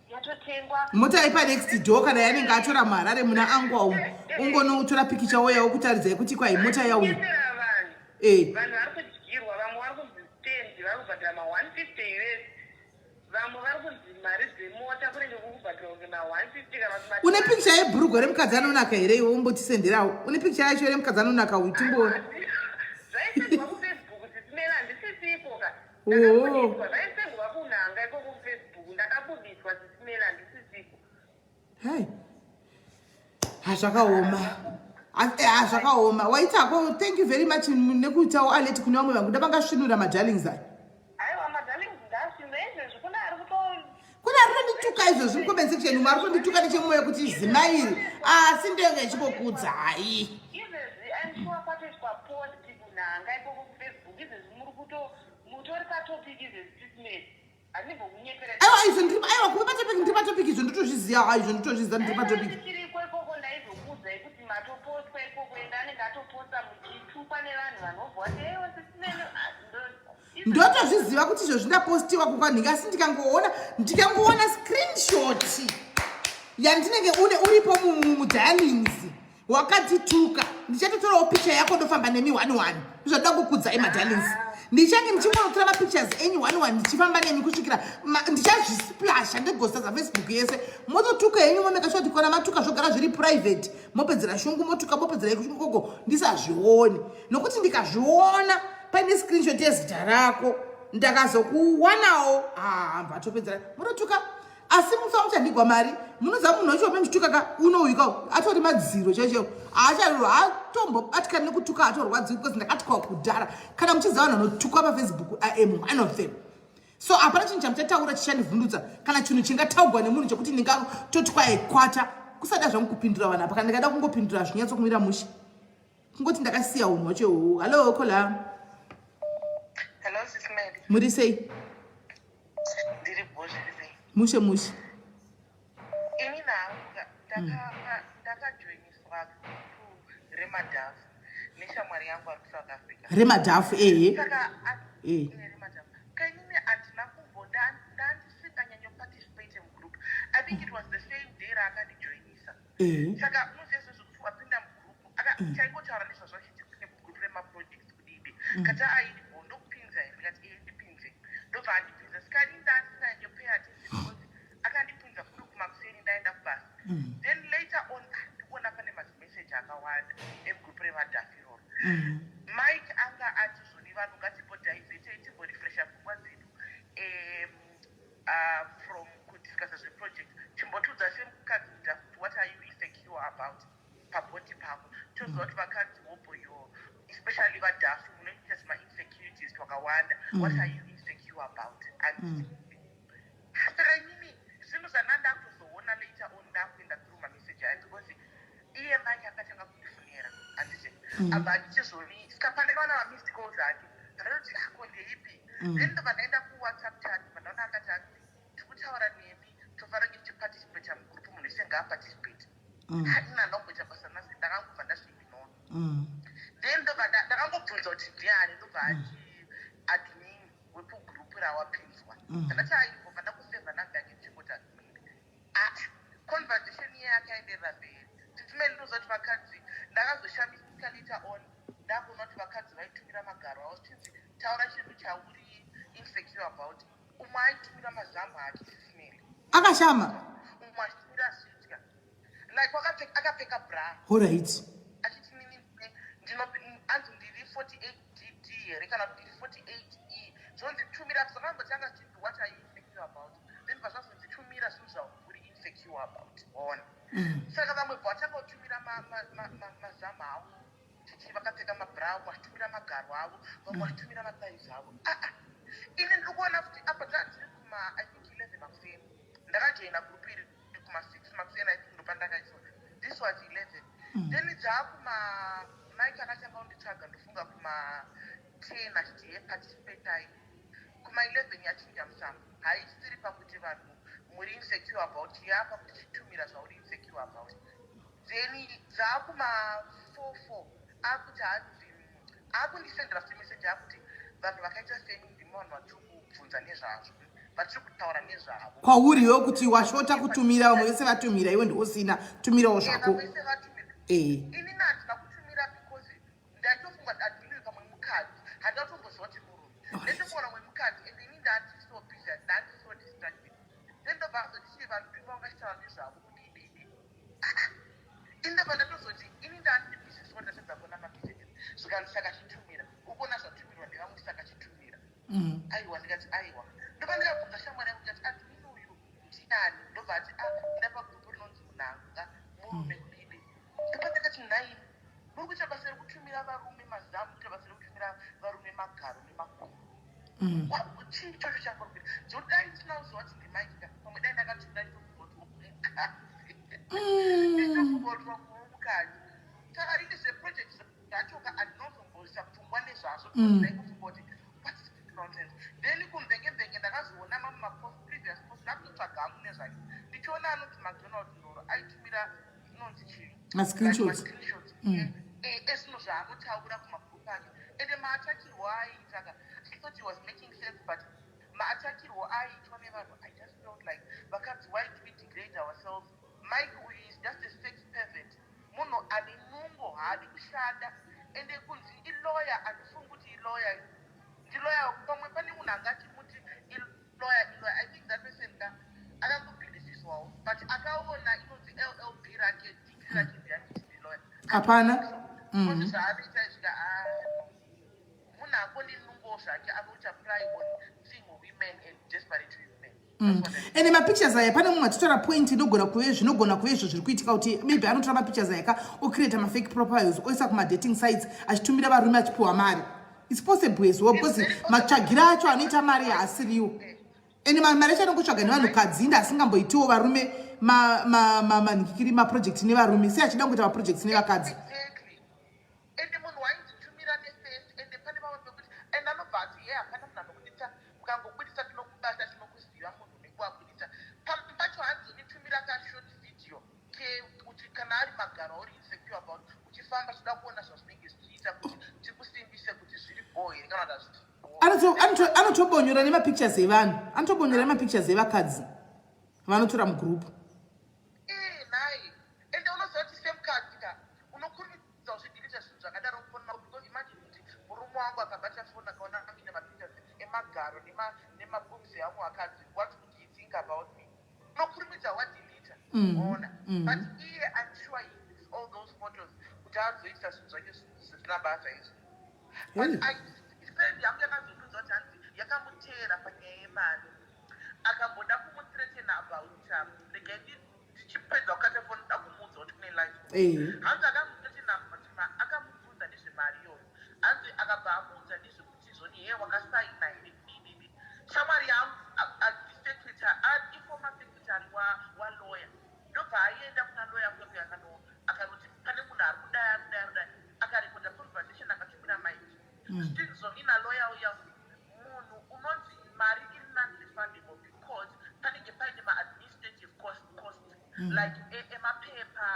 yatotengwa. Mota ipa next door kana yanenge atora muHarare muna angwa umu, ungonoutora pikicha woya wokutaridzai kuti kwai mota yauya. Kunyepera vanhu. Vanhu vari kudyirwa, vamwe vari kunzi stendi vari kubhadhara ma150 US, vamwe vari kunzi mari dzemota kunenge kuri kubhadhara kunge ma150 kana kuti Une pikicha yebhurugwa remukadzi anonaka here iwe? Umbotisenderawo. Une pikicha yacho here, mukadzi anonaka uyu? Timboona. Zvaisendwa kuFacebook, Sis Mela, handisisiko ka. Oo. Ndakabudiswa, zvaisendwa kunhanga ikoko kuFacebook, ndakabudiswa, Sis Mela, handisisiko. Hai, hazvakaoma, hazvakaoma. Waitako, thank you very much nekuitawo alert kune vamwe vangu. Ndavangasvinura madarlings aya. Aiwa, madarlings ndasvinura izvezvi, kune ari kuto Kune ari kutondituka izvozvi mucomment section umo, ari kutondituka nechemwoyo kuti zimai iri, asi ndenge ichikokudzai. Izvezvi I'm sure kwatoiswa post kunhanga ikoko kuFacebook izvezvi, muri kuto mutori patopic izvezvi, Sis Mela, handimbokunyepera. Aiwa, izvo ndiri, aiwa, kuve patopic, ndiri patopic, izvo ndotozviziva. Izvo ndotozviziva, ndiri patopic. Chiriko ikoko, ndaizokuudzai kuti matopostwa ikoko, ende anenge atoposta muchitukwa nevanhu vanobva vati ewe Sis Mela. Ndotozviziva kuti izvo zvindapostiwa kukwanhinga, asi ndikangoona screenshot yandinenge une uripo mudarlings wakatituka, ndichatotorawo picha yako, ndofamba nemi one one. Zvadoda kukudzai madarlings, ndichange ndichingonotora mapictures enyu one one, ndichifamba nemi kusvikira ndichazvisplasha ndigosadza Facebook yese. Mototuka henyu, momeka sure kuti kona matuka zvogara zviri private, mopedzera shungu, motuka, mopedzera shungu koko, ndisazvioni, nokuti ndikazviona paine screenshot yezita rako ndakazokuwanawo, hamba atopedzera munotuka, asi mufa muchandigwa mari. Munoziva munhu wacho wamuchituka ka, unouyuka atori madziro chaicho, haatombobatikani nekutuka, atorwadziwi because ndakatukwa kudhara. Kana muchiziva vanhu vanotukwa paFacebook, I am one of them, so hapana chinhu chamuchataura chichandivhundutsa kana chinhu chingataugwa nemunhu chekuti ndingatotwa ekwata. Kusada zvangu kupindura vanhu apa, kana ndikada kungopindura zvinyatsokumira mushe, kungoti ndakasiya unhu hwacho ihoho. Hallo, caller. Hello, Sis Mary. Muri sei? Ndiri bho, zviri sei? Mushe mushe. Ini nangu ndakajoiniswa group remadhafu neshamwari yangu ari kuSouth Africa. Remadhafu, ehe. Saka remadhafu kainini handina kumbo ndandisinganyanyoparticipate mugroup. I think it was the same day raakandijoinisa. Saka unoziva zvezvo kuti wapinda mugroup, chaingotaura nezvazvo achiti kune mugroup remaprojects kudidi kati airipo, ndokupinza here? Ndikati ee, ndipinze. Ndobva andipinza. Saka ini ndandisinganyanyopay attention because akandipinza kuri kumakuseni, ndaenda kubasa. Then later on, ndikuona pane mazimeseji akawanda emugroup remadhafu iroro. Mike anga ati zvoni vanhu ngatimbodivhetei, timborefresha pfungwa dzedu from kudiscussa zveproject, chimbotiudza semukadzi mudhafu kuti what are you insecure about pabody pako. Toziva kuti vakadzi hoboyo, especially vadhafu, munoita zvimainsecurities twakawanda. What are you insecure about? And saka inini zvinhu zvana ndakutozoona later on ndakuenda through mameseji aya, because iye Mike akatanga kundifonera, handiti? Abva achizoni, saka pandakaona mamissed calls ake, ndatoti ako ndeipi? Then ndobva ndaenda kuWhatsApp chat, pandaona akati anzi tikutaura nemi, tofanira kunge tichiparticipata mugroup, munhu wese ngaaparticipate. Handina ndamboita basa nasi, ndakangobva ndazviignora. Then ndobva ndakangobvunza kuti ndiani, ndobva ati admin wekugroup rawapinzwa. Ndakati aibva ndakusevha namba yake, ndichingoti admin. Ah, conversation iye yakaenderera mberi. Sis Meli, ndinoziva kuti vakadzi, ndakazoshamisika later on ndakuona kuti vakadzi vaitumira magaro avo zvichinzi taura chinhu chauri insecure about. Umwe aitumira mazamu ake, Sis Meli. Akashama? Umwe achitumira zvidya, like akapfeka bra. Achiti nini ndino anzi ndiri 48 DD here kana kuti ndiri 48 E, zvonzi tumira. Zvakangotanga zvichinzi what are you insecure about, then pazvazonzi tumira zvinhu zvauri insecure about ona. Saka vamwe bva vatanga kutumira mazamu avo chichi vakapfeka mabra, vamwe vachitumira magaro avo, vamwe vachitumira mathighs avo. Aa, ini ndiri kuona kuti apa dzandiri kuma, I think, 11 makuseni. Ndakajoina group iri kuma 6 makuseni, I think ndopandakaiswa. This was 11. Then dzaakuma Mike akatanga kunditsvaga, ndofunga kuma 10, achiti he, participatai. Kuma 11 yachinja musambo, haisiri pakuti vanhu muri insecure about, yapa kuti chitumira zvauri insecure about. Then dzaakuma 4 4 akuti hanzi akundisendera futi message akuti vanhu vakaita seni ndimi vanhu vatiri. kubvunza nezvazvo, vatiri kutaura nezvavo. Kwauri iwe kuti washota kutumira, vamwe vese vatumira, iwe ndiwosina tumirawo zvako. Vese vatumira. Ini handina kutumira because ndaitofunga kuti adhiniwe pamwe mukadzi, handina kutomboziva kuti murume. Ndaitofunga pamwe mukadzi, and ini ndandi so busy, ndandi so distracted. Then ndobva azoti vanhu ndima vangachitaura nezvavo kudididi. Ini ndabva ndatozoti ini ndandi busy, so ndatadza kuona mamessages. Zvikanzi, "Saka chitumira, ukuona zvatumirwa nevamwe, saka chitumira." Aiwa, ndikati aiwa. Ndobva ndikabvunza shamwari yangu, ndikati, "Admin uyu ndiani?" Ndobva ati, "A, ndapa gurupu rinonzi Munhanga, murume kudidi." Ndobva ndakati, "Nhaimi, muri kuita basa rekutumira varume mazamu, kuita basa rekutumira varume magaro nemakumbo? Chii ichocho chamuri kuita?" Zvekuti dai ndisina kuziva kuti ndiMike, pamwe dai ndakatumira, nditofunga kuti mukadzi. Saka ini zveproject zvachoka handinozomboisa pfungwa nezvazvo. Ndaingofunga kuti, "What is this nonsense?" Then kumvenge-mvenge ndakazoona mamwe mapost, previous post, ndakutotsvaga hangu nezvake, ndichiona anonzi McDonald Ndoro aitumira inonzi chii? Mascreenshots. Mascreenshots ezvinhu zvaanotaura kumagroup ake. Ende maatakirwo aaita ka, I thought he was making sense, but maatakirwo aiitwa nevanhu, I just felt like, vakadzi, why do we degrade ourselves? Mike uyu is just a sex pervert, munhu ane nungo, haadi kushanda. Ende kunzi ilawyer, handifungi kuti ilawyer, ndilawyer. Pamwe pane munhu angachimuti ilawyer, ilawyer. I think that person ka akangobhilivhiswawo, but akaona inonzi LLB rake, degree rake, ndiyanditi ndilawyer? Hapana. Kuti zvaanoita izvika, munhu akoni nungo zvake, anoita prey on single women and desperate women. That's what I Ende mapictures aya, pane mumwe atitora point, inogona kuve, zvinogona kuve izvo zviri kuitika, kuti maybe anotora mapictures aya ka, ocreata mafake profiles, oisa kumadating sites, achitumira varume, achipiwa mari. It's possible as well, because matsvagiro acho anoita mari haasiriwo. Ende mari acho anongotsvaga nevanhukadzi, inde asingamboitiwo varume manhikiri maproject nevarume, sei achida kungoita maprojects nevakadzi? Exactly. Ende munhu wainzitumira neface. Ende pane vamwe pekuti, ende anobva ati, "Ye, hapana munhu anobudisa, mukangobudisa tinokubata, tinokuziva munhu nekuabudisa." Pamwe pacho hanzi unitumira kashort video kekuti kana ari magaro auri insecure about, uchifamba, tinoda kuona zvazvinenge zvichiita kuti tikusimbise kuti zviri bho here kana kuti hazvisi bho. Anotobonyora nemapictures evanhu, anotobonyora nemapictures evakadzi vanotora mugurupu. Ee, nhai. Ende unoziva kuti semukadzi ka, unokurumidza uzvidelete zvinhu zvakadaro mufoni mako, because imagine kuti murume wangu akabata foni, akaona mine mapictures emagaro nemaboobs evamwe vakadzi, what would he think about me? Unokurumidza wadelete. Ona, but iye, I'm sure he uses all those photos kuti azoita zvinhu zvake zvisina basa izvi. But friend yangu yakazondiudza kuti hanzi yakamuteera panyaya yemari, akamboda kumuthreatena about regai ndichipedza kukata foni, nda kumuudza kuti kune life. Hanzi akamuthreatena about akamubvunza nezvemari iyoyo. Hanzi akabva amuudza nezvekuti zvoni, "He, wakasaina here?" Kudididi. Shamwari yangu secretary, iformer secretary walawyer, ndobva aenda kuna lawyer kuya, akanoti pane munhu ari kudai, ari kudai, ari kudai. Akarekodha conversation, akatumira Mike. Zvinzvo ina lawyer uya, munhu unonzi mari iri non-refundable because panenge paine maadministrative cost like emapepa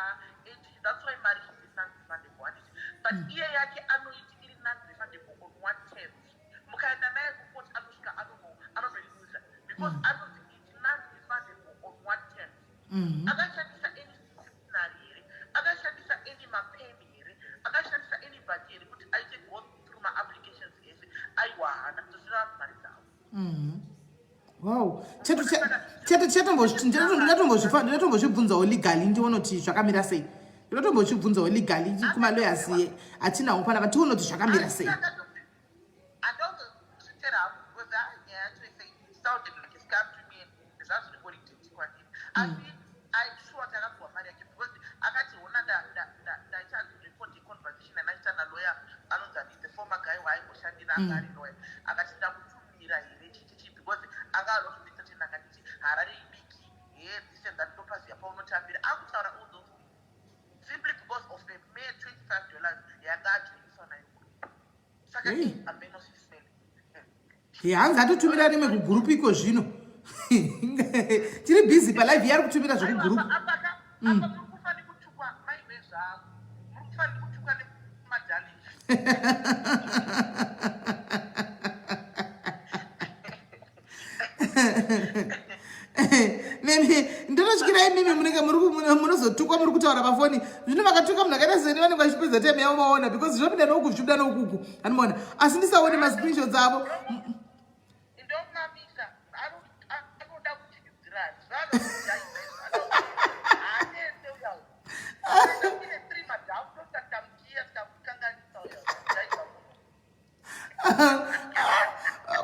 that's why mari is non-refundable, handiti? But iye yake anoiti iri non-refundable on what terms? Mukaenda naye kucourt, anosvika anonoiluza, because anonzi it's non-refundable on what terms? Akashandisa any stationery here? Akashandisa any mapeni here? Akashandisa anybody here kuti aite go through maapplications ese? Aiwa, hana tosira vanhu mari dzavo. Wow, ndatombozvibvunzawo legally, ndione kuti zvakamira sei. Ndinotombozvibvunzawo legally kumalawyers atinawo panapa, tione kuti zvakamira sei. Handazozvitera hangu, because ah, nyaya yacho ise it sounded like a scam to me and zvazvingori dirty kwandiri. Asi I'm sure kuti akapiwa mari yake, because akati, "Hona, ndaita record yeconversation andaita nalawyer anonzi ani, the former guy waaingoshandira, anga ari lawyer." Akati, "Ndakutumira here chichichi?" Because anga ada kutondithreatena, akanditi Harare idiki he, this and that, ndopaziya paunotambira. Akutaura all those things simply because of a mere $25 yanga ajoiniswa nayo group. Saka amenosismele. Ye, hanzi atotumira rimwe kugurupu iko zvino. Tiri busy palive, yari kutumira zvekugurupu. Apa muri kufa nekutukwa, maive zvako, muri kufa nekutukwa nemadhalishi. munozotukwa muri kutaura pafoni zvino vakatuka munhu akaita seni vanenge vachipedza time yavo maona because zvinopinda nouku zvichibuda noukuku anomaona asi ndisaone mascreenshots avo. Ndomamisa anoda kutyisidzira.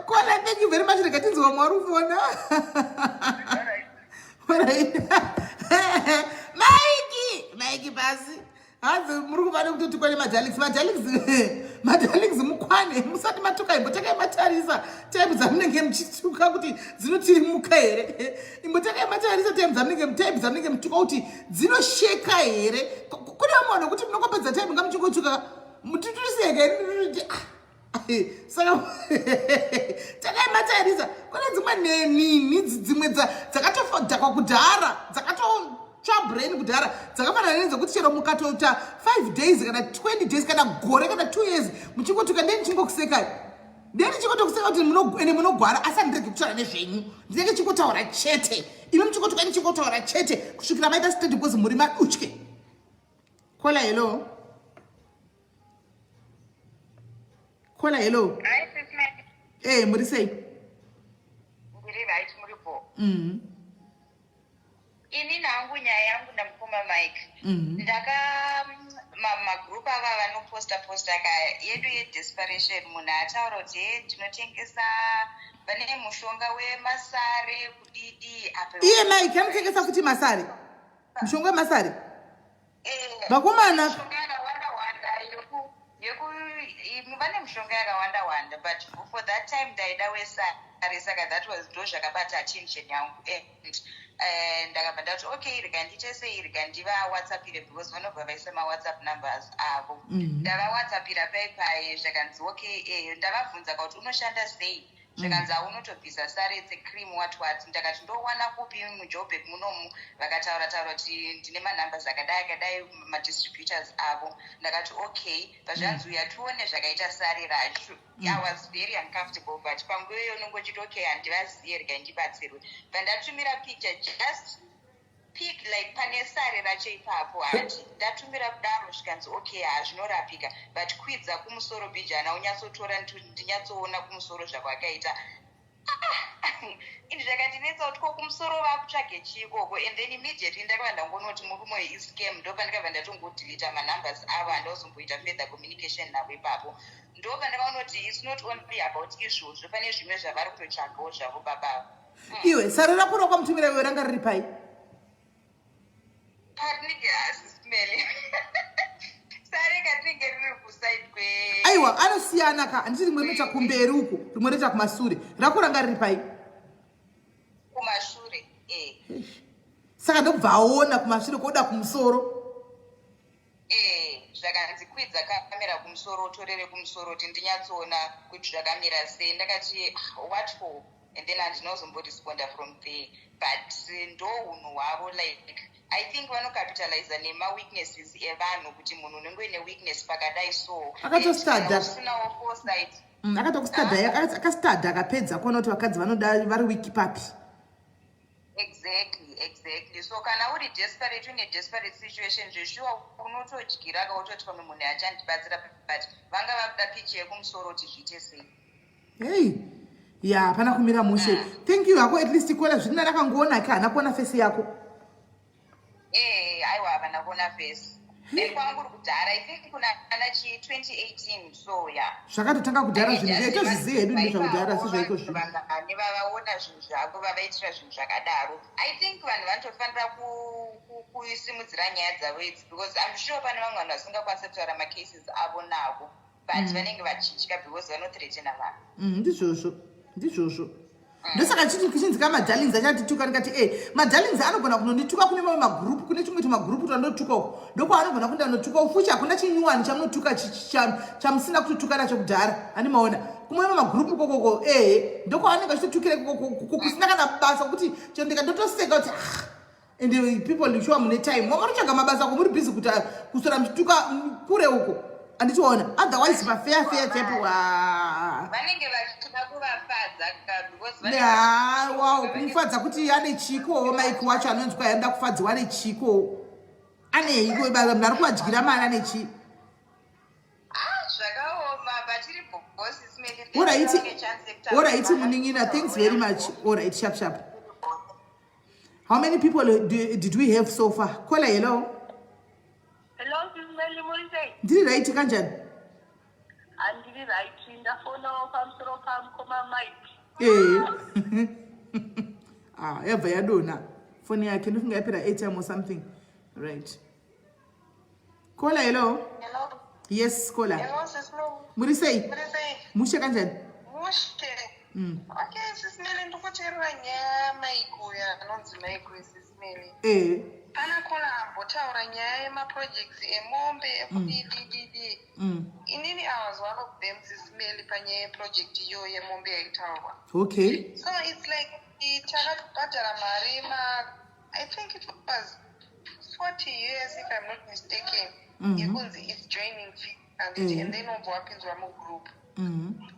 Kola, thank you very much. Rega tinzwa vamwe vari kufona. Maiki, Maiki pasi. Hanzi muri kuva nekutotukwa nemajalix. Majalix, majalix mukwane. Musati matuka imbotangai matarisa time dzamunenge muchituka kuti dzinotirimuka here. Imbotangai matarisa time dzamunenge time dzamunenge mutuka kuti dzinosheka here. Kune vamwe vanhu kuti munongopedza time ngamuchingotuka. Mutituriseke ah, saka takaimatarisa kune dzimwe nenini dzimwe dzakatodhakwa kudhara, dzakatotsva brain kudhara, dzakafanana nedzekuti chero mukatoita 5 days kana 20 days kana gore kana 2 years muchingotuka, ndeni chingokusekai, ndeni chingotokuseka kuti ende munogwara, asi handirege kutaura nezvenyu. Ndinenge chingotaura chete, imi muchingotuka, ndichingotaura chete kusvikira maita steady, because muri madutye. Kola, hello. Kola, hello. Hi, Sis Mary. Eh, muri sei? Ndiri right, muripo. Ini nangu nyaya yangu ndamukoma Mike. Ndaka magroup ava vanoposta posta ka yedu yedesperation, munhu ataura kuti, "He, ndinotengesa, vane mushonga wemasare kudidi apa." Iye Mike anotengesa futi masare. Mushonga wemasare. Vakomana. Mishonga yakawanda wanda vane mishonga yakawanda wanda, but for that time ndaida wesare, saka that was ndo zvakabata attention yangu and ndakabva ndati, "Okay, rega ndiite sei, rega ndivawhatsappire," because vanobva vaisa mawhatsapp numbers avo. Ndavawhatsappira paipai, zvakanzi okay. Ndavabvunza kuti unoshanda sei, zvikanzi haunotobvisa sare dzecream, what what. Ndakati ndowana kupi muJoburg munomu? Vakataura taura kuti ndine manumbers akadai akadai, madistributors avo. Ndakati okay, pazvanzi uya tione zvakaita sare racho. I was very uncomfortable, but panguva iyoyo unongochiti okay, handivaziye, regai ndibatsirwe. Bva picture, just pic like pane sare racho ipapo. Hati ndatumira kudaro, zvikanzi okay, hazvinorapika, but kwidza kumusoro bhijana unyatsotora ndinyatsoona kumusoro zvakwakaita. Ini zvakandinetsa kuti ko kumusoro vakutsvage chii ikoko? And then immediately ndakabva ndangonoti murume uyu iscam. Ndo pandakabva ndatongodeleta manumbers avo, handazomboita further communication navo ipapo. Ndo pandakaona kuti it's not only about izvozvo, pane zvimwe zvavari kutotsvagawo zvavo baba. Iwe, sare rako rakamutumira iwe ranga riri pai? Parinenge asisimele sare karinenge riri kuside kwe Aiwa, anosiyana ka, handiti rimwe rinoita kumberi uku, rimwe rinoita kumasure. Rako ranga riri pai? Kumashure, eh. Saka ndokubva aona kumashure koda kumusoro. Eh, zvakanzi kwidza kamera kumusoro, utorere kumusoro kuti ndinyatsoona kuti zvakamira sei. Ndakati, "Ah, what for?" And then handinozomboresponda from there, but ndo unhu hwavo. Like, I think vanocapitaliza nemaweaknesses evanhu, kuti munhu unenge uine weakness pakadai so. Akatostada. Usinawo foresight. Akatokustada, akastada, akapedza kuona kuti vakadzi vanoda vari weak papi. Exactly. So kana uri desperate, uine desperate situation, zveshuwa unotodyira kautoti pamwe munhu achandibatsira, but vanga vakuda picture yekumusoro kuti zviite sei. Hei, ya, hapana kumira mushe. Thank you hako, at least kola zviri nani akangoona ke, haana kuona face yako. Eh, aiwa, havana kuona face kwangu uri kudhara, I think kuna ana chi 2018, so yeah. Zvakatotanga kudhara zvinhu zve tozviziva hedu ndezvakudhara, si zvaiko zvinhu. Vangani vavaona zvinhu zvavo vavaitira zvinhu zvakadaro? I think vanhu vanotofanira kusimudzira nyaya dzavo idzi, because I'm sure pane vamwe vanhu vasingakwanisi kutaura macases avo navo, but vanenge vachitya because vanothreatena vanhu. Ndizvozvo, ndizvozvo. Ndosaka chichinzi ka madarlings achatituka. Ndikati e madarlings anogona kunondituka kune mamwe magroup, kune chimwe tumagroup twandotuka uko, ndokwaanogona kuenda notuka fuchi. Hakuna chinyuwani chamunotuka chamusina kutotuka nacho kudhara. Handi maona kumwe mamagroup ikokoko? Ehe, ndokwaanenge achitotukira ikoko kusina kana basa, kuti chero ndikandotoseka kuti, ah, and people, sure mune time wamatotsvaga mabasa ko, muri busy kuti kuswera muchituka kure uko. Anditiona otherwise pafeya feya chaipo vanenge vachida kuvafadza because wow, kumufadza kuti ane chikowo Mike wacho anonzi kwaenda kufadziwa ane chikowo, aneiko munhu ari kuvadyira mari, ane chii? Ah, zvakaoma vachiri boss. Alright munin'ina, thanks very much. Alright, sharp sharp. How many people did we have so far? Caller, hello. Hello, Sis Melly, muri sei? Ndiri right, kanjani? Handiri right, ndafonawo pamusoro pamukoma Mike. Ee, ah, yabva yadonha foni yake, ndofunga yapera airtime or something. Right, caller, hello. Hello. Yes, caller. Hello, Sis Melly. Muri sei? Muri sei? Mushe, kanjani? Mushe. Okay, Sis Melly, ndikuteerera nyaya yaMike uya anonzi Mike, Sis Melly. Pana caller ambotaura nyaya yemaprojects emombe ekudidididi. Inini I was one of them, Sis Melly, panyaya yeproject iyoyo yemombe yaitaurwa. So it's like takabhadhara mari ma I think it was 40 US, if I'm not mistaken, yekunzi it's joining fee handiti? And then wobva wapinzwa mugroup.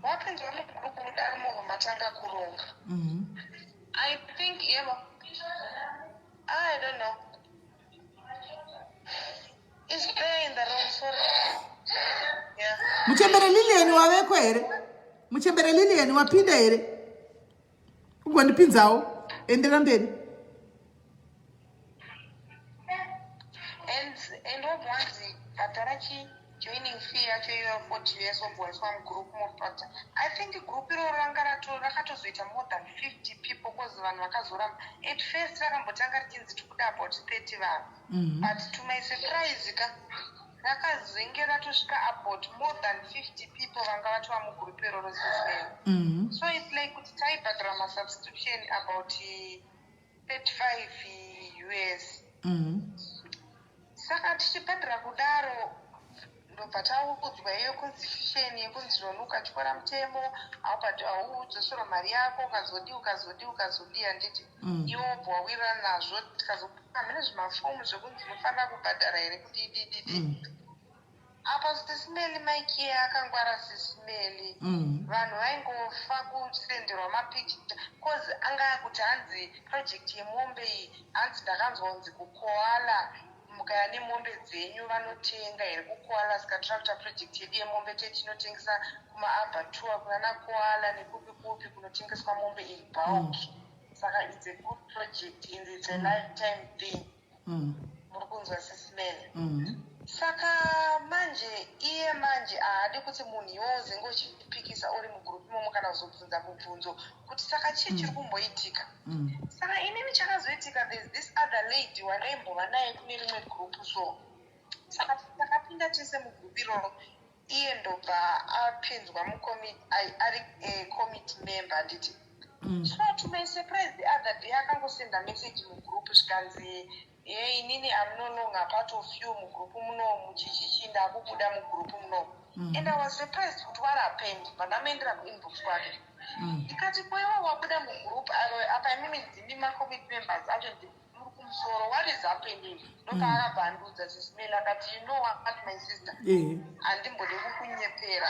Wapinzwa mugroup mudaro, movha matanga kuronga. I think yebo, I don't know. Is there in the room? Sorry. Yeah. Muchembere Lilian waveko here? Muchembere Lilian wapinda here? Ugondipinzawo, endera mberi. And wobva wanzi bhadhara chi joining fee yacho iyoyo 40 US, wobva waiswa mugroup mobhadha. I think group iroro ranga rakatozoita more than 50 people cause vanhu vakazoramba. At first rakambotanga richinzi tikuda about 30 vanhu, but to my surprise ka, rakazenge ratosvika about more than 50 people vanga vatova mugroup iroro since then. So it's like kuti taibhadhara masubscription about 35 US. Saka tichibhadhara kudaro, ndobva taudzwa iyo constitution yekunzi roni ukatyora mutemo haudzosora mari yako, ukazodi ukazodi ukazodi, handiti? Iwe wobva wawirirana nazvo, tikazopa mune zvimafomu zvekunzi unofanira kubhadhara here kuti idididi. Apa Sis Melly, Mike iye akangwara, Sis Melly. Vanhu vaingofa kusenderwa mapicture cause anga akuti hanzi project yemombe iyi, hanzi ndakanzwa kunzi kuKoala mukaya nemombe dzenyu vanotenga here kuKoala. Saka tira kuita project yedu yemombe tetinotengesa kumaabattoir kunana Koala nekupi kupi kunotengeswa mombe in bulk. Saka it's a good project and it's a lifetime thing. Muri kunzwa, Sis Melly? Saka manje iye manje haadi kuti munhu iwowo uzenge uchipikisa uri mugroup imomo kana kuzobvunza mubvunzo kuti saka chii chiri kumboitika. Saka inini chakazoitika, there's this other lady wandaimbova naye kune rimwe group. So saka takapinda tese mugroup iroro, iye ndobva apinzwa ari committee member, handiti? So to my surprise, the other day akangosenda message mugroup zvikanzi, "Ye, inini am no longer part of you mugroup munomu, chichichi, ndakubuda mugroup munomu." And I was surprised kuti what happened. Vandamuendera kuinbox kwake, ndikati, "Kwewe wabuda mugroup apa imimi ndimi macommittee members acho, muri kumusoro, what is happening?" Ndopaakabva andiudza, Sis Melly, akati, "You know what, my sister, handimbode kukunyepera.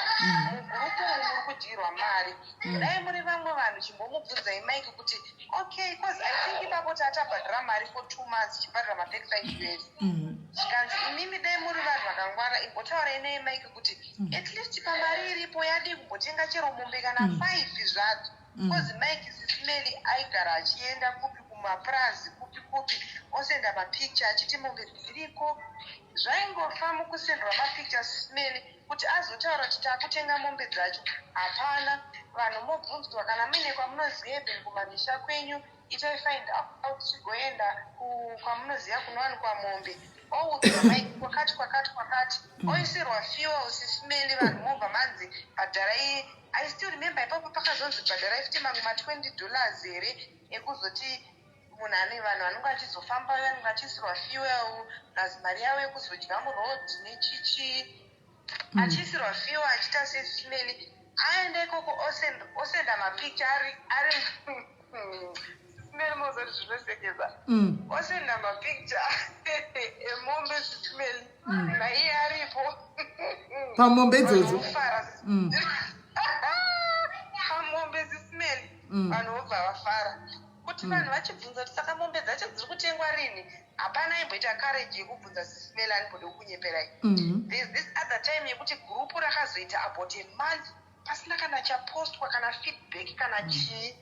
Mugroup umu muri kudyirwa mari. Dai muri vamwe vanhu, chimbomubvunzai Mike kuti okay, because I think ipapo tatabhadhara mari for 2 months, tichibhadhara ma35 US." Zvikanzi, "Imimi dai muri vanhu vakangwara, imbotaurai naye Mike kuti at least pamari iripo yadii kumbotenga chero mombe kana five zvadzo." Because Mike, Sis Melly, aigara achienda kupi, kumapurazi kupi kupi, osenda mapicture achiti mombe dziriko. Zvaingofa mukusendwa mapicture, Sis Melly, kuti azotaura kuti takutenga mombe dzacho hapana. Vanhu mobvunzwa kana muine kwamunoziva, even kumamisha kwenyu, itai find out chigoenda kwamunoziva kunowanikwa mombe. Oudzwa Mike kwakati kwakati kwakati, oisirwa fuel, Sis Melly. Vanhu mobva manzi bhadharai. I still remember ipapo pakazonzi bhadharai futi mamwe ma20 dollars here ekuzoti munhu ane vanhu vanenge vachizofamba, vanenge vachiisirwa fuel plus mari yavo yekuzodya muroad nechichi, achiisirwa fuel, achiita seSis Melly, aenda ikoko osenda mapicture ari, Sis Melly, mozoti zvinosekesa. Osenda mapicture emombe, Sis Melly, naiye aripo. Pamombe idzodzo. Vofara. Pamombe, Sis Melly. Vanhu vobva vafara kuti vanhu vachibvunza kuti saka mombe dzacho dziri kutengwa rini. Hapana imboita courage yekubvunza, Sis Melly, andimbode kunyeperai. There's this other time yekuti group rakazoita about a month pasina kana chapostwa, kana feedback, kana chii.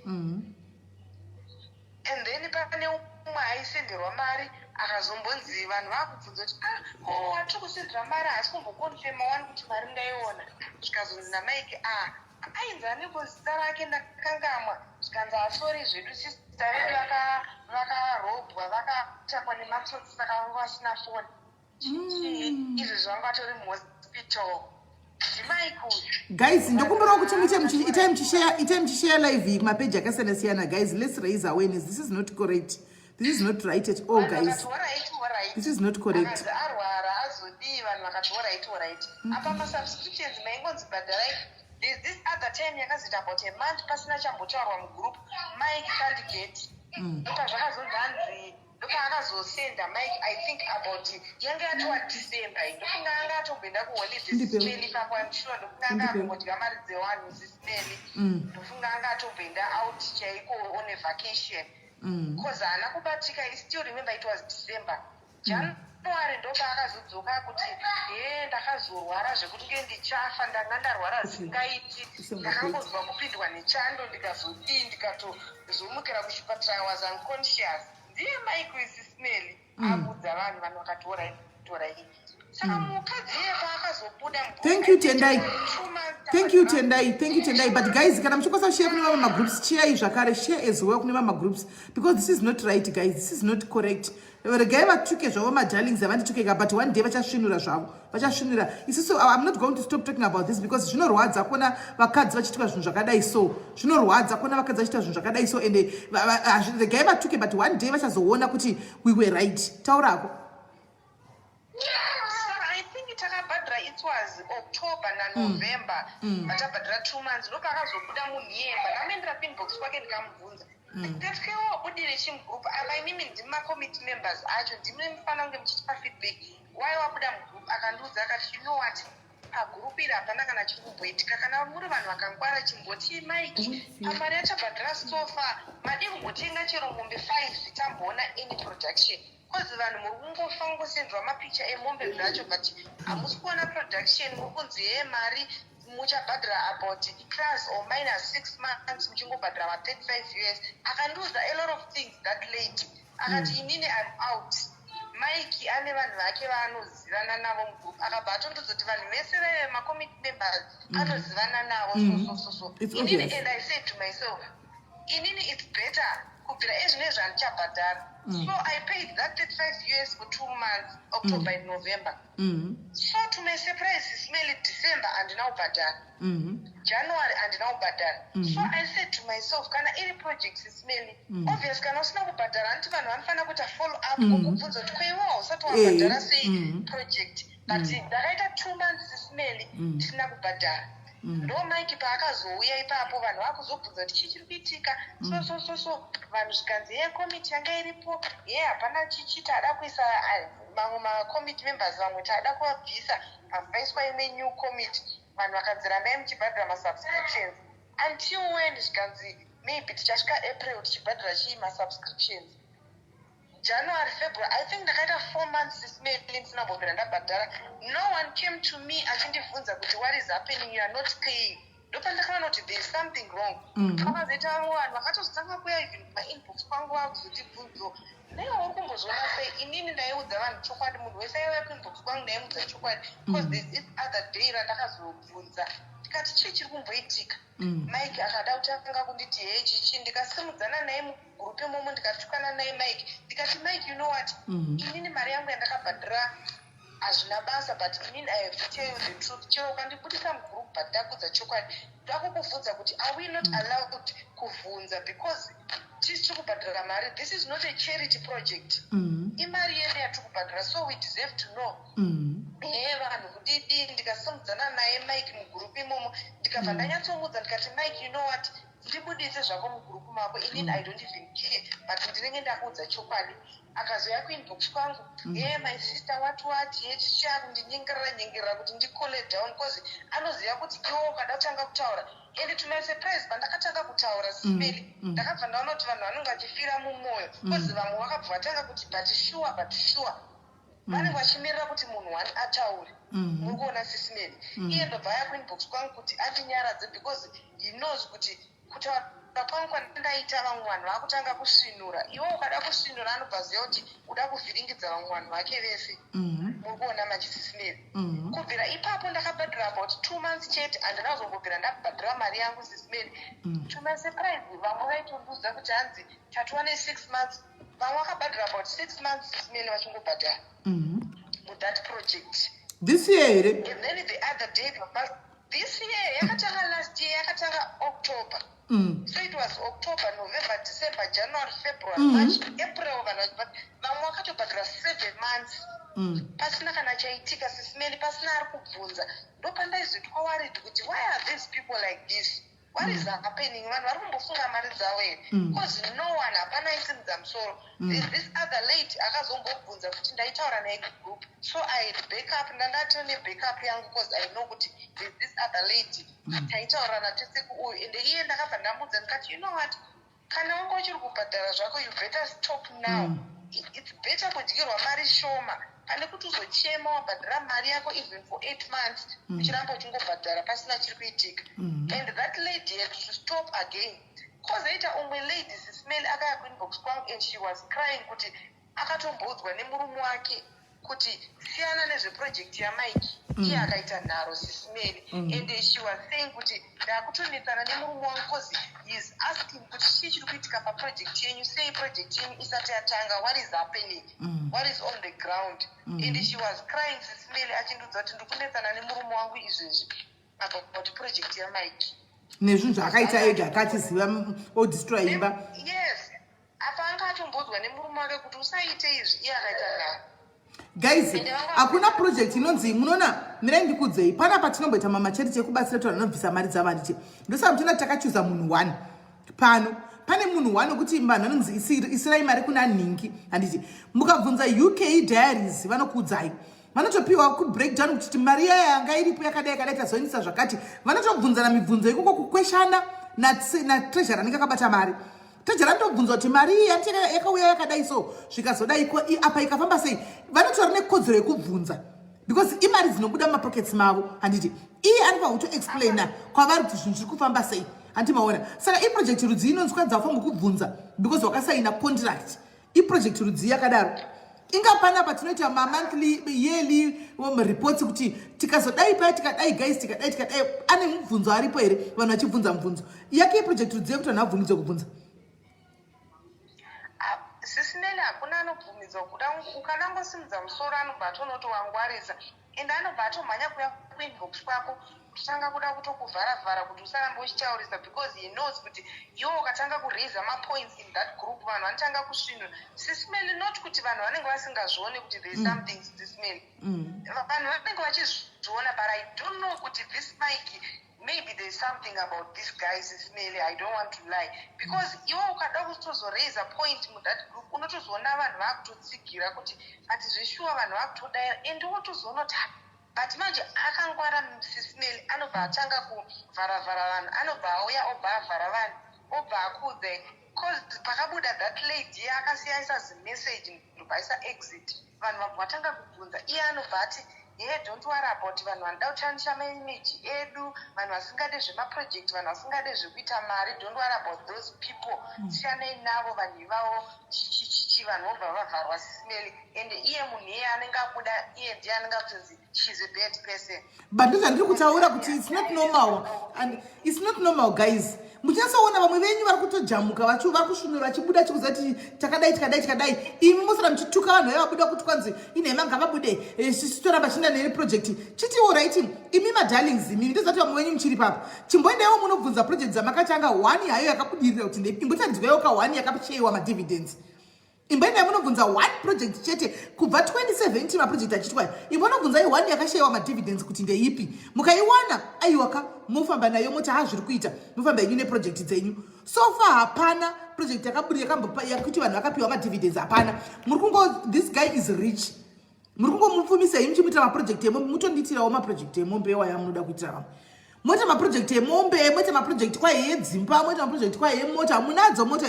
And then pane umwe aisenderwa mari akazombonzi vanhu vaakubvunza kuti, "Ah, oh, atiri kusendera mari haasi kumboconfirma wani kuti mari ndaiona." Zvikazonzi naMike, "Ah, ainzi aneko zita rake ndakangamwa." Zvikanzi, "Asorry zvedu, sister vedu vakarobwa, vakatakwa nematsotsi, saka vanga vasina foni." Izvi zvanga vatori muhospital, ndiMike uyu. Guys, ndokumbirawo kuti muite itai muchishare live iyi kumapeji akasiyana siyana. Guys, let's raise awareness. This is not correct. This is not right at all, guys. This is not correct. Akanzi arwara, azodii, vanhu vakati, "Alright, alright." Apa masubscriptions maingonzi bhadharai. There's this other time yakazoita about a month pasina chambotaurwa mugroup. Mike kandigeti ndopazvakazonzi hanzi ndopaakazosenda Mike, I think about yange yatova December iyi, ndofunga anga atomboenda kuholiday. Ndipewo. Sis Melly, papo I'm sure ndofunga anga Ndipewo. akungodya mari dzevanhu, Sis Melly. Ndofunga anga atomboenda out chaiko on a vacation because haana kubatika. I still remember it was December. January ndopaakazodzoka kuti, "He, ndakazorwara zvekuti nge ndichafa, ndanga ndarwara zingaiti, ndakangonzwa kupindwa nechando, ndikazodii, ndikatozomukira kuchipatara, I was unconscious." Ndiye Mike, Sis Melly, abudza vanhu. Vanhu vakati, "Alright." Saka mukadzi iye paakazobuda, Thank you, Tendai. Thank you, Tendai. Thank you, Tendai. But guys, kana muchikwanisa kushare kune mamwe magroups, share zvakare, share as well kune mamwe magroups, because this is not right, guys. This is not correct. Regai vatuke zvavo madarlings avanditukeka, but one day vachasvinura zvavo, vachasvinura. Isusu, I'm not going to stop talking about this because zvinorwadza kuona vakadzi vachiitwa zvinhu zvakadai. So zvinorwadza kuona vakadzi vachiita zvinhu zvakadai. So ende regai vatuke, but one day vachazoona kuti we were right. Taurako. I think takabhadhara, it was October naNovember. Vatabhadhara 2 months, ndopaakazobuda munhu iyemba. Ndamuendera kuinbox kwake, ndikamubvunza, ndikati, "Wabudire chimugroup apa? Imimi ndimi macommittee members acho, ndimi mufanira kunge muchitipa feedback. Why wabuda mugroup?" Akandiudza akati, "You know what, pagroup iri hapana kana chiri kumboitika. Kana muri vanhu vakangwara, chimboti Mike pamari yachabhadhara so far, madii kumbotenga chero mombe 5, tamboona any production? Cause vanhu muri kungofa ngosendwa mapicha emombe dzacho, but hamusi kuona production. Muri kunzi ye mari muchabhadhara about plus or minus 6 months, muchingobhadhara ma35 US." Akandiudza a lot of things, that lady. Akati, "Inini I'm out. Mike ane vanhu vake vaanozivana navo mugroup." Akabva atondozoti vanhu vese vaive macommittee members anozivana navo. So so so so It's inini obvious. And I said to myself, inini it's better kubvira ezvinezvi handichabhadhara. So I paid that 35 US for 2 months, October and November. So to my surprise, Sis Melly, December handina kubhadhara. January handina kubhadhara. So I said to myself, kana iri project, Sis Melly, obvious kana usina kubhadhara, handiti vanhu vanofanira kuita follow up wokubvunza kuti kweiwo hausati wabhadhara sei project? But ndakaita 2 months, Sis Melly, tisina kubhadhara. Ndo Mike paakazouya ipapo, vanhu vakuzobvunza kuti chii chiri kuitika. So so so so vanhu zvikanzi, ye committee yanga iripo ye hapana chichi, tada kuisa mamwe macommittee members, vamwe tada kuvabvisa, paiswa imwe new committee. Vanhu vakanzi, "Rambai muchibhadhara masubscriptions." Until when? Zvikanzi maybe tichasvika April tichibhadhara chii masubscriptions. January, February, I think ndakaita 4 months, Sis Melly, ndisina kumbobvira ndabhadhara. No one came to me achindibvunza kuti, "What is happening? You are not paying." Ndopandakaona kuti there is something wrong. Pakazoita vamwe vanhu vakatozotanga kuya even kumainbox kwangu vakuzotibvunzo, "Naiwe uri kumbozviona sei?" Inini ndaiudza vanhu chokwadi. Munhu wese aiuya kuinbox kwangu ndaimuudza chokwadi, because there's this other day randakazobvunza ndikati, "Chii chiri kumboitika?" Mike akada kutanga kunditi, "He, chichi." Ndikasimudzana naye mugroup imomo, ndikatukana naye Mike. Ndikati, "Mike, you know what? Inini mari yangu yandakabhadhira hazvina basa, but inini I have to tell you the truth. Chero ukandibudisa mugroup, but ndakudza chokwadi. Ndakukubvunza kuti are we not allowed kuvhunza? Because tisi tiri kubhadhara mari. This is not a charity project. Imari yedu yatiri kubhadhara, so we deserve to know." He, vanhu kudidi. Ndikasimudzana naye Mike mugroup imomo, ndikabva ndanyatsomudza ndikati, "Mike, you know what? Ndibudise zvako mugurupu mako inini, I don't even care, but ndinenge ndakuudza chokwadi. Akazouya kuinbox kwangu, "Ye my sister, what what?" Yechicha kundinyengerera nyengerera kuti ndicool down, cause anoziva kuti iwo ukada kutanga kutaura. And to my surprise, pandakatanga kutaura, Sis Melly, ndakabva ndaona kuti vanhu vanonge vachifira mumwoyo, cause vamwe vakabva vatanga kuti, "But sure, but sure." Vanenge vachimirira kuti munhu one ataure. Muri kuona, Sis Melly? Iye ndobva aya kuinbox kwangu kuti andinyaradze, because he knows kuti kutaura kwangu kwandaita, vamwe vanhu vakutanga kusvinura. Iwe ukada kusvinura, anobva ziva kuti uda kuvhiringidza vamwe vanhu vake vese. Muri kuona manje, Sis Melly? Kubvira ipapo ndakabhadhira about 2 months chete. Handina kuzombobvira ndabhadhira mari yangu, Sis Melly. To my surprise, vamwe vaitondiudza kuti hanzi tatiwa ne6 months. Vamwe vakabhadhira about 6 months, Sis Melly, vachingobhadhara muthat project. This year here? And then the other day, this year, yakatanga last year, yakatanga October. So it was October, November, December, January, February, March, April. Vanhu vamwe vakatobhadhira 7 months pasina kana chaitika, Sis Melly, pasina ari kubvunza. Ndopandaizoitwa worried kuti why are these people like this? What is happening? Vanhu vari kumbofunga mari dzavo here? Because no one, hapana aisimudza musoro. There's this other lady akazombobvunza kuti ndaitaura naye kugroup, so I had backup, ndandato nebackup yangu, because I know kuti there's this other lady taitaurana tese kuuyu. Ende iye ndakabva ndamudza ndikati, "You know what, kana wanga uchiri kubhadhara zvako, you better stop now. It's better kudyirwa mari shoma pane kuti uzochema wabhadhara mari yako even for 8 months, uchiramba uchingobhadhara pasina chiri kuitika." And that lady had to stop again. Kwozoita umwe lady, Sis Melly, akaya kuinbox kwangu and she was crying kuti akatomboudzwa nemurume wake kuti siyana nezveproject yaMike. Iye akaita nharo, Sis Melly. And she was saying kuti ndakutonetsana nemurume wangu cause he is asking kuti chii chiri kuitika paproject yenyu, sei project yenyu isati yatanga, what is happening, what is on the ground? And she was crying, Sis Melly, achindiudza kuti ndikunetsana nemurume wangu izvezvi about project yaMike. Nezvinhu zvaakaita ega, akachiziva odestroy imba. Yes, apa anga atomboudzwa nemurume wake kuti usaite izvi, iye akaita nharo. Guys, hakuna project inonzi, munoona, mirai ndikudzei. Panapa tinomboita mamacharity ekubatsira kuti vanhu vanobvisa mari dzavo, handiti? Ndosaka muchiona takachuza munhu one pano. Pane munhu one wekuti vanhu vanonzi isirai mari kuna nhingi, handiti? Mukabvunza UK Diaries, vanokuudzai, vanotopiwa kubreakdown kuti mari yaya yanga iripo yakadai yakadai, tazoendesa zvakati. Vanotobvunzana mibvunzo ikoko, kukweshana natreasurer anenge akabata mari. Treasurer anotobvunzwa kuti mari iyi yanti yakauya yakadai, so zvikazodai apa ikafamba sei? Vanotora nekodzero yekubvunza because imari dzinobuda mumapockets mavo, handiti? Iye anofanira kutoexplaina kwavari kuti zvinhu zviri kufamba sei, handiti maona? Saka iproject rudzi inonzi kwanzi haufanirwi kubvunza because wakasaina contract? Iproject rudzi yakadaro? Inga panapa tinoita mamonthly, yearly reports kuti tikazodai paya, tikadai, guys, tikadai, tikadai. Ane mubvunzo aripo here? Vanhu vachibvunza mubvunzo yake iproject rudzi yekuti vanhu vabvumidzwe kubvunza? Ah, Sis Melly, hakuna anobvumidzwa kuda. Ukanangosimudza musoro, anobva atonoti wangwarisa, ende anobva atomhanya kuya kuinbox kwako kutotanga kuda kutokuvharavhara kuti usarambe uchitaurisa, because he knows kuti iwe ukatanga kuraisa mapoints in that group, vanhu vanotanga kusvinura, Sis Melly. Not kuti vanhu vanenge vasingazvioni kuti there is something, Sis Melly. Vanhu vanenge vachizviona, but I don't know kuti this Mike, maybe there's something about this guy, Sis Melly. I don't want to lie, because iwe ukada kutozoraisa point muthat group, unotozoona vanhu vakutotsigira kuti ati zveshuwa, vanhu vakutodaira, and wotozoona kuti ha, but manje akangwara, Sis Melly. Anobva atanga kuvharavhara vanhu, anobva auya, obva avhara vanhu, obva akuudze, cause pakabuda that lady, iye akasiya aisa zimessage, ndobva aisa exit. Vanhu vabva vatanga kubvunza, iye anobva ati, "Ye, don't worry about vanhu vanoda kutandisha maimage edu, vanhu vasingade zvemaproject, vanhu vasingade zvekuita mari. Don't worry about those people, siyanai navo vanhu ivavo." Chichichichi, vanhu vobva vavharwa, Sis Melly. And iye munhu iye anenge abuda, iye ndiye anenge akutonzi she's a bad person. But ndozvandiri kutaura kuti it's not normal, and it's not normal, guys. Muchinyatsoona vamwe venyu vari kutojamuka, vari kusvinura, vachibuda chikuziva kuti takadai, tikadai, tikadai. Imi mosara muchituka vanhu vaiva vabuda kuti kwanzi inhema, ngavabude, titoramba chienda neproject. Chitiwo right, imi madarlings, imi ndoziva kuti vamwe venyu muchiri papa, chimboendaiwo munobvunza project dzamakatanga, one hayo yakabudirira kuti ndeipi. Imbotaridzwaiwo ka one yakashayiwa madividends. Imboendai munobvunza one project chete kubva 2017 maproject achiitwa. Imbonobvunzai one yakashayiwa madividends kuti ndeipi. Mukaiwana aiwaka mofamba nayo moti ha zviri kuita mofamba yenyu neproject dzenyu. So far hapana project yakaburi yakambopa yakuti vanhu vakapiwa madividends hapana. Muri kungo this guy is rich. Muri kungomupfumisa imi muchimuitira maproject emombe mutondiitirawo maproject emombe iwaya munoda kuitira vamwe. Moita maproject emombe, moita maproject kwaye yedzimba, moita maproject kwaye yemota, munadzo mota.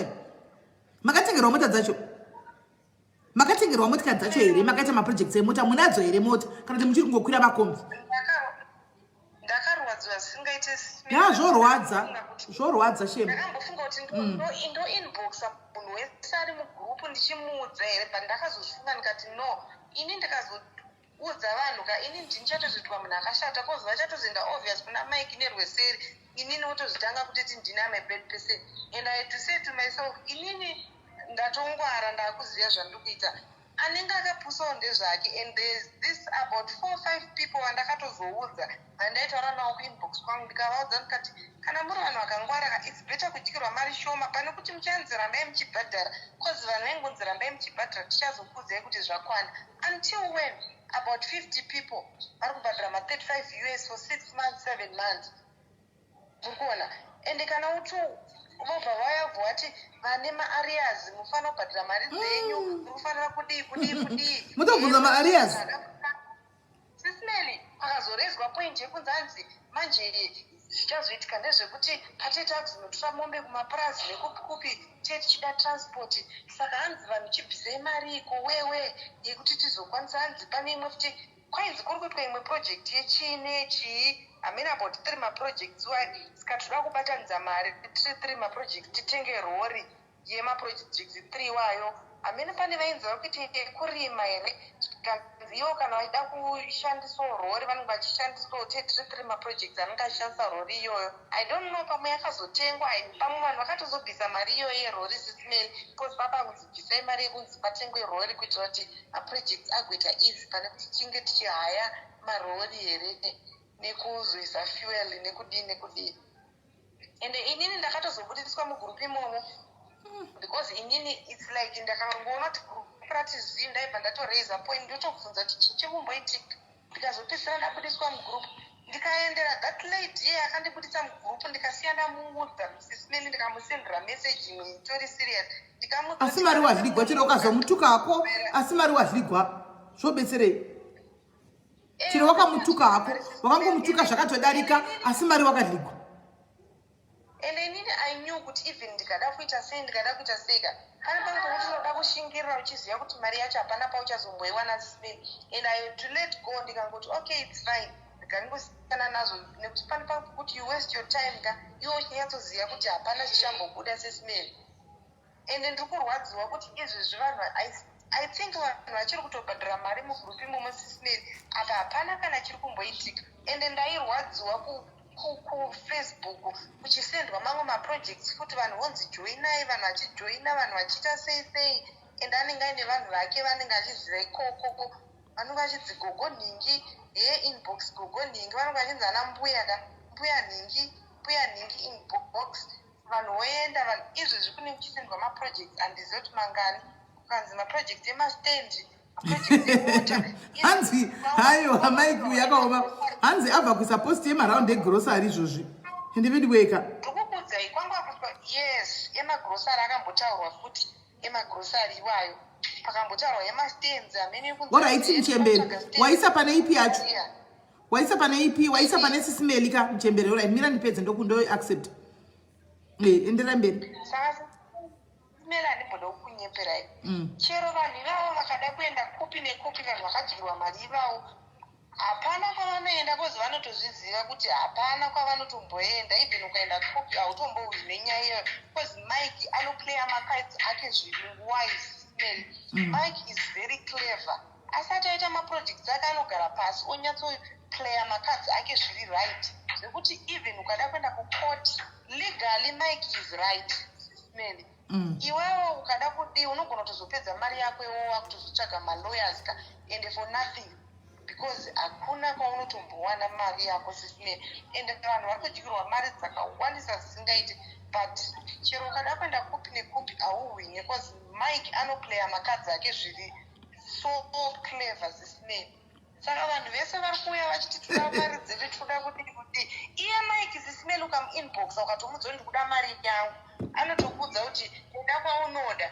Makatengerwa mota dzacho? Makatengerwa motikari dzacho here? Makaita maprojects emota munadzo here mota kana kuti muchiri kungokwira makombi? Ndakarwadziwa zvisingaite. Ya zvorwadza. Zvorwadza shame. Ndakambofunga kuti ndo inboxa munhu wese ari mugroup ndichimuudza here but ndakazozvifunga ndikati no ini ndikazoudza vanhu ka ini ndini chatozoitwa munhu akashata cause vachatozoenda obvious kuna Mike nerweseri inini wotozvitanga kutiti ndini am a bad person and I had to say to myself inini ndatongwara ndakuziva zvandiri kuita anenge akapusawo ndezvake and there's this about 4 5 people vandakatozoudza vandaitaura navo kuinbox kwangu ndikavaudza ndikati kana muri vanhu vakangwara it's better kudyirwa mari shoma pane kuti muchanzi rambai muchibhadhara cause vanhu vaingonzi rambai muchibhadhara tichazokuudzai kuti zvakwana until when about 50 people vari kubhadhara ma35 US for 6 months 7 months muri kuona ende kana uti vobva vauya vati vane maarrears mufanira kubhadhara mari dzenyu muri kufanira kudii kudii kudii. Mutobvunza maarrears? Sis Melly pakazorezwa point yekunzi hanzi manje zvichazoitika ndezvekuti patete akuzonotora mombe kumapurazi nekupi kupi tee tichida transport saka hanzi vanhu chibvisei mari iko wewe yekuti tizokwanisa hanzi pane imwe futi kwainzi kuri kuitwa imwe project yechii neyechii hamene about 3 maprojects wai saka toda kubatanidza mari tiri 3 maproject titenge rori yemaprojects 3 wayo hamene pane vainzi vari kuita yekurima here kanzi ivo kana vachida kushandisawo rori vanenge vachishandisawo te tiri 3 maprojects anenge achishandisa rori iyoyo. I don't know pamwe yakazotengwa pamwe vanhu vakatozobvisa mari iyoyo yerori Sis Melly because papa kunzi bvisai mari yekunzi patengwe rori kuitira kuti maprojects agoita easy pane kuti tinge tichihaya marori here nekuzoisa fuel nekudii nekudii. Ende inini ndakatozobudiswa mugurupu imomo because inini it's like ndakangoona kuti gurupu rati zvii ndaibva ndatoraisa point ndotobvunza kuti chii chikumboitika ndikazopedzisira ndabudiswa mugurupu ndikaendera that lady iye akandibudisa mugurupu ndikasiya ndamuudza Sis Melly ndikamusendera message imwe itori serious ndikamuudza. Asi mari wadligwa chero ukazomutukako asi mari wadligwa zvobetserei chero wakamutuka hako wakangomutuka zvakatodarika asi mari wakadligwa. Ende inini I knew kuti even ndikada kuita sei ndikada kuita sei ka pane pamwe pekuti unoda kushingirira uchiziva kuti mari yacho hapana pauchazomboiwana Sis Melly and I had to let go ndikangoti okay it's fine ndikangosiyana nazvo nekuti pane pamwe pekuti you waste your time ka iwe uchinyatsoziva kuti hapana chichambobuda Sis Melly. Ende ndiri kurwadziwa kuti izvezvi vanhu I think vanhu vachiri kutobhadhara mari mugurupu imomo Sis Melly apa hapana kana chiri kumboitika ende ndairwadziwa kufacebook kuchisendwa mamwe maprojects futi vanhu vonzi joinai vanhu vachijoina vanhu vachiita sei sei ende anenge aine vanhu vake vanenge achiziva ikoko vanenge vachinzi gogo nhingi heye inbox gogo nhingi vanenge vachinzi ana mbuya ka mbuya nhingi mbuya nhingi inbox vanhu voenda vanhu izvezvi kune kuchisendwa maprojects handizivi kuti mangani kukanzi maprojects emastand. Hanzi haiwa Mike yakaoma hanzi abva kuisa post yemaraundi egrosary izvozvi endividiweka. Ndikukuudzai kwanga kuitwa yes emagrosary akambotaurwa futi emagrosary iwayo pakambotaurwa emastands amene. Orit muchembere waisa pane ipi yacho waisa pane ipi waisa pane Sis Melly ka muchembere orit mira ndipedze ndokundo accept endera mberi. Saka Mela handimboda kukunyeperai chero vanhu ivavo vakada kuenda kupi nekupi vanhu vakadyirwa mari ivavo hapana kwavanoenda kozi vanotozviziva kuti hapana kwavanotomboenda even ukaenda kupi hautombowi nenyaya iyoyo because Mike anoplaya macards ake zviri wise Mel. Mike is very clever asati aita maprojects ake anogara pasi onyatsoplaya macards ake zviri right zvekuti even ukada kuenda kucourt legally Mike is right Mel. Iwewe ukada kudii unogona kutozopedza mari yako iwewe wakutozotsvaga malawyers ka and for nothing because hakuna kwaunotombowana mari yako Sis Melly and vanhu vari kudyirwa mari dzakawandisa zvisingaiti but chero ukada kuenda kupi nekupi hauhwine cause. Mike anoplaya makadzi ake zviri so clever, Sis Melly. Saka vanhu vese vari kuuya vachiti toda mari dzedu, toda kudii kudii. Iye Mike, Sis Melly, ukamuinboxa ukatomudza kuti ndikuda mari yangu, anotokuudza kuti enda kwaunoda.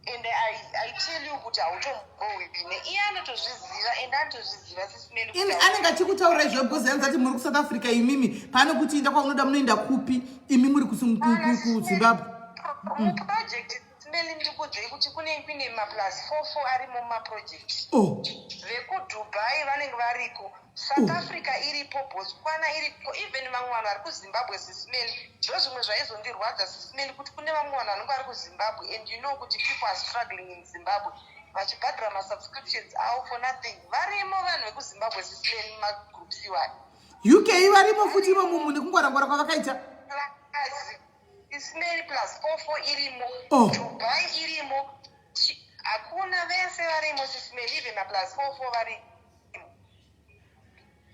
And I tell you kuti hautombowine. Iye anotozviziva and anotozviziva, Sis Melly. Ini anenge achikutaurira izvo because anzi ati muri kuSouth Africa imimi. Paane kuti enda kwaunoda, munoenda kupi imi muri kuZimbabwe? Muproject, Sis Melly, ndikudzei kuti kune kuine maplus 44 arimo mumaproject. VekuDubai vanenge variko, South Africa iripo, Botswana iripo, even vamwe vanhu vari kuZimbabwe, Sis Melly. Ndo zvimwe zvaizondirwadza, Sis Melly, kuti kune vamwe vanhu vanenge vari kuZimbabwe and you know kuti people are struggling in Zimbabwe, vachibhadhara masubscriptions avo for nothing. Varimo vanhu vekuZimbabwe, Sis Melly, mumagroups iwayo. UK varimo futi imomo nekungwarangwara kwavakaita. Sis Melly, plus 44 irimo. Dubai irimo. Hakuna, vese varimo, Sis Melly, even maplus 44 varimo.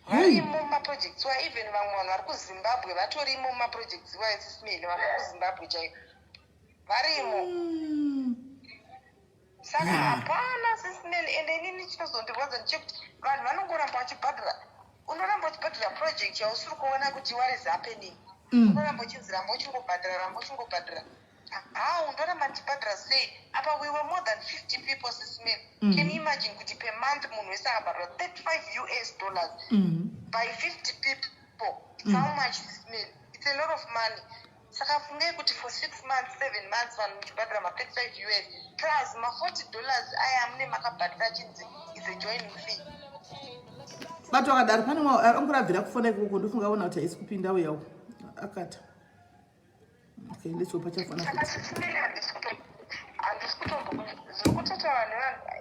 Varimo mumaprojects wa, even vamwe vanhu vari kuZimbabwe vatorimo mumaprojects iwayo, Sis Melly. Vanhu vari kuZimbabwe chaiko varimo. Saka hapana, Sis Melly. Ende inini chinozondirwadza ndechekuti vanhu vanongoramba vachibhadhara. Unoramba uchibhadhara project yausiri kuona kuti what is happening. Unoramba uchinzi ramba uchingobhadhara, ramba uchingobhadhara. How ndoramba ndichibhadhara sei? Apa we were more than 50 people, Sis Melly. Can you imagine kuti per month munhu wese akabhadhara 35 US dollars by 50 people? It's how much, Sis Melly? It's a lot of money. Saka fungai kuti for 6 months, 7 months, vanhu muchibhadhara ma35 US plus ma40 dollars aya amune makabhadhara chinzi is a joining fee. Bato akadaro pane angorabvira kufona ikoko. Ndofunga aona kuti haisi kupinda uyawo akata. Okay, let's hope achafona Saka futi. Sis Melly, handisi kutombo zviri kutoita vanhu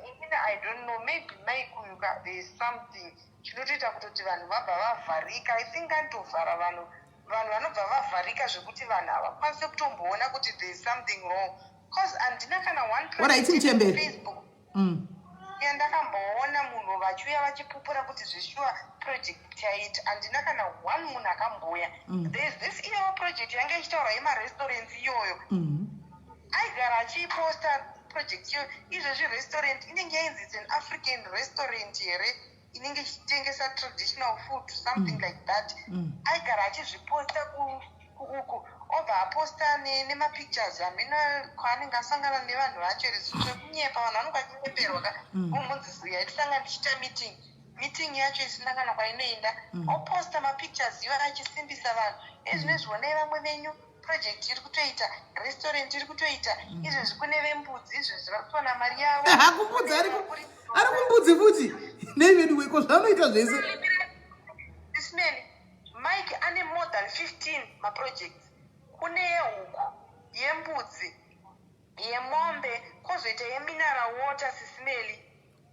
inini I don't know, maybe maikuyuka there is something chinotoita kutoti vanhu vabva vavharika. I think anotovhara vanhu, vanhu vanobva vavharika zvekuti vanhu havakwanisi kutomboona kuti there is something wrong, cause handina kana one Alright, Mchembere. Facebook yandakamboona munhu vachiuya vachipupura kuti zveshuwa project yaita. Handina kana one munhu akamboya. There is this iyoyo project yanga ichitaurwa yemarestaurants iyoyo. Aigara achiiposta project iyoyo. Izvezvi restaurant inenge yainzi it's an African restaurant here, inenge ichitengesa traditional food, something like that. Aigara achizviposta uku, obva aposta nemapictures hamene kwaanenge asangana nevanhu vacho here, zvekunyepa. Vanhu vanenge vachinyeperwa ka. Ombonzi zuya tisanga tichiita meeting, meeting yacho isina kana kwainoenda. Oposta mapictures iwo achisimbisa vanhu, ezvinezvi onai vamwe venyu, project iri kutoita, restaurant iri kutoita. Izvezvi kune vembudzi, izvezvi vari kutowana mari yavo. Kumbudzi ari kumbudzi futi neivedu weko zvanoita zvese. Sis Melly, Mike ane more than 15 maprojects. Kune yehuku, yembudzi, yemombe, kwozoita yemineral water, Sis Melly,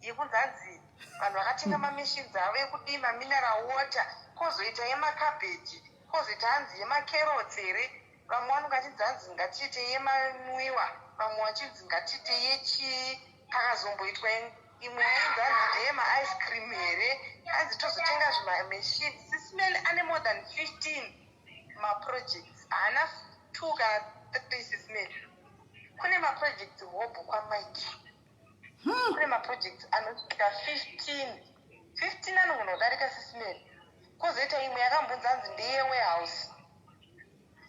yekunzanzi vanhu vakatenga mamachines avo ekudima mineral water, kwozoita yemakabheji, kwozoita hanzi yemacarrots here. Vamwe vanonge vachinzi hanzi ngatiite yemanwiwa, vamwe vachinzi ngatiite yechii. Pakazomboitwa imwe yainzi hanzi ndeyemaice cream here, hanzi tozotenga zvimamachine. Sis Melly, ane more than 15 maprojects, haana two kana three. Sis Melly, kune maprojects hobho kwaMike. Kune maprojects anosvika 15, 15 anogona kudarika, Sis Melly. Kwozoita imwe yakambonzi hanzi ndeye warehouse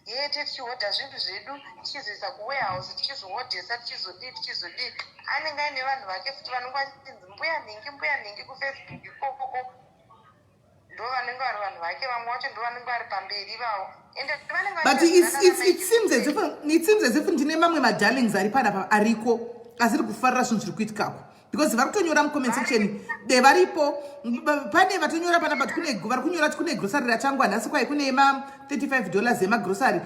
yete, tichihodha zvinhu zvedu tichizoisa kuwarehouse, tichizohodhesa, tichizodii, tichizodii. Anenge aine vanhu vake futi vanenge vachinzi mbuya nhingi, mbuya nhingi kuFacebook ikokoko. Ndo vanenge vari vanhu vake, vamwe vacho ndo vanenge vari pamberi ivavo, ende vanenge But it seems as if ndine mamwe madarlings ari panapa ariko asiri kufarira zvinhu zviri kuitikako, because vari kutonyora mucomment section de varipo. Pane vatonyora panapa kuti kune vari kunyora kuti kune grocery ratangwa nhasi, kwai kune ma35 dollars emagrocery.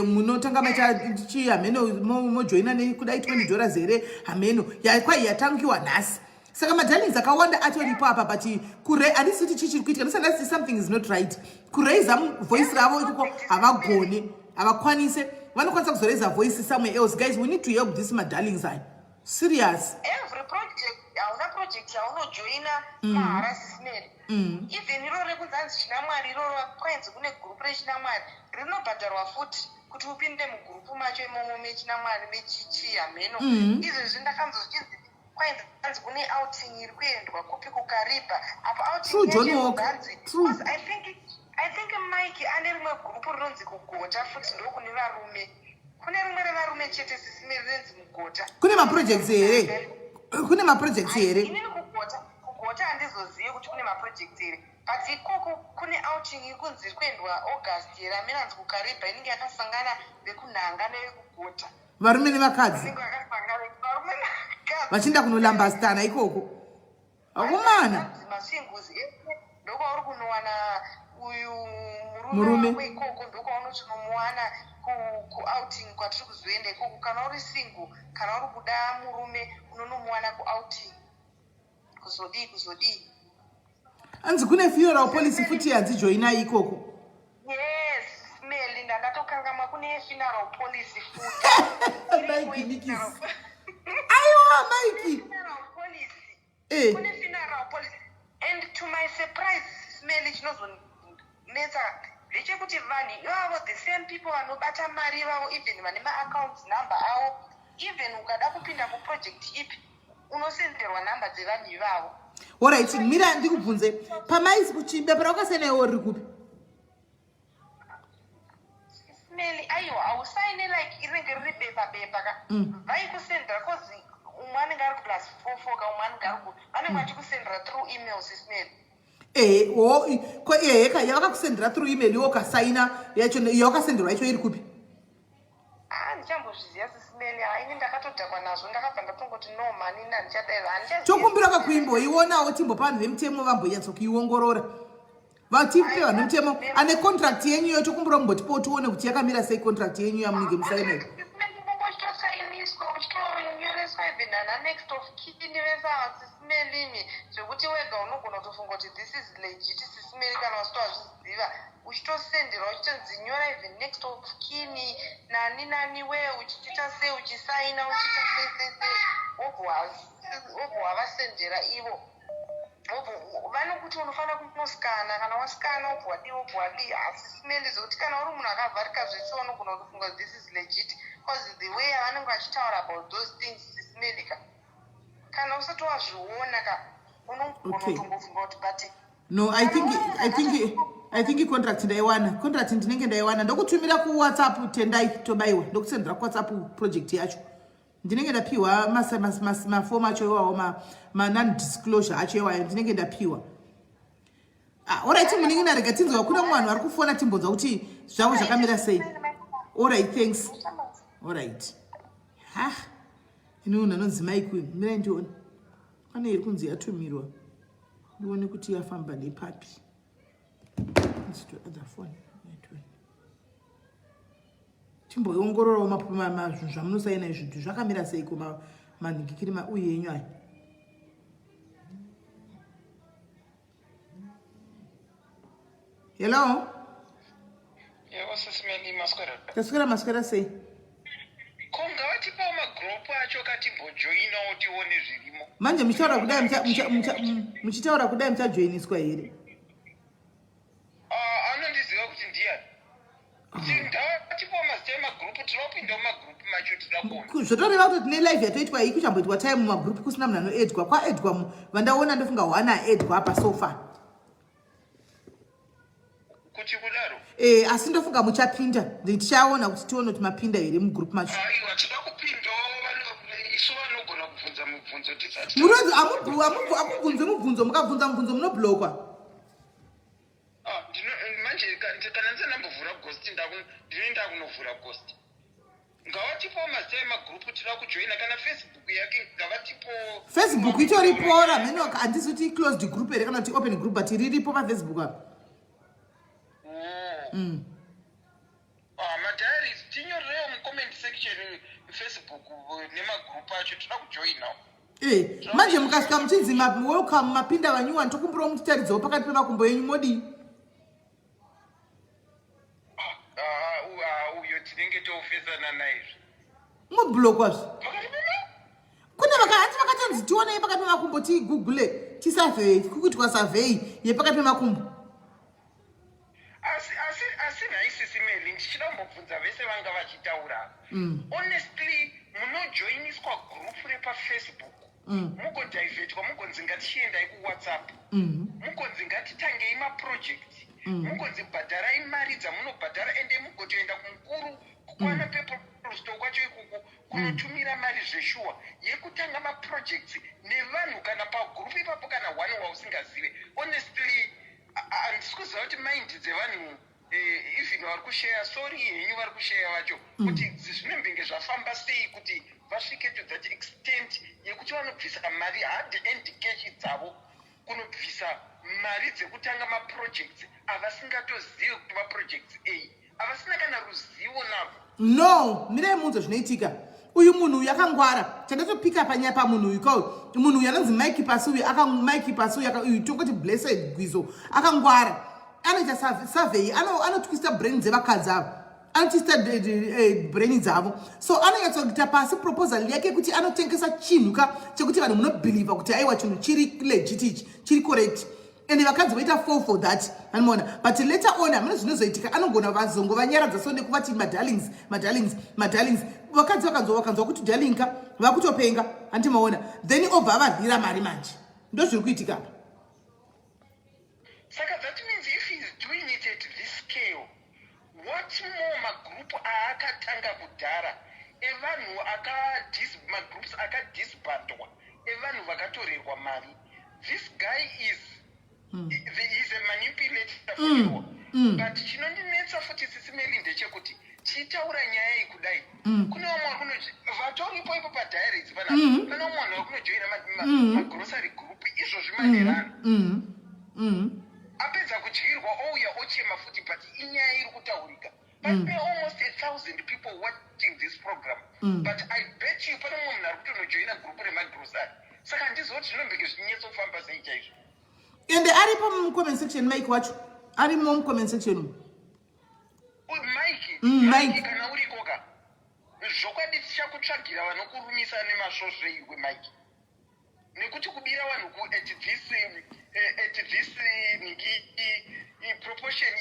Munotanga maita chi hameno, mojoina nekudai 20 dollars here, hameno kwai yatangiwa nhasi. Saka madarlings akawanda atoripo apa, but kure handisi kuti chii chiri kuitika. Ndisandasi something is not right. Kuraisa voice ravo ikoko havagone, havakwanise. Vanokwanisa kuzoraisa voice somewhere else. Guys, we need to help this madarlings aya, serious. Every project, hauna project yaunojoina mahara, Sis Melly. Even iro rekunzi hanzi Chinamwari iroro, kwainzi kune gurupu reChinamwari rinobhadharwa futi. kuti upinde mugurupu macho imomo mechinamwari mechichi hameno. Izvezvi ndakanzwa zvichinzi kwainzi kune outing iri kuendwa kupi, kuKariba apo. True, outing John yacho Walker. hanzi True. because I think Mike ane rimwe gurupu rinonzi Kugota futi, ndokune varume, kune rimwe revarume chete, Sis Melly, rinonzi Mugota. Kune maprojects here? Kune maprojects here? Inini kugota handizozivi kuti kune maprojects here, but ikoko kune outing iri kunzi iri kuendwa August here, amene anzi kuKariba, inenge yakasangana vekunhanga nevekugota. Varume nevakadzi. Vanenge vakasangana varume nevakadzi. Vachienda kunolambastana ikoko, akomana. Masvinguzi ese ndokwauri kunowana uyu Murume. murume wako ikoko, ndokwaunotinomuwana kuouting kwatiri kuzoenda ikoko. Kana uri single, kana uri kuda murume, unonomuwana kuouting, kuzodii kuzodii. Anzi kune funeral policy futi, yanzi joinai ikoko. Yes, Meli, ndandatokangamwa, kune funeral policy futi. Mike Nikis. Aiwa, Mike. Funeral policy. Eh. Kune funeral policy, and to my surprise, Meli, chinozonetsa ndechekuti vanhu ivavo, the same people vanobata mari ivavo, even vane maaccounts number avo, even ukada kupinda kuproject ipi, unosenderwa nhamba dzevanhu ivavo. Alright, mira ndikubvunze, pamaisi kuchibepa rakasiyana riri kupi? Meli, aiwa, hausaine, like rinenge riri bepa bepa ka. Vaikusendera 'cause umwe anenge ari ku+44 ka, umwe anenge ari ku, vanenge vachikusendera through email, Sis Meli. Ehe, o ko ehe ka, yavakakusendera through email, iwo ukasaina yacho, yawakasenderwa yacho iri kupi? Ah, ndichambozviziva, Sis Meli, haini ndakatodhakwa nazvo, ndakabva ndatongoti no mani, ini handichadaiva, handichaziva. Tokumbira kakuimboionawo, timbopa vanhu vemutemo vambonyatsokuiongorora, vatipe vanhu vemutemo ane contract yenyu iyo. Tokumbira kumbotipawo tione kuti yakamira sei contract yenyu yamunenge musainayo. Uchitosainiswa, uchitonyoreswa, even nana next of kin vese ava, Sis Melimi, zvekuti wega unogona kutofunga kuti this is legit, Sis Meli, kana usitowazviziva, uchitosenderwa uchitonzi nyora even next of kin nani nani, we uchiita sei, uchisaina, uchiita sei sei sei, wobva wavasendera ivo, vanokuti unofanira kunosikana, kana wasikana wobva wadii, wobva wadii. Asi Sis Meli, zvokuti kana uri munhu akavharika zvese, unogona kutofunga kuti this is legit, because the way yavanenge vachitaura about those things, Sis Meli ka, kana usati wazviona ka, unogona kutongofunga kuti but No, I think contract ndaiwana, contract ndinenge ndaiwana, ndokutumira kuWhatsApp. Tendai Tobaiwa, ndokusendera kuWhatsApp project yacho. Ndinenge ndapiwa mafomu acho iwawo, manon disclosure acho iwayo ndinenge ndapiwa. Ah, alright, munin'ina, rega tinzwa kune mumwe vanhu vari kufona, timbonzwa kuti zvavo zvakamira sei. Alright, thanks. Alright. Ha, ini munhu anonzi Mike uyu, mirai ndione pane iri kunzi yatumirwa, ndione kuti yafamba nepapi. Let's other phone. Timboongororawo zvinhu zvamunosaina izvi kuti zvakamira seiko, manhingikiri mauyi enyu aya. Hello. Yebo, Sis Meli, maswera? Taswera, maswera sei? Ko ngavatipawo magroup acho katimbojoinawo tione zvirimo. Manje muchitaura kudai, muchitaura kudai, muchajoiniswa here? Ah, anondiziva kuti ndiyani. Ngavatipawo mazita emagroup, tinopindawo magroup macho, tinoda kuona. Zvotoreva kuti tine live yatoitwa iyi, kuchamboitwa time mumagroup kusina munhu anoedwa, kwaedwa vandaona, ndofunga one aedwa apa so far. Kuti kudaro? E, asi ndofunga muchapinda, tichaona kuti tione kuti mapinda here mugroup macho. Aiwa, tinoda kupindawo, isu vanogona kubvunza mubvunzo tisati. Munonzi akubvunzwe mubvunzo, mukabvunza mubvunzo munoblokwa. Ah, manje kana ndisati ndambovhura ghost, ndinoenda kunovhura ghost. Ngavatipawo mazita emagroup, tinoda kujoina, kana Facebook yake ngavatipowo. Facebook itoripo ramheno, handisi kuti closed group here kana kuti open group, but riripo paFacebook apa. Oh. Ah, madiaries, tinyorerewo mucomment section, Facebook nemagroup acho, tinoda kujoinawo. E, manje mukasvika muchinzi welcome, mapinda vanyuwani, tokumbirawo mutitaridzewo pakati pemakumbo enyu, modii? Ah, ah, uyo tinenge tofesana naizvo. Mublokwazve. Pakati pema Kune vakahanzi vakatanzi tionei pakati pemakumbo, tigoogle, tisurvey, kukuitwa survey yepakati pemakumbo. Asi nhai, Sis Meli. Ndichida kumbobvunza vese vanga vachitaura. Honestly, munojoiniswa group repaFacebook, mugodhivhetwa, mugonzi ngatichiendai kuWhatsApp, mugonzi ngatitangei maproject, mugonzi bhadharai mari dzamunobhadhara, ende mugotoenda kumukuru kukwana peprosto kwacho ikuku kunotumira mari zveshuwa yekutanga maprojects nevanhu kana pagroup ipapo kana one wausingazive. Honestly, handisi kuziva kuti mind dzevanhu, even vari kusheya, sorry henyu, vari kusheya vacho, kuti zvinembenge zvafamba sei kuti vasvike to that extent yekuti vanobvisa mari, hard earned cash dzavo, kunobvisa mari dzekutanga maprojects avasingatozivi kuti maprojects ei, avasina kana ruzivo navo. No, mirai muudze zvinoitika. Uyu munhu uyu akangwara. Chandatopika panyaya pamunhu uyu kauyu, munhu uyu anonzi Mike Pasi uyu, Mike Pasi uyu, uyu tongoti Blessed Gwizo, akangwara, anoita survey, anotwista brain dzevakadzi ava, anotwista brain dzavo. So anonyatsokuita pasi proposal yake kuti anotengesa chinhu ka chekuti vanhu munobhilivha kuti aiwa, chinhu chiri legit ichi, chiri correct, and vakadzi voita fall for that, anoona. But later on hamuna zvinozoitika, anogona vazongovanyaradza so nekuvati madarlings, madarlings, madarlings. Vakadzi vakanzwa kuti darling ka, vakutopenga, handimaona? Then obva avadhira mari. Manje ndo zviri kuitika apa. Saka that means if he is doing it at this scale, what more magroup aakatanga kudhara evanhu, magroups akadisbandwa evanhu vakatorerwa mari? This guy is is a manipulator for sure. But chinondinetsa futi, Sisi Meli, ndechekuti tichitaura nyaya iyi kudai, kune vamwe vari vatoripo ipo padiaries panapa. Pane vamwe vanhu vari kunojoina magrocery group izvozvi manherano. Apedza kudyirwa, ouya ochema futi, but inyaya iri kutaurika. Pane almost 1,000 people watching this program, but I bet you pane mumwe munhu ari kutonojoina group remagrocery. Saka handizivi kuti zvinombenge zvichinyatsofamba sei chaizvo. Ende aripo mucomment section, Mike wacho arimo mucomment section umu. Mike? Mike. Mike, kana urikoka, zvokwadi tichakutsvagira vanokurumisa nemasvosve iwe, Mike, nekuti kubira vanhu at this nhingi proportion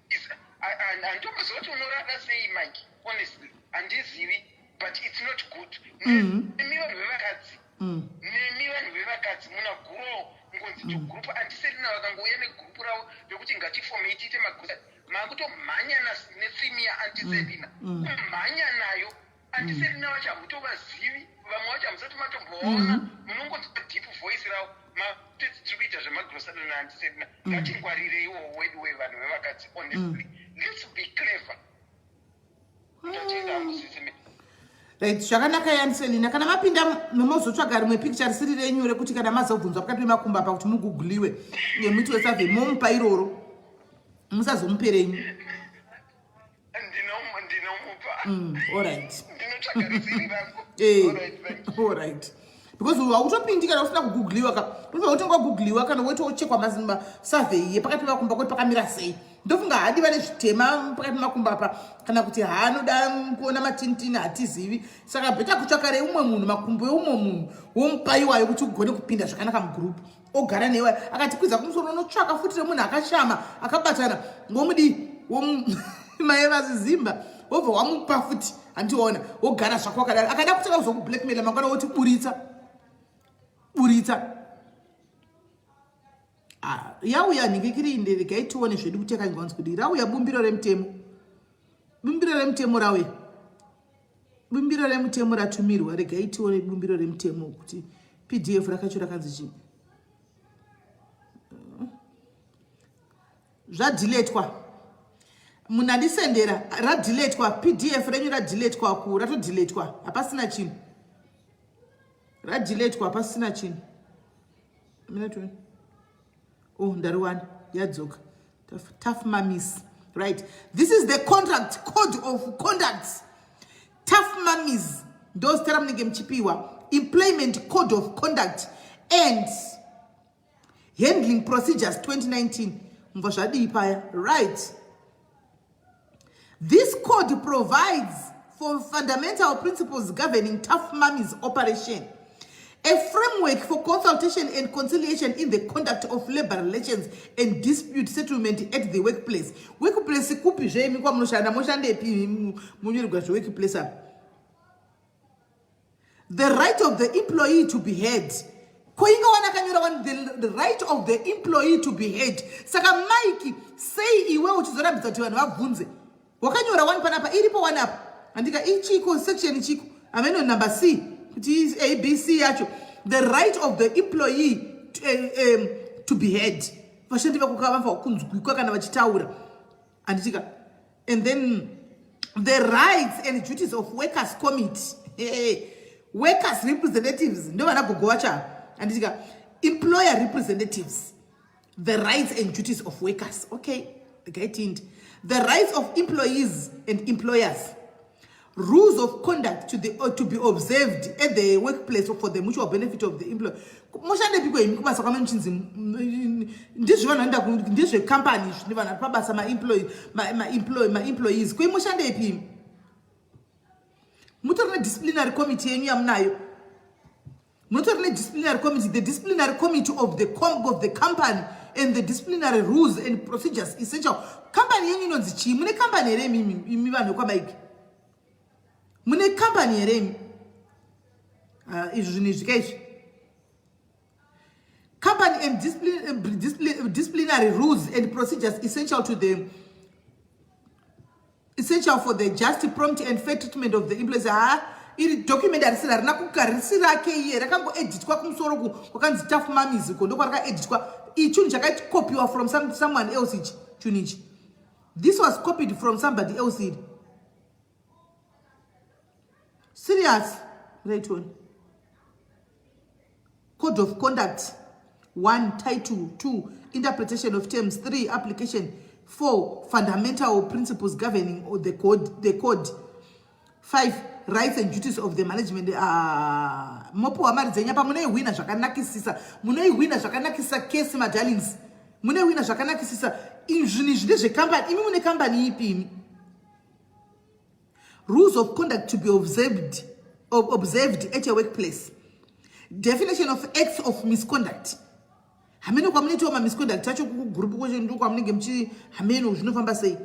is handomboziva kuti unorara sei, Mike. Honestly, handizivi, but it's not good. Nemi vanhu vevakadzi, nemi vanhu vevakadzi muna guro ngonzi tugroup, andiserina vakangouya negroup ravo rekuti ngatifomei tiite magusa, makutomhanya netsimi yaantiselina, kumhanya nayo. Antiselina vacho hamutovazivi, vamwe vacho hamusati matombovaona, munongonzwa deep voice ravo, matoti tiri kuita zvemagrosari naantiselina. Ngatingwarireiwo wedu wevanhu vevakadzi. Honestly, let's be clever. Ndatenda hangu, Sisi. Right, zvakanaka, yaAntiselina. Kana mapinda, mumozotsvaga rimwe picture risiri renyu rekuti kana mazobvunzwa pakati pemakumbo apa kuti mugugliwe nemuti wesurvey, momupa iroro, musazomuperenyu. Ndinomupa. Allright. Ndinotsvaga risiri rangu. Alright, thank you. Allright, because hautopindi kana usina kugugliwa ka. Unofanira kutonga wagugliwa kana woitochekwa masurvey yepakati pemakumbo kuti pakamira sei. Ndofunga hadi vane zvitema pakati pemakumbo apa, kana kuti haanoda kuona matintini, hatizivi. Saka better kutsvaka reumwe munhu, makumbo eumwe munhu, womupa iwayo kuti ugone kupinda zvakanaka mugroup, ogara newe. Akatikwidza kumusoro, unotsvaka futi remunhu akashama akabatana, womudii, mai vazizimba, wobva wamupa futi, handiona? Wogara zvako wakadaro. Akada kutanga kuzokublackmaila mangwana, woti buritsa, buritsa. Ah, yauya nhingikirinde, regai tione zvedu kuti yakanzwanzi kudii. Rauya bumbiro remutemo, bumbiro remutemo rauya, bumbiro remutemo ratumirwa. Regai tione bumbiro remutemo kuti PDF rakacho rakanzi chii. Zvadhiletwa, munhu andisendera, radhiletwa. PDF renyu radhiletwa, ku ratodhiletwa, hapasina chinhu. Radhiletwa, hapasina chinhu. Mina tione. Oh, ndariwana, yadzoka. Tough Mummies, right? This is the contract, code of conduct. Tough Mummies ndo zita ramunenge muchipiwa. Employment Code of Conduct and Handling Procedures 2019. Mubva zvadii paya? Right. This code provides for fundamental principles governing Tough Mummies operation. A framework for consultation and conciliation in the conduct of labor relations and dispute settlement at the workplace. Workplace kupi zve imi kwamunoshanda moshandepi munyorerwa zveworkplace apa? The right of the employee to be heard. Ko inga wana akanyora wani the right of the employee to be heard. Saka Mike sei iwe uchizorambidza kuti vanhu vabvunze? Wakanyora wani panapa iripo wani apa. Andika ichiko section ichiko. Ameno number C kuti A B C yacho. The right of the employee to, to be heard. Vashandi vako vanofanirwa kunzwikwa kana vachitaura. Anditika. And then the rights and duties of workers committee. Hey, workers representatives ndo vana gogo vacho ava. Anditika. Employer representatives. The rights and duties of workers. Okay, regai The rights of employees and employers. Rules of conduct to, the, to be observed at the workplace for the mutual benefit of the employer. Moshandepiko imi kubasa kwamene muchinzi ndizvo vanhu vanoenda ndezvecompany izvi ndi vanhu vari pabasa maemployees koi moshandepi imi mutori nedisciplinary committee yenyu yamunayo munotori nedisciplinary committee the disciplinary committee of the, com of the company and the disciplinary rules and procedures essential company yenyu inonzi chii mune company here imimi imi vanhu vekwamaiki mune company here imi ah, izvi zvinhu izvi ka izvi company and discipline, disciplinary rules and procedures essential to the essential for the just prompt and fair treatment of the employees haa iri document harisi harina kugarisi rake iye rakangoeditwa kumusoro ku kwakanzi tough mummies uko ndokwarakaeditwa iyi chinhu chakakopiwa from some, someone else ichi chinhu ichi this was copied from somebody else iri serious right one Code of conduct 1 title 2 interpretation of terms 3 application 4 fundamental principles governing the code, the code 5 rights and duties of the management uh, mopiwa mari dzenyu apa munoihwina zvakanakisisa munoihwina zvakanakisisa kesi madarlings munoihwina zvakanakisisa zvinhu izvi ndezvekambani imi mune kambani ipi imi Rules of conduct to be observed, observed at your workplace. Definition of acts of misconduct. Hameno kwamunoitiwa mamisconduct acho kugroup kwacho ndiko kwamunenge muchi hameno zvinofamba sei.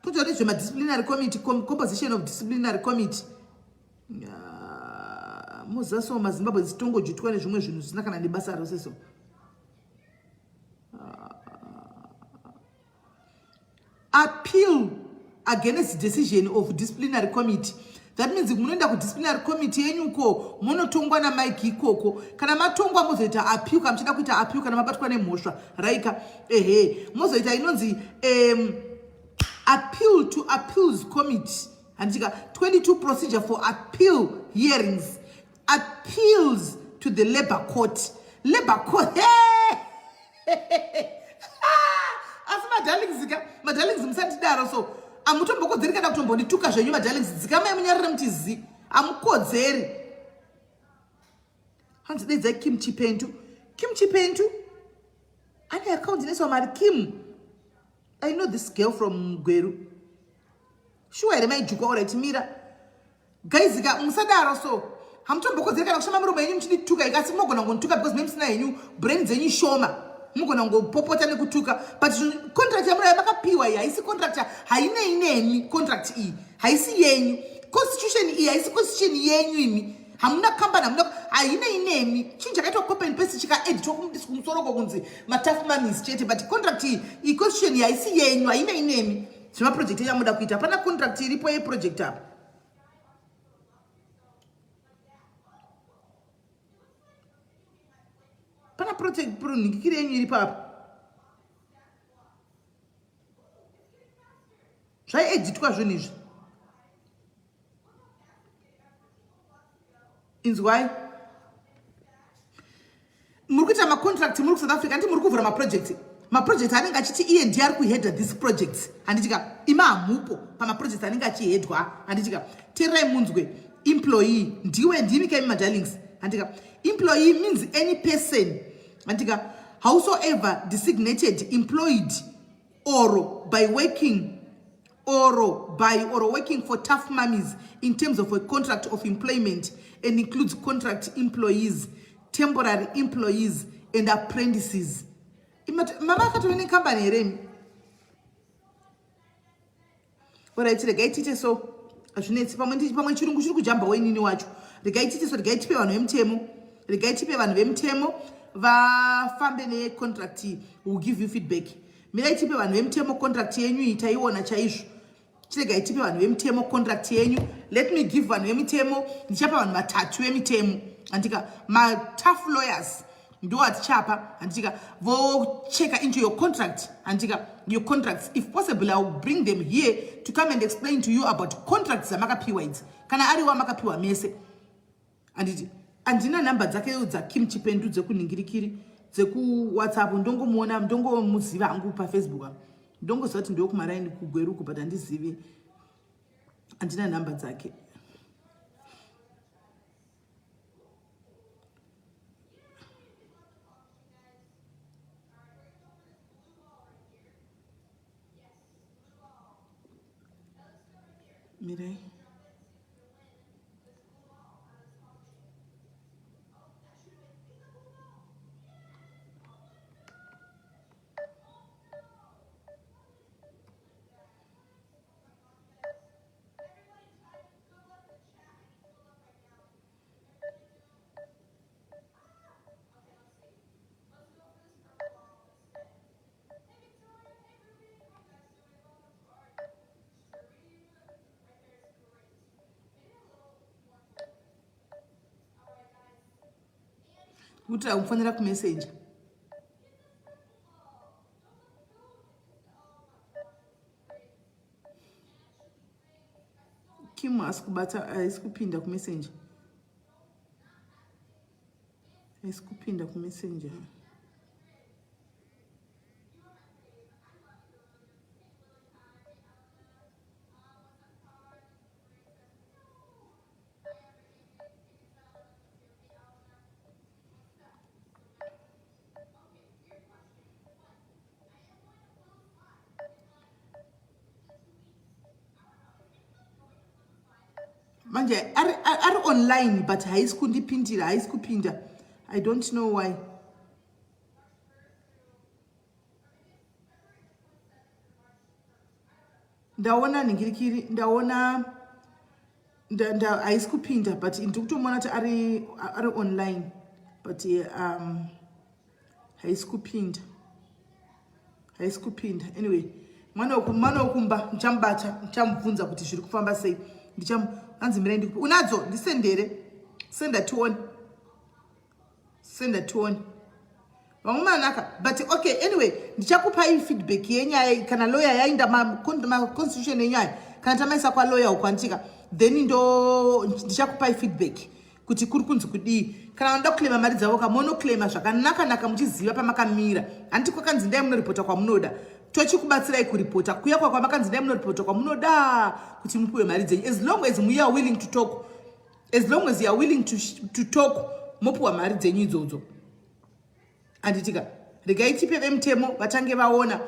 Kuita nezvemadisciplinary committee, composition of disciplinary committee. Muzaso maZimbabwe dzitongodyitwa nezvimwe zvinhu zvisina kana nebasa rose so. Appeal against decision of disciplinary committee. That means munoenda kudisciplinary committee yenyu uko munotongwa namike ikoko. Kana matongwa mozoita appeal kana muchida kuita appeal kana mabatwa nemhosva raika ehe mozoita inonzi um, appeal to appeals committee handitika 22 procedure for appeal hearings appeals to the labor court labor court hey! asi madarlings ka madarlings musandidaro so amutombokodzeri kana kutombondituka zvenyu madarlings dzikamai munyarire muti zi amukodzeri hanzi deidzai kim chipentu kim chipentu ane account inoiswa mari kim i know this girl from gweru shuwa here maijukwa orit mira Guys ka musadaro so. Hamutombokodzeri kana kushama muromo yenyu muchindituka ikasi munogona kungonituka because memusina henyu brain dzenyu shoma. Munogona kungopopota nekutuka but contract yamunayo makapiwa iyi haisi contract hainei nemi contract iyi haisi yenyu. Constitution iyi haisi constitution yenyu imi. Hamuna company hamuna hainei nemi. Chinhu chakaitwa copy and paste chikaeditwa kumusoro uko kunzi matough mummies chete but contract iyi iyi constitution iyi haisi yenyu hainei nemi. Zvemaproject yamuda kuita hapana contract iripo yeproject apa. Pana project nhikikiri yenyu iri papa zvaieditwa zvinhu izvi inzwai muri kuita macontract muri kusouth africa handiti muri kuvhura maproject maproject anenge achiti iye ndiye ari kuhedha this project handitika ima hamupo pamaproject anenge achihedwa handitika tererai munzwe employee ndiwe ndimi kaimi madarlings handitika employee means any person handitika howsoever designated employed or by working or by or working for tough mummies in terms of a contract of employment and includes contract employees, temporary employees and apprentices. Mama akatove nekambani here imi? Orit, regai tiite so, hazvinetsi. Pamwe chirungu chiri kujambawo inini wacho. Regai tiite so, regai tipe vanhu vemutemo, regai tipe vanhu vemutemo vafambe necontract iyi. Will give you feedback. Mirai tipe vanhu vemutemo contract yenyu iyi, taiona chaizvo. Chiregai tipe vanhu vemutemo contract yenyu. Let me give vanhu vemitemo. Ndichapa vanhu vatatu vemitemo, handika? Matough lawyers ndo atichapa, handitika? Vocheka into your contract, handitika? Your contracts, if possible I will bring them here to come and explain to you about contracts dzamakapiwa idzi, kana ariwo amakapiwa mese, handiti? Handina nhamba dzake dzaKim Chipendu dzekunhingirikiri dzekuWhatsApp. Ndongomuona, ndongomuziva hangu paFacebook apa, ndongoziva kuti ndokumaraini kuGweruku, but handizivi, handina nhamba dzake. Mirai. Kuti akufanira kumessenger. Kim haasi kubata, haisi kupinda kumessenger, haisi kupinda kumessenger. Manje ari online, but haisi kundipindira, haisi kupinda. I don't know why. Ndaona nhingirikiri, ndaona haisi kupinda, but ndiri kutomuona kuti ari online, but haisi kupinda, haisi kupinda. Anyway, mwana wekumba ndichamubata, ndichamubvunza kuti zviri kufamba sei. Ndicham hanzi mirai ndikupe. Unadzo? Ndisendere, senda tione, senda tione. Vamwe manaka, but okay, anyway, ndichakupai feedback yenyaya kana lawyer yainda maconstitution enyaya, kana tamaisa kwalawyer uko, anditika? Then ndo ndichakupai feedback kuti kuri kunzi kudii. Kana vanoda kuclaima mari dzavo, kamonoclaima zvakanaka naka muchiziva pamakamira, handiti? Kwakanzi ndai munoripota kwamunoda, tochikubatsirai kuripota kuya kwamakanzi ndai munoripota kwamunoda kuti mupiwe mari dzenyu. As long as you are willing to talk, as long as you are willing to talk, mopiwa mari dzenyu idzodzo, handitika? Regai tipe vemutemo vatange vaona.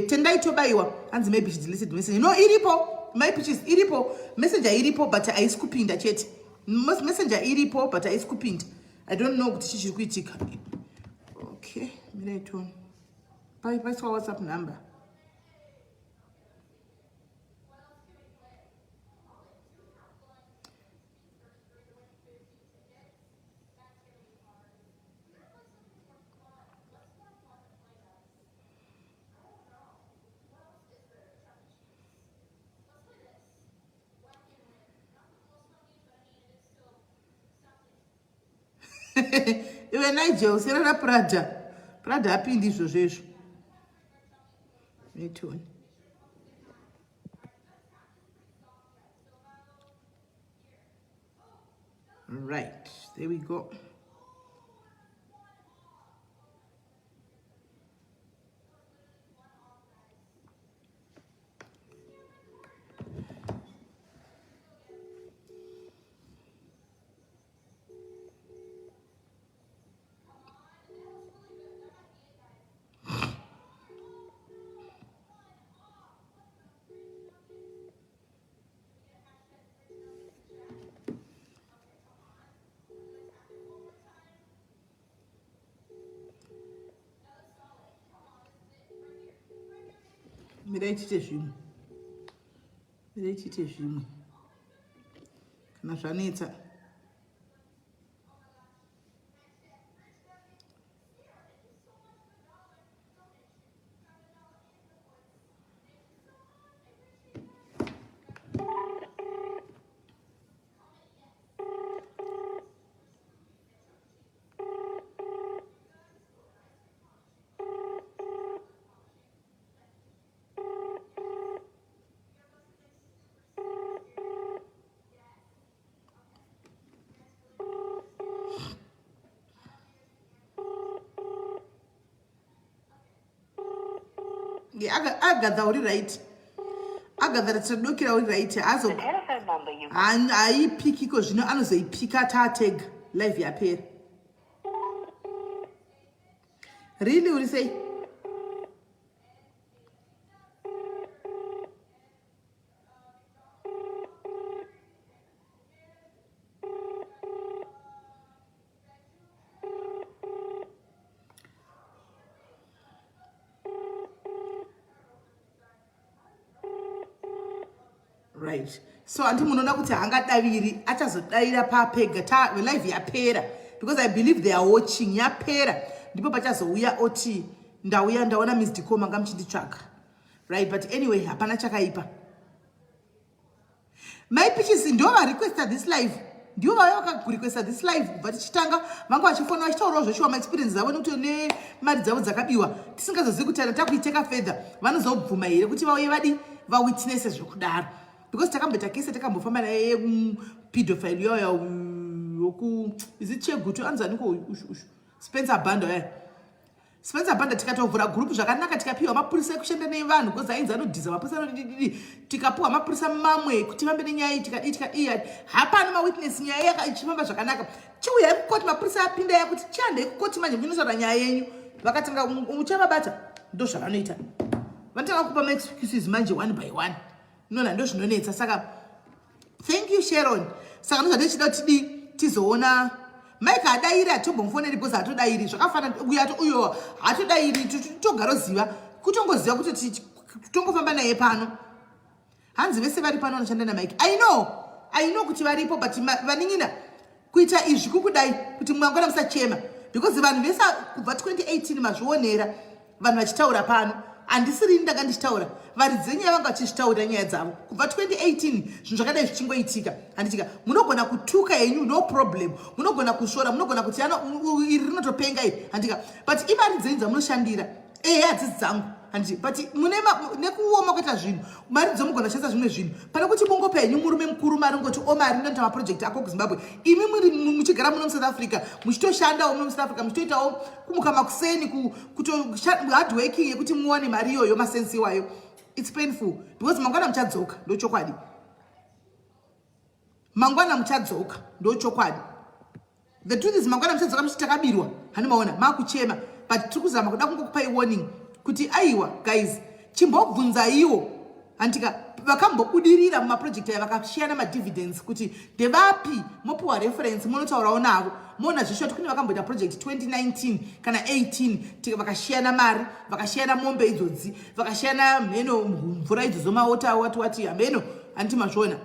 Tendai Tobaiwa hanzi maybe she deleted message. No, iripo my pictures, iripo messenger, iripo, but haisi kupinda chete. Messenger iripo, but haisi kupinda. I don't know kuti chii chiri kuitika. Okay, mirai tione. Paiswa WhatsApp number. Iwe Nigel, siyana naPrada. Prada apindi izvozvo izvo. Netoni. Right, there we go. Mirai tiite zvimwe. Mirai tiite zvimwe. Kana zvanetsa. Agatha uri right. Agatha ratadokera uri right. Azo haipikiko zvino anozoipika taatega live yapera. Really uri sei? Right, so anti munoona kuti haangadaviri, achazodavira papega ta live yapera, because I believe they are watching. Yapera ndipo pachazouya oti ndauya, ndaona missed call, manga muchinditsvaga, right? But anyway, hapana chakaipa. My Peaches ndo varequesta this live, ndivo vauya vakarequesta this live. Kubva tichitanga vanga vachifona vachitaurawo zveshuwa maexperience dzavo nekuti nemari dzavo dzakabiwa. Tisingazozivi kuti ana takuiteka further vanozobvuma here kuti vauye vadi vawitnesse zvekudaro, because takamboita kese takambofamba naye pedophile yauya woku is it Chegutu, anzi aniko ushu ushu, Spencer Bando yaya, Spencer Banda. Tikatovhura gurupu zvakanaka, tikapiwa mapurisa ekushanda nevanhu, because ainzi anodhiza mapurisa anodididi. Tikapiwa mapurisa mamwe kuti vambe nenyaya iyi, tikadii tikadii, hapana mawitness, nyaya yaka ichifamba zvakanaka. Chiuyai kukoti, mapurisa apinda yakuti chihandei kukoti manje muchinotaura nyaya yenyu. Vakatanga uchavabata, ndo zvavanoita, vanotanga kupa maexcuses manje one by one. Nona ndo zvinonetsa. Saka thank you, Sharon. Saka ndozvatichida kuti tidii, tizoona Mike hadairi, hatombomufoneri because hatodairi. Zvakafanana uyo uyo hatodairi, togaroziva kutongoziva kuti tongofamba naye pano. Hanzi vese vari pano vanoshanda naMike. I know, I know kuti varipo, but vanin'ina kuita izvi kukudai kuti mangwana musachema, because vanhu vese kubva 2018 mazvionera vanhu vachitaura pano. Handisiri ndanga ndichitaura, varidzi venyaya vanga vachizvitaurira nyaya dzavo kubva 2018. Zvinhu zvakadai zvichingoitika, handitika? Munogona kutuka henyu, no problem, munogona kusvora, munogona kuti ano iri rinotopenga iri, handika? But imari dzenyu dzamunoshandira. Ehe, hadzisi dzangu, handiti? But mune nekuoma kuita zvinhu, mari dzomugona kushandisa zvimwe zvinhu pane kuti mungopa henyu murume mukuru mari, ngoti o mari ndinoita maproject ako kuZimbabwe, imi muri muchigara muno muSouth Africa, muchitoshandawo muno muSouth Africa, muchitoitawo kumuka makuseni, kuto hard working yekuti muwane mari iyoyo. Masensi iwayo, it's painful because mangwana muchadzoka, ndochokwadi. Mangwana muchadzoka, ndochokwadi. The truth is mangwana muchadzoka muchiti takabirwa, hani maona makuchema. But tiri kuzama kuda kungokupai warning kuti aiwa guys, chimbobvunzaiwo, handika, vakambobudirira mumaproject aya vakashiyana madividends kuti ndevapi, mopiwa reference, munotaurawo navo, moona zvisho kuti kune vakamboita project 2019 kana 18, vakashiyana mari, vakashiyana mombe idzodzi, vakashiyana mheno mvura idzodzo, maota wati wati, hameno, handiti mazviona?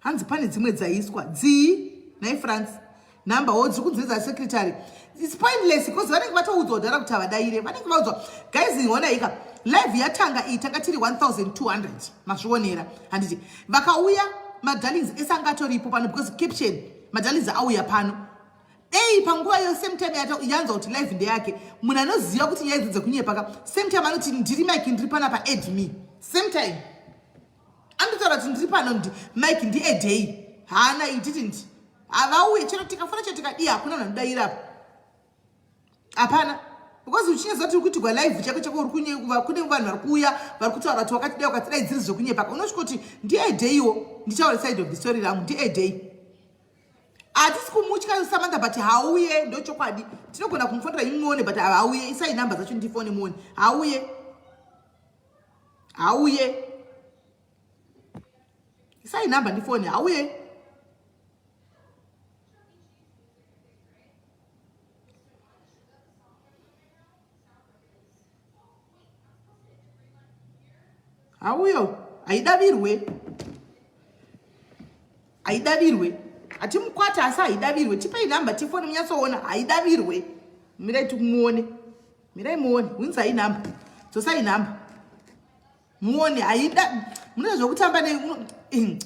Hanzi pane dzimwe dzaiswa dzii nai France nhamba wo dziri kunzi dzasecretary. It's pointless because vanenge vatoudzwa kudhara kuti havadaire, vanenge vaudzwa. Guys, onaika live yatanga iyi, tanga tiri 1200, mazvionera, handiti? Vakauya madarlings ese anga atoripo pano because caption madarlings auya pano. Ei, panguva iyo same time yanzwa kuti live ndeyake, munhu anoziva kuti nyaya idzi dzekunyepa ka, same time anoti ndiri Mike, ndiri panapa, add me. Same time anotaura kuti ndiri pano, ndi Mike, ndiedhei. Haana, he didn't. Havauye chero tikafona, chero tikadii, hakuna munhu anodaira apa, hapana, because uchinyaza kuti uri kuitigwa live chako chako, uri kunyekuva kune vanhu vari kuuya vari kutaura kuti wakatidai wakatidai, dziri zvekunyepa. Unosvika kuti ndiedheiwo, ndichaura side of the story rangu, ndiedhei. Hatisi kumutya Samantha, but hauye, ndochokwadi. Tinogona kumufonera imi muone, but hauye. Isai namba dzacho ndifone muone. Hauye, hauye. Isai nhamba ndifone hauye. Hauyo haidavirwe. Haidavirwe. Hatimukwata asi haidavirwe. Tipei nhamba tifone munyatsoona haidavirwe. Mirai tikumuone. Mirai muone. Hunzai nhamba. Dzosai nhamba. Muone haida munoita zvekutamba ne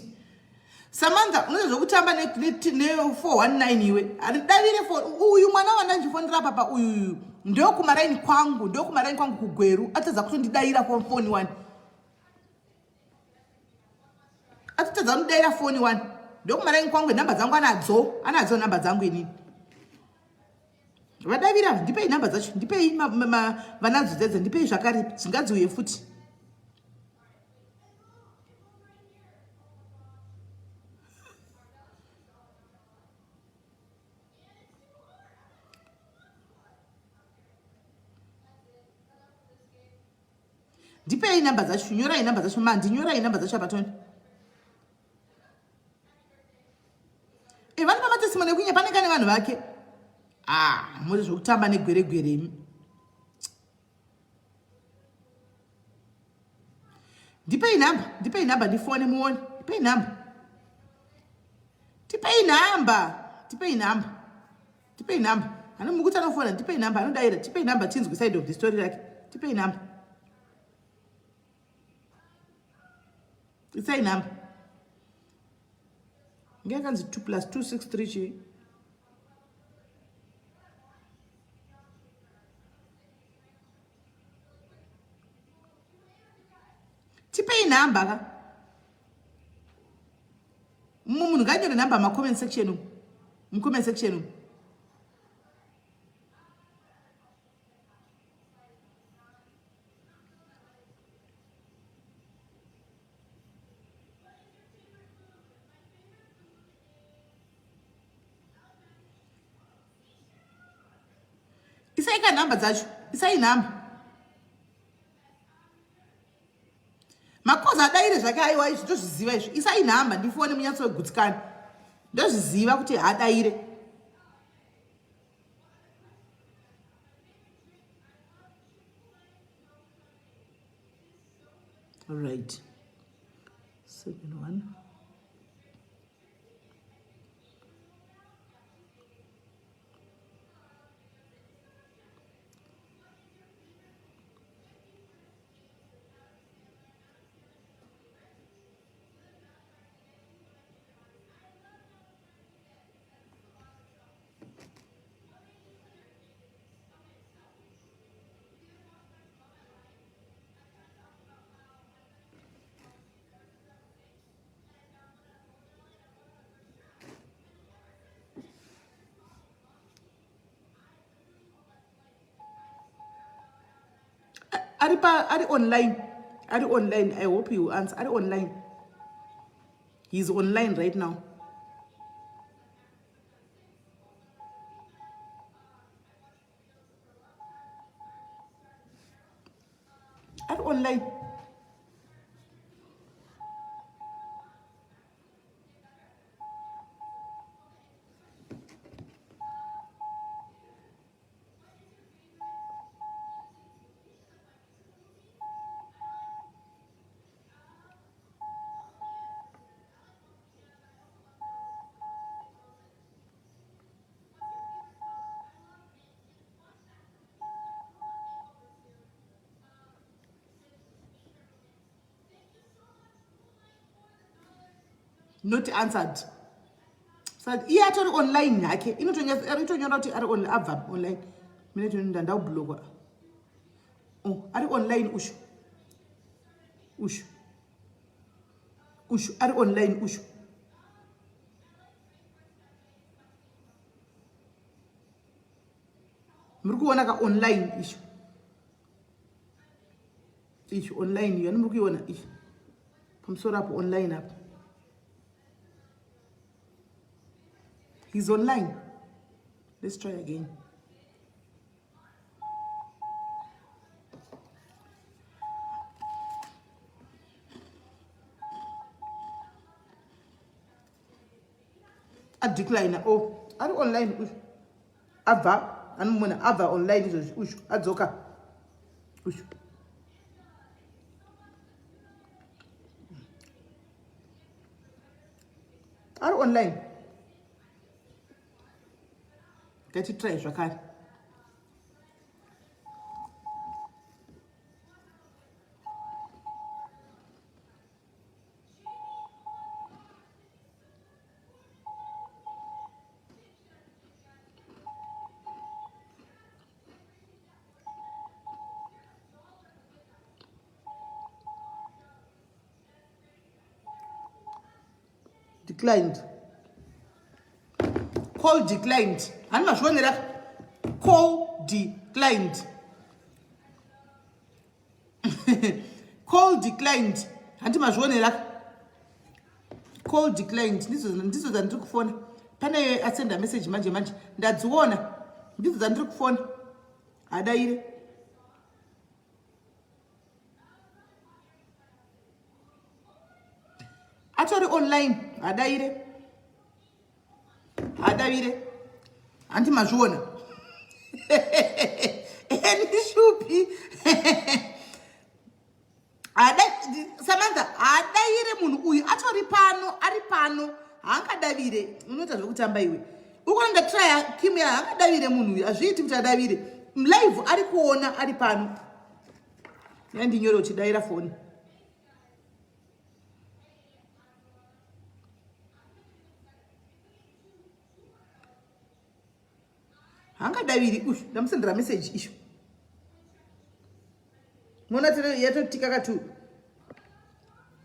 Samantha unoita zvekutamba ne 419 iwe. Haridavire phone. Uyu mwana wandandifonera papa uyu ndokumaraini kwangu, ndokumaraini kwangu kuGweru. Atadza kutondidaira phone wani. Atotadza kundidaira phone wani. Ndokumaraini kwangu nhamba dzangu anadzo, anadzo nhamba dzangu inini. Vadavira ndipei nhamba dzacho, ndipei vanadzo dzedze, ndipei zvakare dzingadziuye futi. Ndipei nhamba dzacho, nyorai nhamba dzacho, mandi nyorai nhamba dzacho apa toni. E, vanopa matestimony ekunye pane kane vanhu vake. Ah, muri zvekutamba negweregwere imi. Ndipei nhamba, ndipei nhamba ndifone muone. Ndipei nhamba. Tipei nhamba, tipei nhamba. Tipei nhamba. Ano mukuti anofona, tipei nhamba anodaira, tipei nhamba tinzwe side of the story rake. Tipei nhamba. Isai nhamba. Ngeyakanzi 2 plus 263 chii? Tipei nhamba ka. Mumwe munhu nganyore nhamba ma comment section umu. Mu comment section umu. Isai ka nhamba dzacho. Isai nhamba. Makoza adaire zvake aiwa izvi ndozviziva izvi. Isai nhamba ndifone munyatsogutsikana. Ndozviziva kuti haadaire. All right. Second one. Ari pa ari online. Ari online. I hope you answer. Ari online. He's online right now. Ari online. Not answered. So iye atori online hake inotonyora kuti ari online abva online mine tonoenda ndaublokwa. Oh, ari online ushu ushu ushu ari online ushu. Muri kuona ka online ishu ishu online iyo muri kuiona ishu pamusoro apo online apo. He's online. Let's try again. Adecline. Oh, ari online uyu. Abva anomona abva online izvozvi uyu adzoka. Uyu. Ari online. Ngatitry zvakare. Declined. Call declined. Hani mazvionera? Call declined. Call declined. Hanti mazvionera? Call declined. Ndizo dzandiri kufona. Pane asenda message manje manje. Ndadziona. Ndizo dzandiri kufona. Hadaire. Atori online. Hadaire. Hadavire. Hanti mazviona? Eni shupi. Samantha haadaire munhu uyu atori pano, ari pano, haangadavire. Unoita zvekutamba iwe. Ukuona ndatraya Kim ya haangadavire munhu uyu, hazviiti kuti adavire. Live ari kuona ari pano. Yandinyore uchidaira foni. Haangadaviri uyu, ndamusendera message isho. Mona tiri yatotika katu.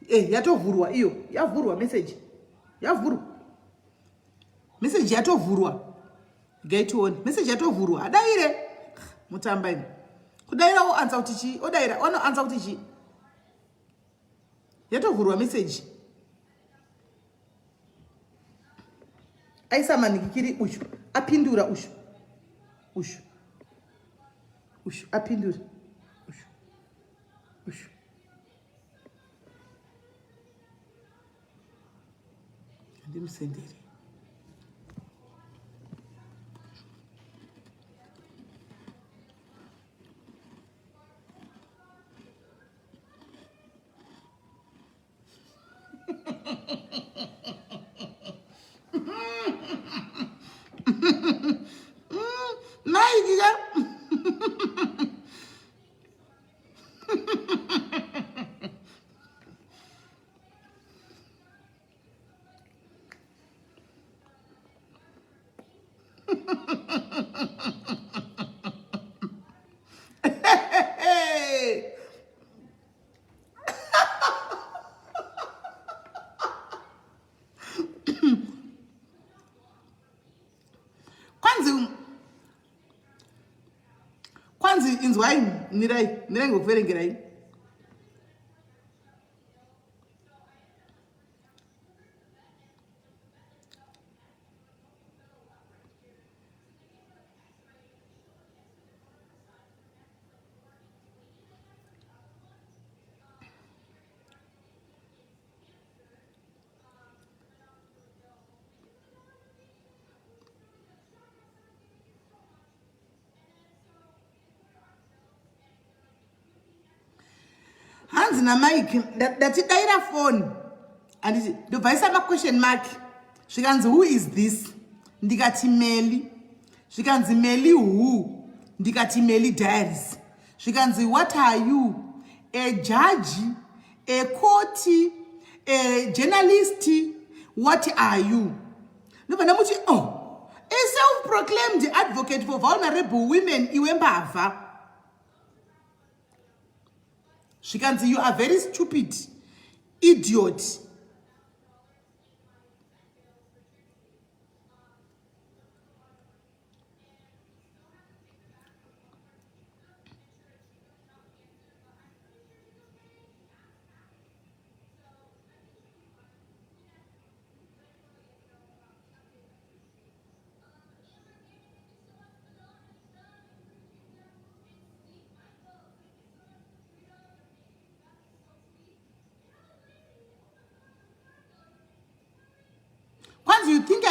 Eh, yatovhurwa iyo, yavhurwa message. Yavhurwa. Message yatovhurwa. Gaitione. Message yatovhurwa. Adaire. Mutamba imi. Kudaira o answer kuti chi, odaira, ono answer kuti chi. Yatovhurwa message. Aisa manikikiri uyu, apindura uyu. Uyu. Uyu apindura. Uyu. Uyu. Ndimusendere. Mai ka. Kwanzi kwanzi inzwai, mirai mirai ngokuverengerai. Hanzi naMike ndatidaira foni, handiti ndobvaisa maquestion mark, zvikanzi who is this, ndikati Meli, zvikanzi Meli who, ndikati Meli Diaries, zvikanzi what are you, a judge, a court, a journalist, what are you? Ndobva ndamuti oh, a self-proclaimed advocate for vulnerable women, iwe mbavha. Zvikanzi you are very stupid idiot.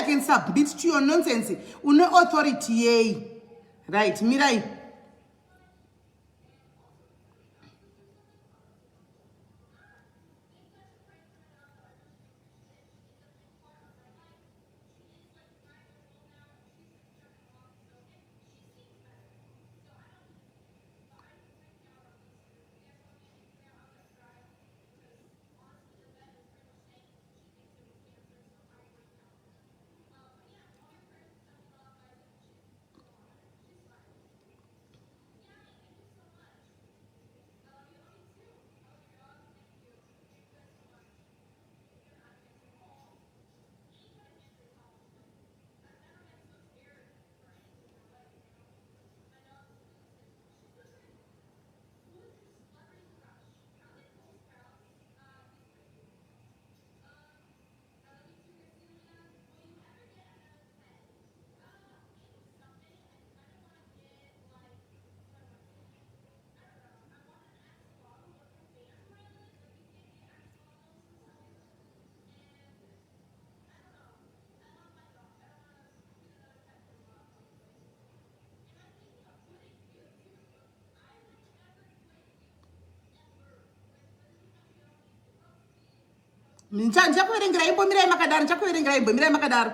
can submit to your nonsense? Une authority yei? Right, mirai. Ndichakuverengerai, imbomirai makadaro. Ndichakuverengerai, imbomirai makadaro.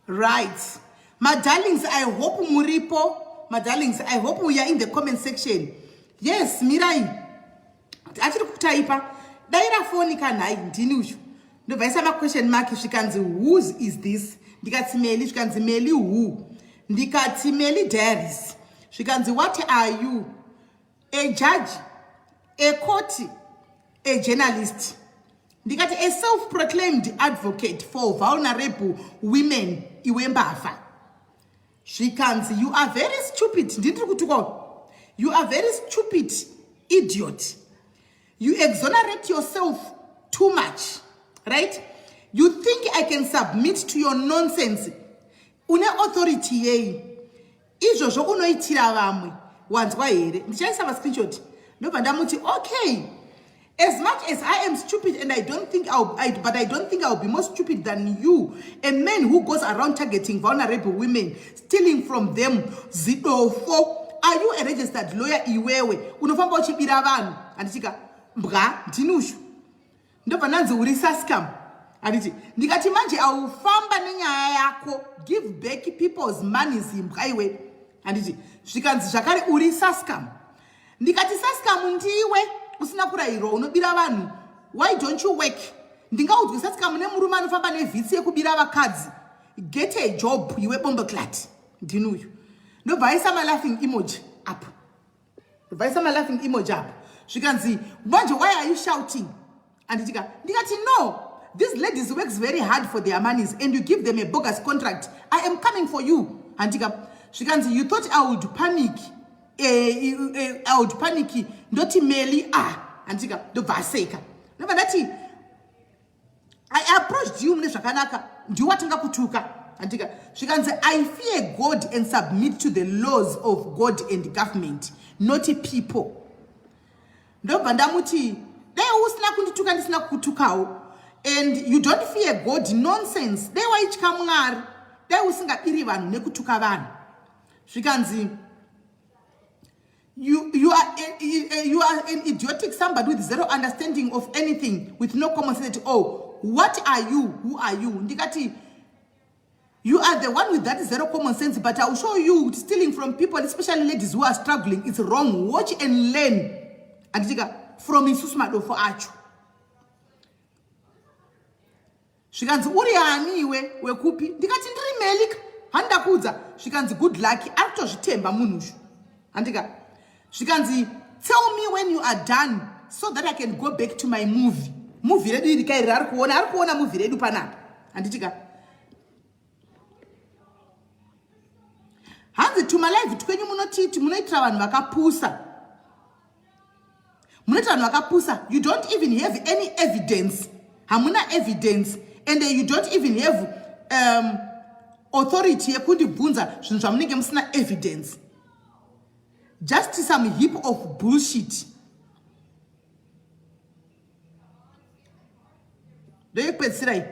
Right. My darlings, I hope muripo. My darlings, I hope we are in the comment section. Yes, Mirai. Achiri kutaipa. Daira foni kanhai ndini uyu. Ndobvaisa ma question mark zvikanzi whose is this? Ndikati Meli zvikanzi Meli who? Ndikati Meli Diaries. Zvikanzi what are you? A judge, a court, a journalist. Ndikati a self-proclaimed advocate for vulnerable women iwe mbavha. Zvikanzi you are very stupid. Ndindiri kutukwa. You are very stupid idiot. You exonerate yourself too much. Right? You think I can submit to your nonsense. Une authority yei. Izvozvo unoitira vamwe. Wanzwa here? Ndichaisa ma screenshot. Ndobva ndamuti okay. As much as I am stupid and I don't think I'll, I, but I don't think I'll be more stupid than you, a man who goes around targeting vulnerable women, stealing from them, zidofo. Are you a registered lawyer iwewe? Unofamba uchibira vanhu. Handitika mbwa ndinushu. Ndobva ndanzi uri sascam. Handiti ndikati manje aufamba nenyaya yako, give back people's money zimbwa iwe. Handiti zvikanzi zvakare uri sascam. Ndikati sascam ndiwe usina kurayirwa unobira vanhu. Why don't you work? Ndingaudzwe sascam nemurume anofamba nevhitsi yekubira vakadzi. Get a job iwe bomboclat. Ndini uyu. Ndobva aisa ma laughing emoji apo. Ndobva aisa ma laughing emoji apo. Zvikanzi manje why are you shouting? Anditika ndikati no, these ladies works very hard for their monies and you give them a bogus contract. I am coming for you. Anditika zvikanzi you thought I would panic. I would panic ndoti Meli ah. Anditika ndobva aseka. Ndobva ndati I approached you mune zvakanaka ndiwe watanga kutuka. Anditika zvikanzi I fear God and submit to the laws of God and government, not people. Ndobva ndamuti dai usina kundituka ndisina kukutukawo. And you don't fear God, nonsense. Dai waitya Mwari, dai usingabiri vanhu nekutuka vanhu. Zvikanzi you are an idiotic somebody with zero understanding of anything, with no common sense at all. What are you? Who are you? Ndikati you are the one with that zero common sense, but I will show you stealing from people, especially ladies who are struggling. It's wrong. Watch and learn. Anditika from isusu madofo acho. Zvikanzi uri ani iwe wekupi? Ndikati ndiri Melika. Handakuudza. Zvikanzi good luck. Ari kutozvitemba munhu uyu. Handika. Zvikanzi tell me when you are done so that I can go back to my movie. Movie redu iri kairi ari kuona, ari kuona movie redu panapa. Handitika. Hanzi tuma live twenyu munotiti munoitira vanhu vakapusa. Munoitira vanhu vakapusa. You don't even have any evidence. Hamuna evidence and you don't even have authority yekundibvunza zvinhu zvamunenge musina evidence. Just some heap of bullshit. Ndoyekupedzisira iyi.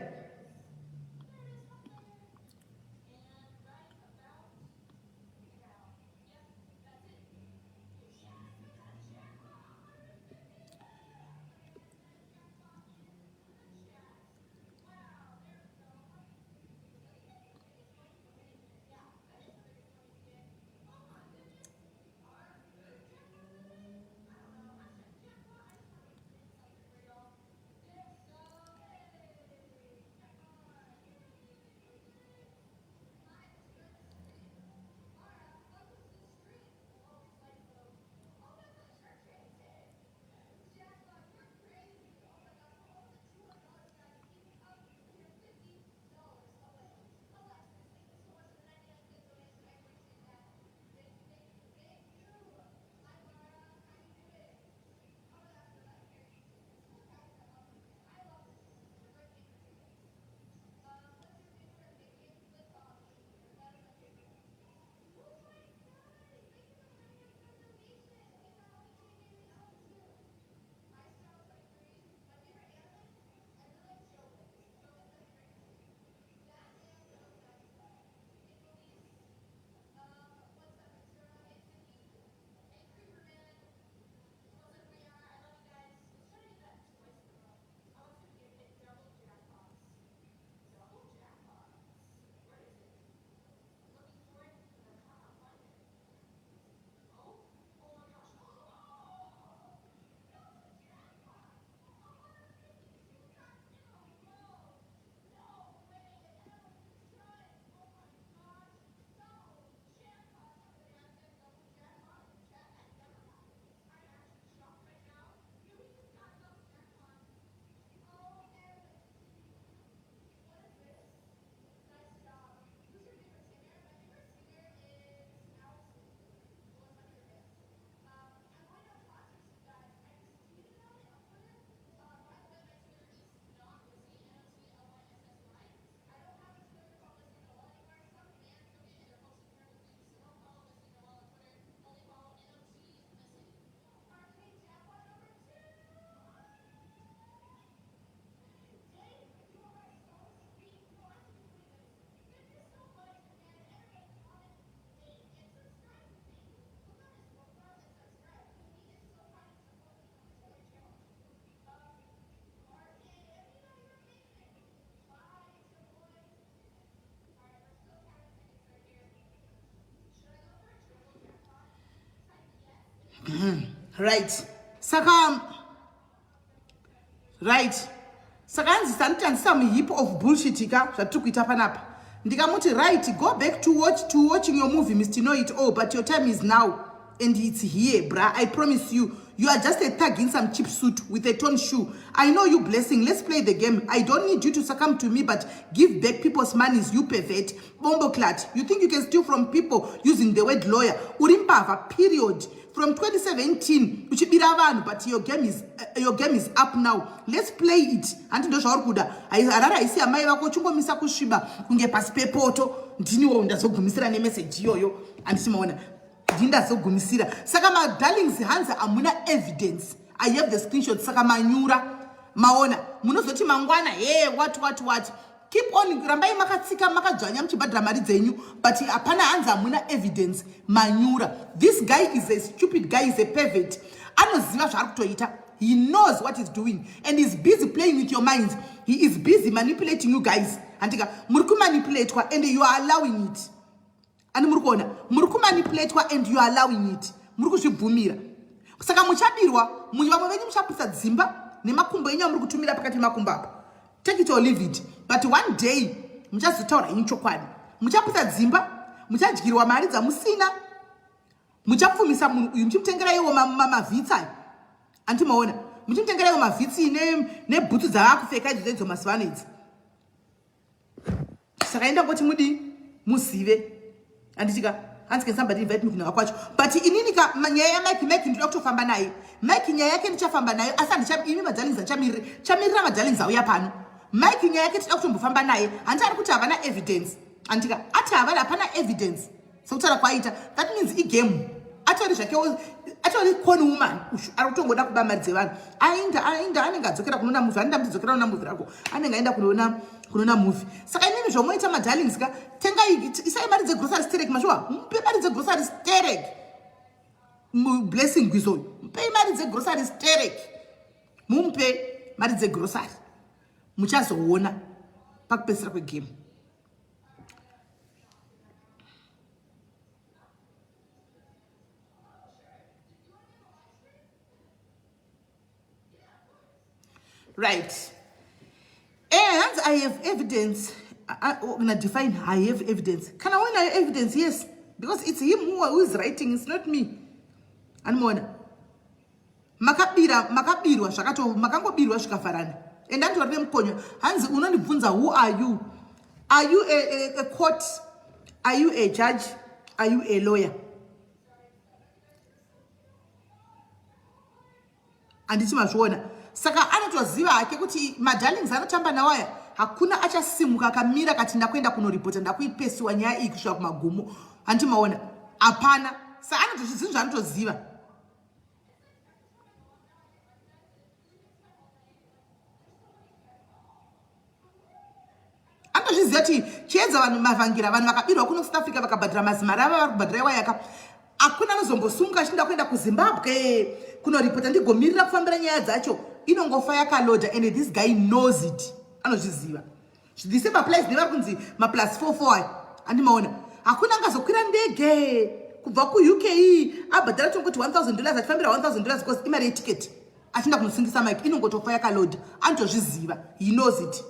Right, saka right, saka hanzi sanditanzisa muhip of bullshit ka zvatiri kuita panapa. Ndikamuti right, go back to watch to watching your movie, Mr Know It All, but your time is now and it's here, bra. I promise you, you are just a thug in some cheap suit with a torn shoe. I know you, Blessing. Let's play the game. I don't need you to succumb to me, but give back people's monies, you pervert. Bomboclat. You think you can steal from people using the word lawyer? Urimbava, period. From 2017 uchibira vanhu, but your game is up now. Let's play it. Handi ndo zvauri kuda? Harare haisi amai vako. Uchingomisa kusviba kunge pasi pepoto. Ndiniwo ndazogumisira nemeseji iyoyo, handiti maona? Ndindazogumisira. Saka madarlings, hanzi hamuna evidence. I have the screenshot. Saka manyura, maona? Munozoti mangwana, he, what what what. Keep on, rambai makatsika, makadzvanya, muchibhadhara mari dzenyu, but hapana. Hanzi hamuna evidence, manyura. This guy is a stupid guy, is a pervert. Anoziva zvaari kutoita. He knows what he's doing and is busy playing with your minds. He is busy manipulating you guys, handika? Muri kumanipulatwa and you are allowing it. Ani muri kuona? Muri kumanipulatwa and you are allowing it. Muri kuzvibvumira. Saka muchabirwa. Vamwe venyu muchapisa dzimba nemakumbo enyu amuri kutumira pakati pemakumbo apa. Take it or leave it, but one day muchazotaura henyu chokwadi. Muchapisa dzimba, muchadyirwa mari dzamusina, muchapfumisa munhu uyu muchimutengera iwo mavhitsi ayo, andimaona? Muchimutengera iwo mavhitsi nebhutsu dzavakupfeka idzo idzo mazuva ano idzi. Saka enda ngoti mudi muzive, handitika? Hanzi, can somebody invite me kunhaka kwacho? But inini ka, nyaya yaMike, Mike ndinoda kutofamba naye. Mike nyaya yake ndichafamba nayo, asi handicha imi madarlings achamirire, chamirira madarlings auya pano. Mike nyaya yake tinoda kutombofamba naye. Handi ari kuti havana evidence, handika? Ati havana, hapana evidence sekutaura kwaita. That means igame. Atori zvakewo, atori con woman ushu, ari kutongoda kuba mari dzevanhu. Aenda, aenda, anenge adzokera kunoona movie. Anoda muchidzokera kunoona movie rako, anenge aenda kunoona movie. Saka inini zvomoita madarlings ka, tengai, isai mari dzegrocery sterek. Mashuwa, mupe mari dzegrocery sterek. Blessing Gwizoyo, mupei mari dzegrocery sterek, mumupe mari dzegrocery. Muchazoona pakupedzisira kwegame. Right. Hanzi I have evidence. Na define I have evidence. Kana uinayo evidence, yes, because it's him who is writing, it's not me. Animona makabira, makabirwa zvakato, makangobirwa zvikavharana. And anditori nemukonyo. Hanzi unondibvunza, who are you? Are you a court? Are you a judge? Are you a lawyer? Handiti mazviona? Saka anotoziva hake kuti madarlings anotamba nawaya. Hakuna achasimuka akamira kati ndakuenda kunoripota, ndakuipesiwa nyaya iyi kusvika kumagumo. Handiti maona? Hapana. Sa anotozvinhu zvaanotoziva. Anotozviziva kuti chiedza vanhu mavhangira, vanhu vakabirwa kuno South Africa, vakabhadhara mazimari ava vari kubhadhara iwayaka. Hakuna anozombosumuka achinda kuenda kuZimbabwe kunoripota, ndigomirira kufambira nyaya dzacho. Inongofa yakalodha, and this guy knows it. Anozviziva. The same applies nevari kunzi maplus 44 ayo. Andimaona? Hakuna angazokwira ndege kubva kuUK, abhadhara tongoti $1000, achifambira $1000 because imari yetiketi, achinda kunosungisa Mike. Inongotofa yakalodha. Anotozviziva. He knows it,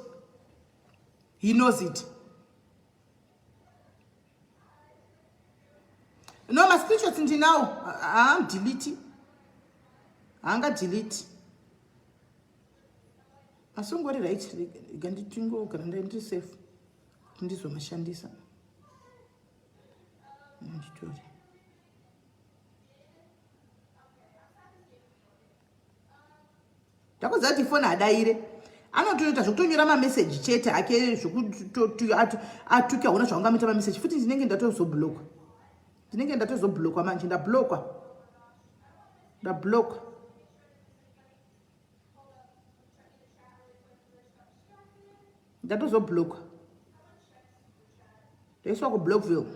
he knows it. No, mascreenshots ndinawo. Haamdelete, haangadelete. Asi ungori right. Rega nditingogara ndiri safe kuti ndizomashandisa. Nditori ndakuziva kuti foni hadaire, anotoita zvekutonyora mameseji chete ake, zvekuti atuke. Hauna zvaungamuita mameseji futi. Ndinenge ndatozoblockwa, ndinenge ndatozoblockwa manje. Ndablockwa, ndablockwa, ndatozoblockwa, ndaiswa kuBlockville.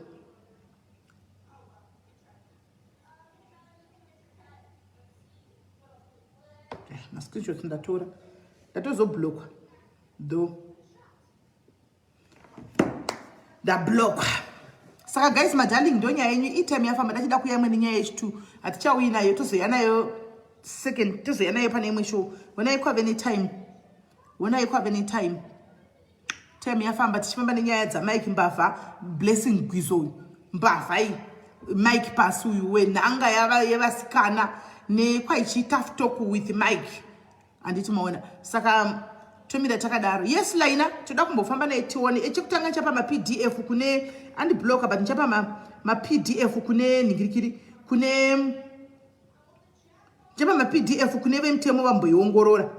Mascreenshots ndatora. Ndatozoblockwa though, ndablockwa. Saka guys, madarling, ndonyaya yenyu itime yafamba ndachida kuya imwe nenyaya yechitu hatichauyi nayo tozoya nayo second tozoya nayo pane imwe show. Honai kwave netime, honai kwave netime, time yafamba tichifamba nenyaya dzamike mbavha Blessing Gwizo uyu mbavha iyi Mike pasi uyu wenhanga yevasikana nekwaichi tough talk with Mike handiti maona. Saka tomira takadaro. Yes Laina, toda kumbofamba naye tione. Echekutanga ndichapa mapdf kune andiblocker, but ndichapa mapdf kune nhingirikiri kune ndichapa mapdf kune vemutemo vamboiongorora.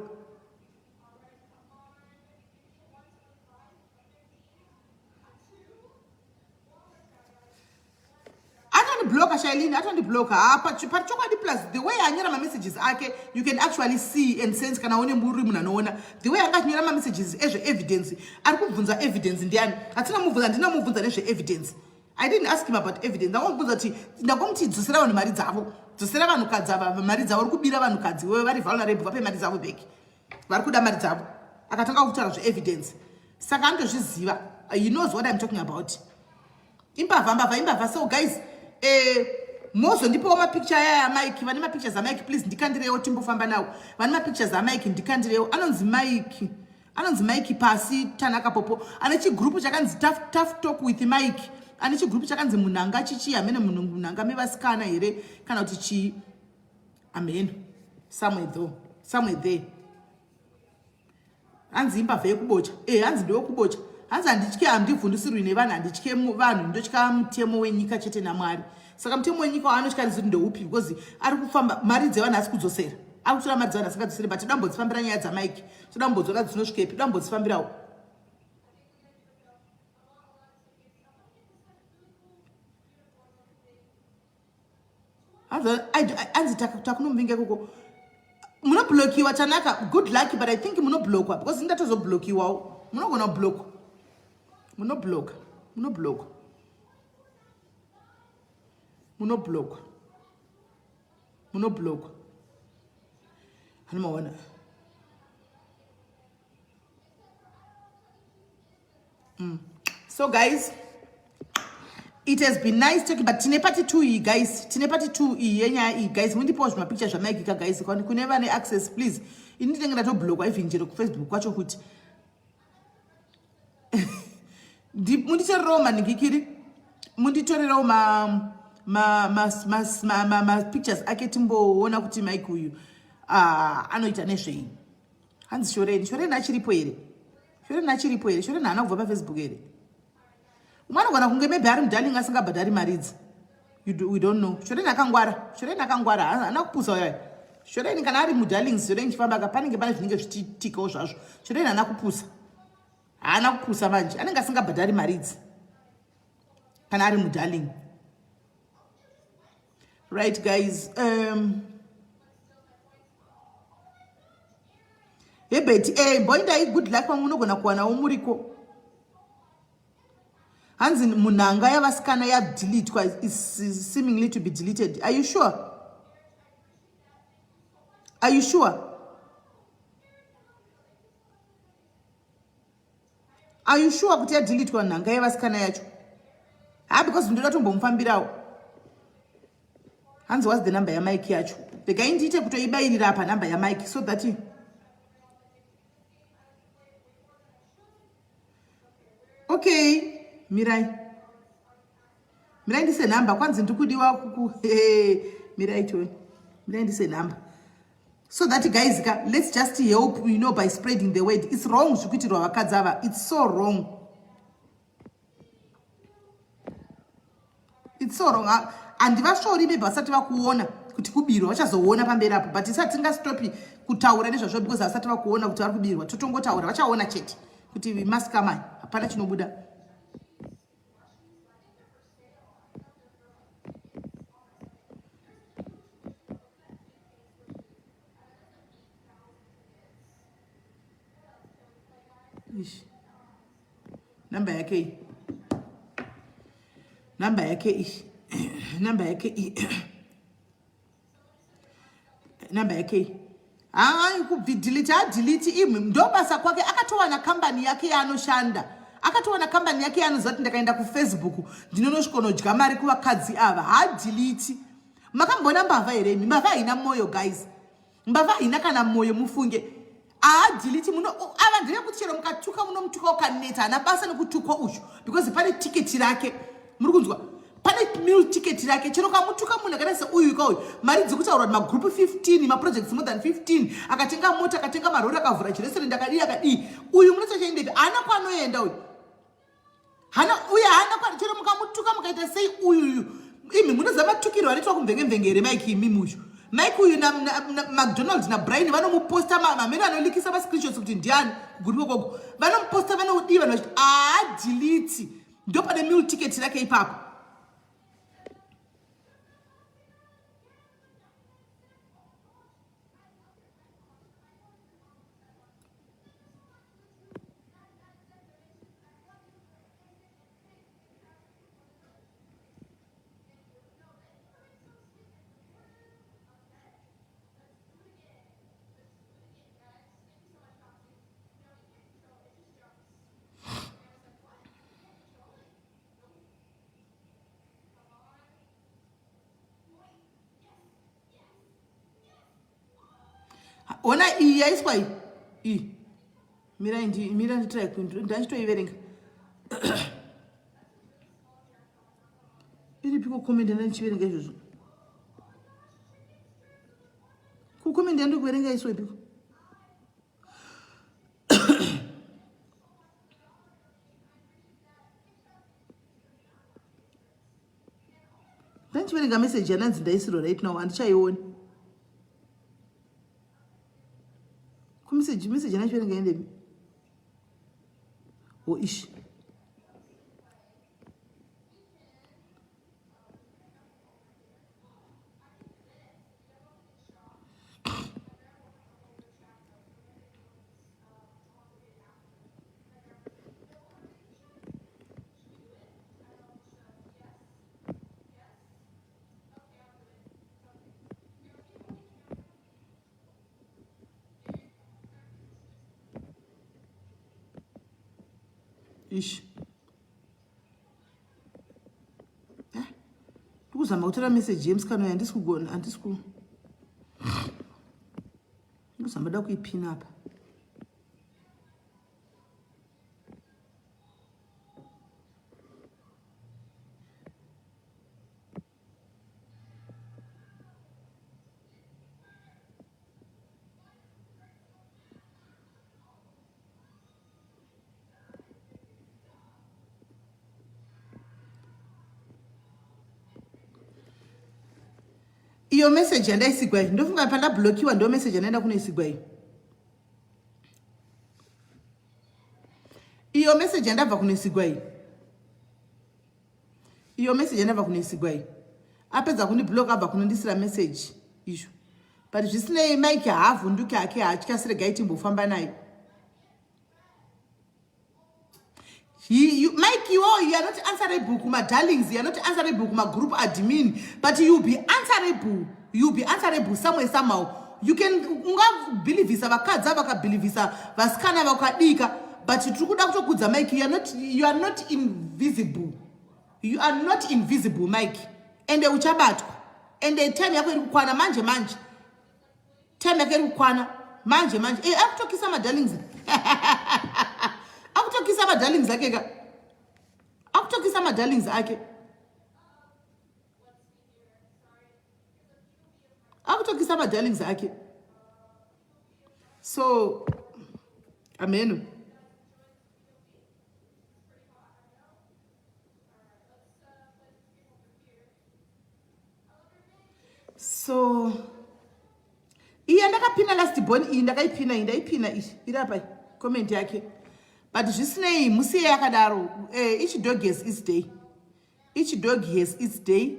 Atondibloka Shailini, atondibloka hapa pachokwadi. Plus the way anyora mamessages ake, you can actually see and sense kana une muri munhu anoona the way anga achinyora mamessages ezveevidence. Ari kubvunza evidence ndiani? Hatina mubvunza, handina mubvunza nezveevidence. I didn't ask him about evidence. Ndangomubvunza kuti, ndangomuti dzosera vanhu mari dzavo, dzosera vanhukadzi ava mari dzavo, uri kubira vanhukadzi wewe vari vulnerable, vape mari dzavo back, vari kuda mari dzavo. Akatanga kutaura zveevidence, saka anotozviziva. He knows what I'm talking about. Imbavha, mbavha, imbavha. So guys, mozondipawo mapicture aya aMike. Vane mapictures aMike, please ndikandirewo timbofamba nawo. Vane mapictures aMike, ndikandirewo. Anonzi Mike, anonzi Mike pasi Tanaka Popo, ane chigrupu chakanzi tough, tough Talk with Mike. Ane chigrupu chakanzi Munhanga chichi hamene, munhanga mevasikana here kana kuti chii, ameno, somewhere though, somewhere there. Hanzi imbavha yekubocha e, hanzi ndewekubocha. Hanzi handitye, handivhundusirwi nevanhu, handitye vanhu, ndotya mutemo wenyika chete naMwari. Saka mutemo wenyika waanotya ndizoti ndeupi? Because ari kufamba mari dzevanhu asi kudzosera, ari kutora mari dzevanhu asingadzoseri. But toda mbodzifambira nyaya dzaMike, toda mbodzona dzinosvikepi, toda mbodzifambirawo. Hanzi takunomuvinga ikoko, munoblokiwa. Tanaka, good luck, but I think munoblokwa because ndatozoblokiwawo. Munogona kublokwa, munobloka, munoblokwa, munoblokwa, munoblokwa. Hanomaona. So guys, it has been nice talking, but tine part 2 iyi guys, tine part 2 iyi yenyaya iyi guys. Mundipawo zvimapicture zvaMike ka guys, kune vane access please. Ini ndinenge ndatoblokwa even chero kuFacebook kwacho kuti munditorerawo manhingikiri, munditorerawo mapictures ake timboona kuti Mike uyu anoita nezvei. Hanzi Shoreni, Shoreni achiripo here? Shoreni achiripo here? Shoreni haana kubva paFacebook here? Umwe anogona kunge maybe ari mudarling asingabhadhari mari idzi. We don't know. Shoreni akangwara, Shoreni akangwara, haana kupusa uyayo Shoreni. Kana ari mudarlings, Shoreni chifamba ka panenge pane zvinenge zvichiitikawo zvazvo. Shoreni haana kupusa, haana kupusa. Manje anenge asingabhadhari mari idzi kana ari mudarling. Right guys, Hebert, mboindai, good luck, pamwe unogona kuwanawo muriko. Hanzi munhanga yavasikana yadeletwa, is seemingly to be deleted. Are you sure? Are you sure? Are you sure kuti yadeletwa nhanga yevasikana yacho? Ha, because ndoda tombomufambirawo. Hanzi what's the number yaMike yacho? Regai ndiite kutoibayirira apa nhamba yaMike so that, okay, mirai, mirai ndise nhamba. Kwanzi ndikudiwa kuku, mirai tione, mirai ndise nhamba so that guys ka, let's just help by spreading the word. It's wrong zvikuitirwa vakadzi ava, it's so wrong, it's so wrong. Handivasvori, maybe vasati vakuona kuti kubirwa, vachazoona pamberi apo, but isati tingastopi kutaura nezvazvo because vasati vakuona kuti vari kubirwa. Totongotaura, vachaona chete kuti mascammer, hapana chinobuda. Ish. Namba yake iyi, namba yake iyi, namba yake iyi, namba yake iyi. Hai, kudelete, adelete imwe ndo basa kwake. Akatowana kambani yake yaanoshanda. Akatowana kambani yake yaanoziva kuti ndakaenda kufacebook ndinonosvikonodya mari kuvakadzi ava. Haadhiliti. Makamboona mbavha here imi? Mbavha haina moyo guys. Mbavha haina kana moyo mufunge. Haadhiliti muno ava ndevekuti chero mukatuka munomutuka ukaneta haana basa nekutukwa uyu because pane tiketi rake. Muri kunzwa? Pane meal ticket rake chero kamutuka munhu akaita seuyu ka uyu mari dziri kutaurwa kuti magroup 15 maprojects more than 15 akatenga mota akatenga marori akavhura chirestaurant akadii akadii uyu munoti achaendepi haana kwaanoenda uyu hana uyu haana kwa chero mukamutuka mukaita sei uyu imi munoziva matukiro anoitwa kumvenge-mvenge here mike imimi uyu mike uyu namacdonald nabrian vanomuposta mamene anolikisa mascreenshots kuti ndiani kuguriko koko vanomuposta vanodii vanhu vachiti aadiliti ndopane meal ticket rake ipapo Ona iyi yaiswa iyi iyi mirai ndi mira nditry ndachitoiverenga iripiko comment ndandichiverenga izvozvo kucomment yandikuverenga iswa ipiko ndandichiverenga message yananzi ndaisirwa right now handichaioni kumessage message yandachiverenga endepi o oh, ishi Ish. Eh, ndikuzama kutora message yemusikana uyo handisi kugona handisi ku ndikuzama da kuipina apa iyo message yandaisigwa iyi ndofunga pandablokiwa ndo message yandaenda kunoisigwa iyi iyo message yandabva kunoisigwa iyi iyo message yandabva kunoisigwa iyi apedza kundiblock abva kunondisira message izvo but zvisinei mike haavhunduki hake haatya siregai timbofamba naye He, you, Mike, you, are, you are not answerable kuma darlings, you are not answerable kuma group admin, but you be answerable, you be answerable somewhere somehow. You can ungabelievisa vakadzi ava vakabelievisa vasikana vakadika, but tiri kuda kutokudza Mike, you are not, you are not invisible. You are not invisible Mike. Ende uchabatwa. Ende time yako iri kukwana manje manje. Time yake iri kukwana manje manje. Eh, akutokisa madarlings. Akutokisa madarlings ake ka. Akutokisa madarlings ake. Akutokisa madarlings ake. So ameno. So iyi yandakapina last born iyi ndakaipina iyi ndaipina iyi iri apa comment yake but zvisinei musiye yakadaro eh, each dog has its day each dog has its day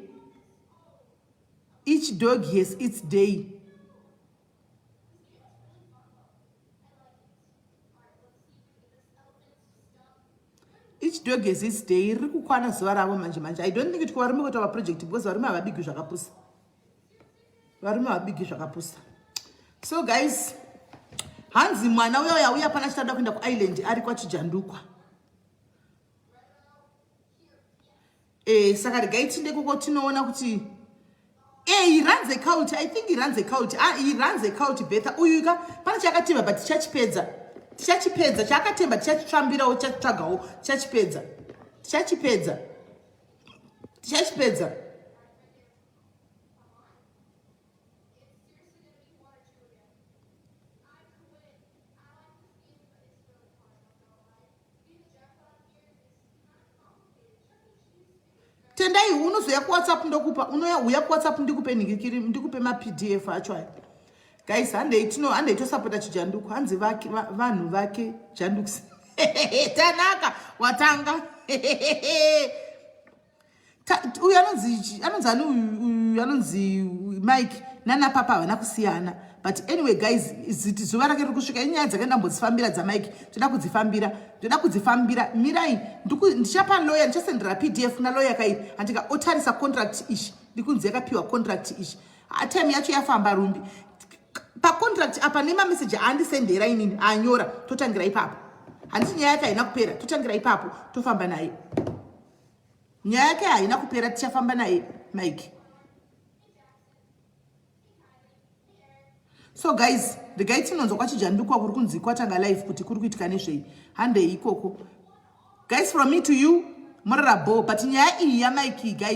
each dog has its day each dog has its day riri kukwana zuva ravo manje manje i don't think kuti kuvarume kuita maproject because varume havabigi zvakapusa varume havabigi zvakapusa so guys hanzi mwana uya uya uya pana chitada kuenda kuisland ari kwachijandukwa. Eh, saka regai tinde koko tinoona kuti eh, he runs a cult. I think he runs a cult. Ah, he runs a cult Betha. Uyu ka pane chakatemba but tichachipedza. Tichachipedza chakatemba tichachitsvambirawo tichachitsvagawo tichachipedza. Tichachipedza. Tichachipedza. Tendai unozouya kuwhatsapp ndokupa unoya uya kuwhatsapp ndikupe nhingikiri ndikupe mapdf acho aya guys handei tino handei tosapota chijanduku hanzi vake vanhu vake janduks tanaka watanga uyu anonzi anonzi ani uyu anonzi mike nana papa havana kusiyana but anyway guys ziti zuva rake riri kusvika inyaya dzake ndambodzifambira dzamike toda kudzifambira ndoda kudzifambira mirai ndichapa lawyer ndichasendera pdf kuna lawyer kai handika otarisa contract ishi ndikunzi yakapiwa contract ishi time yacho yafamba rumbi pacontract apa nemameseji aandisendera inini anyora totangira ipapo handiti nyaya yake haina kupera totangira ipapo tofamba naye nyaya yake haina kupera tichafamba naye mike so guys regai tinonzwa kwachijandukwa kuri kunzi kwatanga life kuti kuri kuitika nezvei handei ikoko guys from me to you morara bho but nyaya iyi yamaiki guys.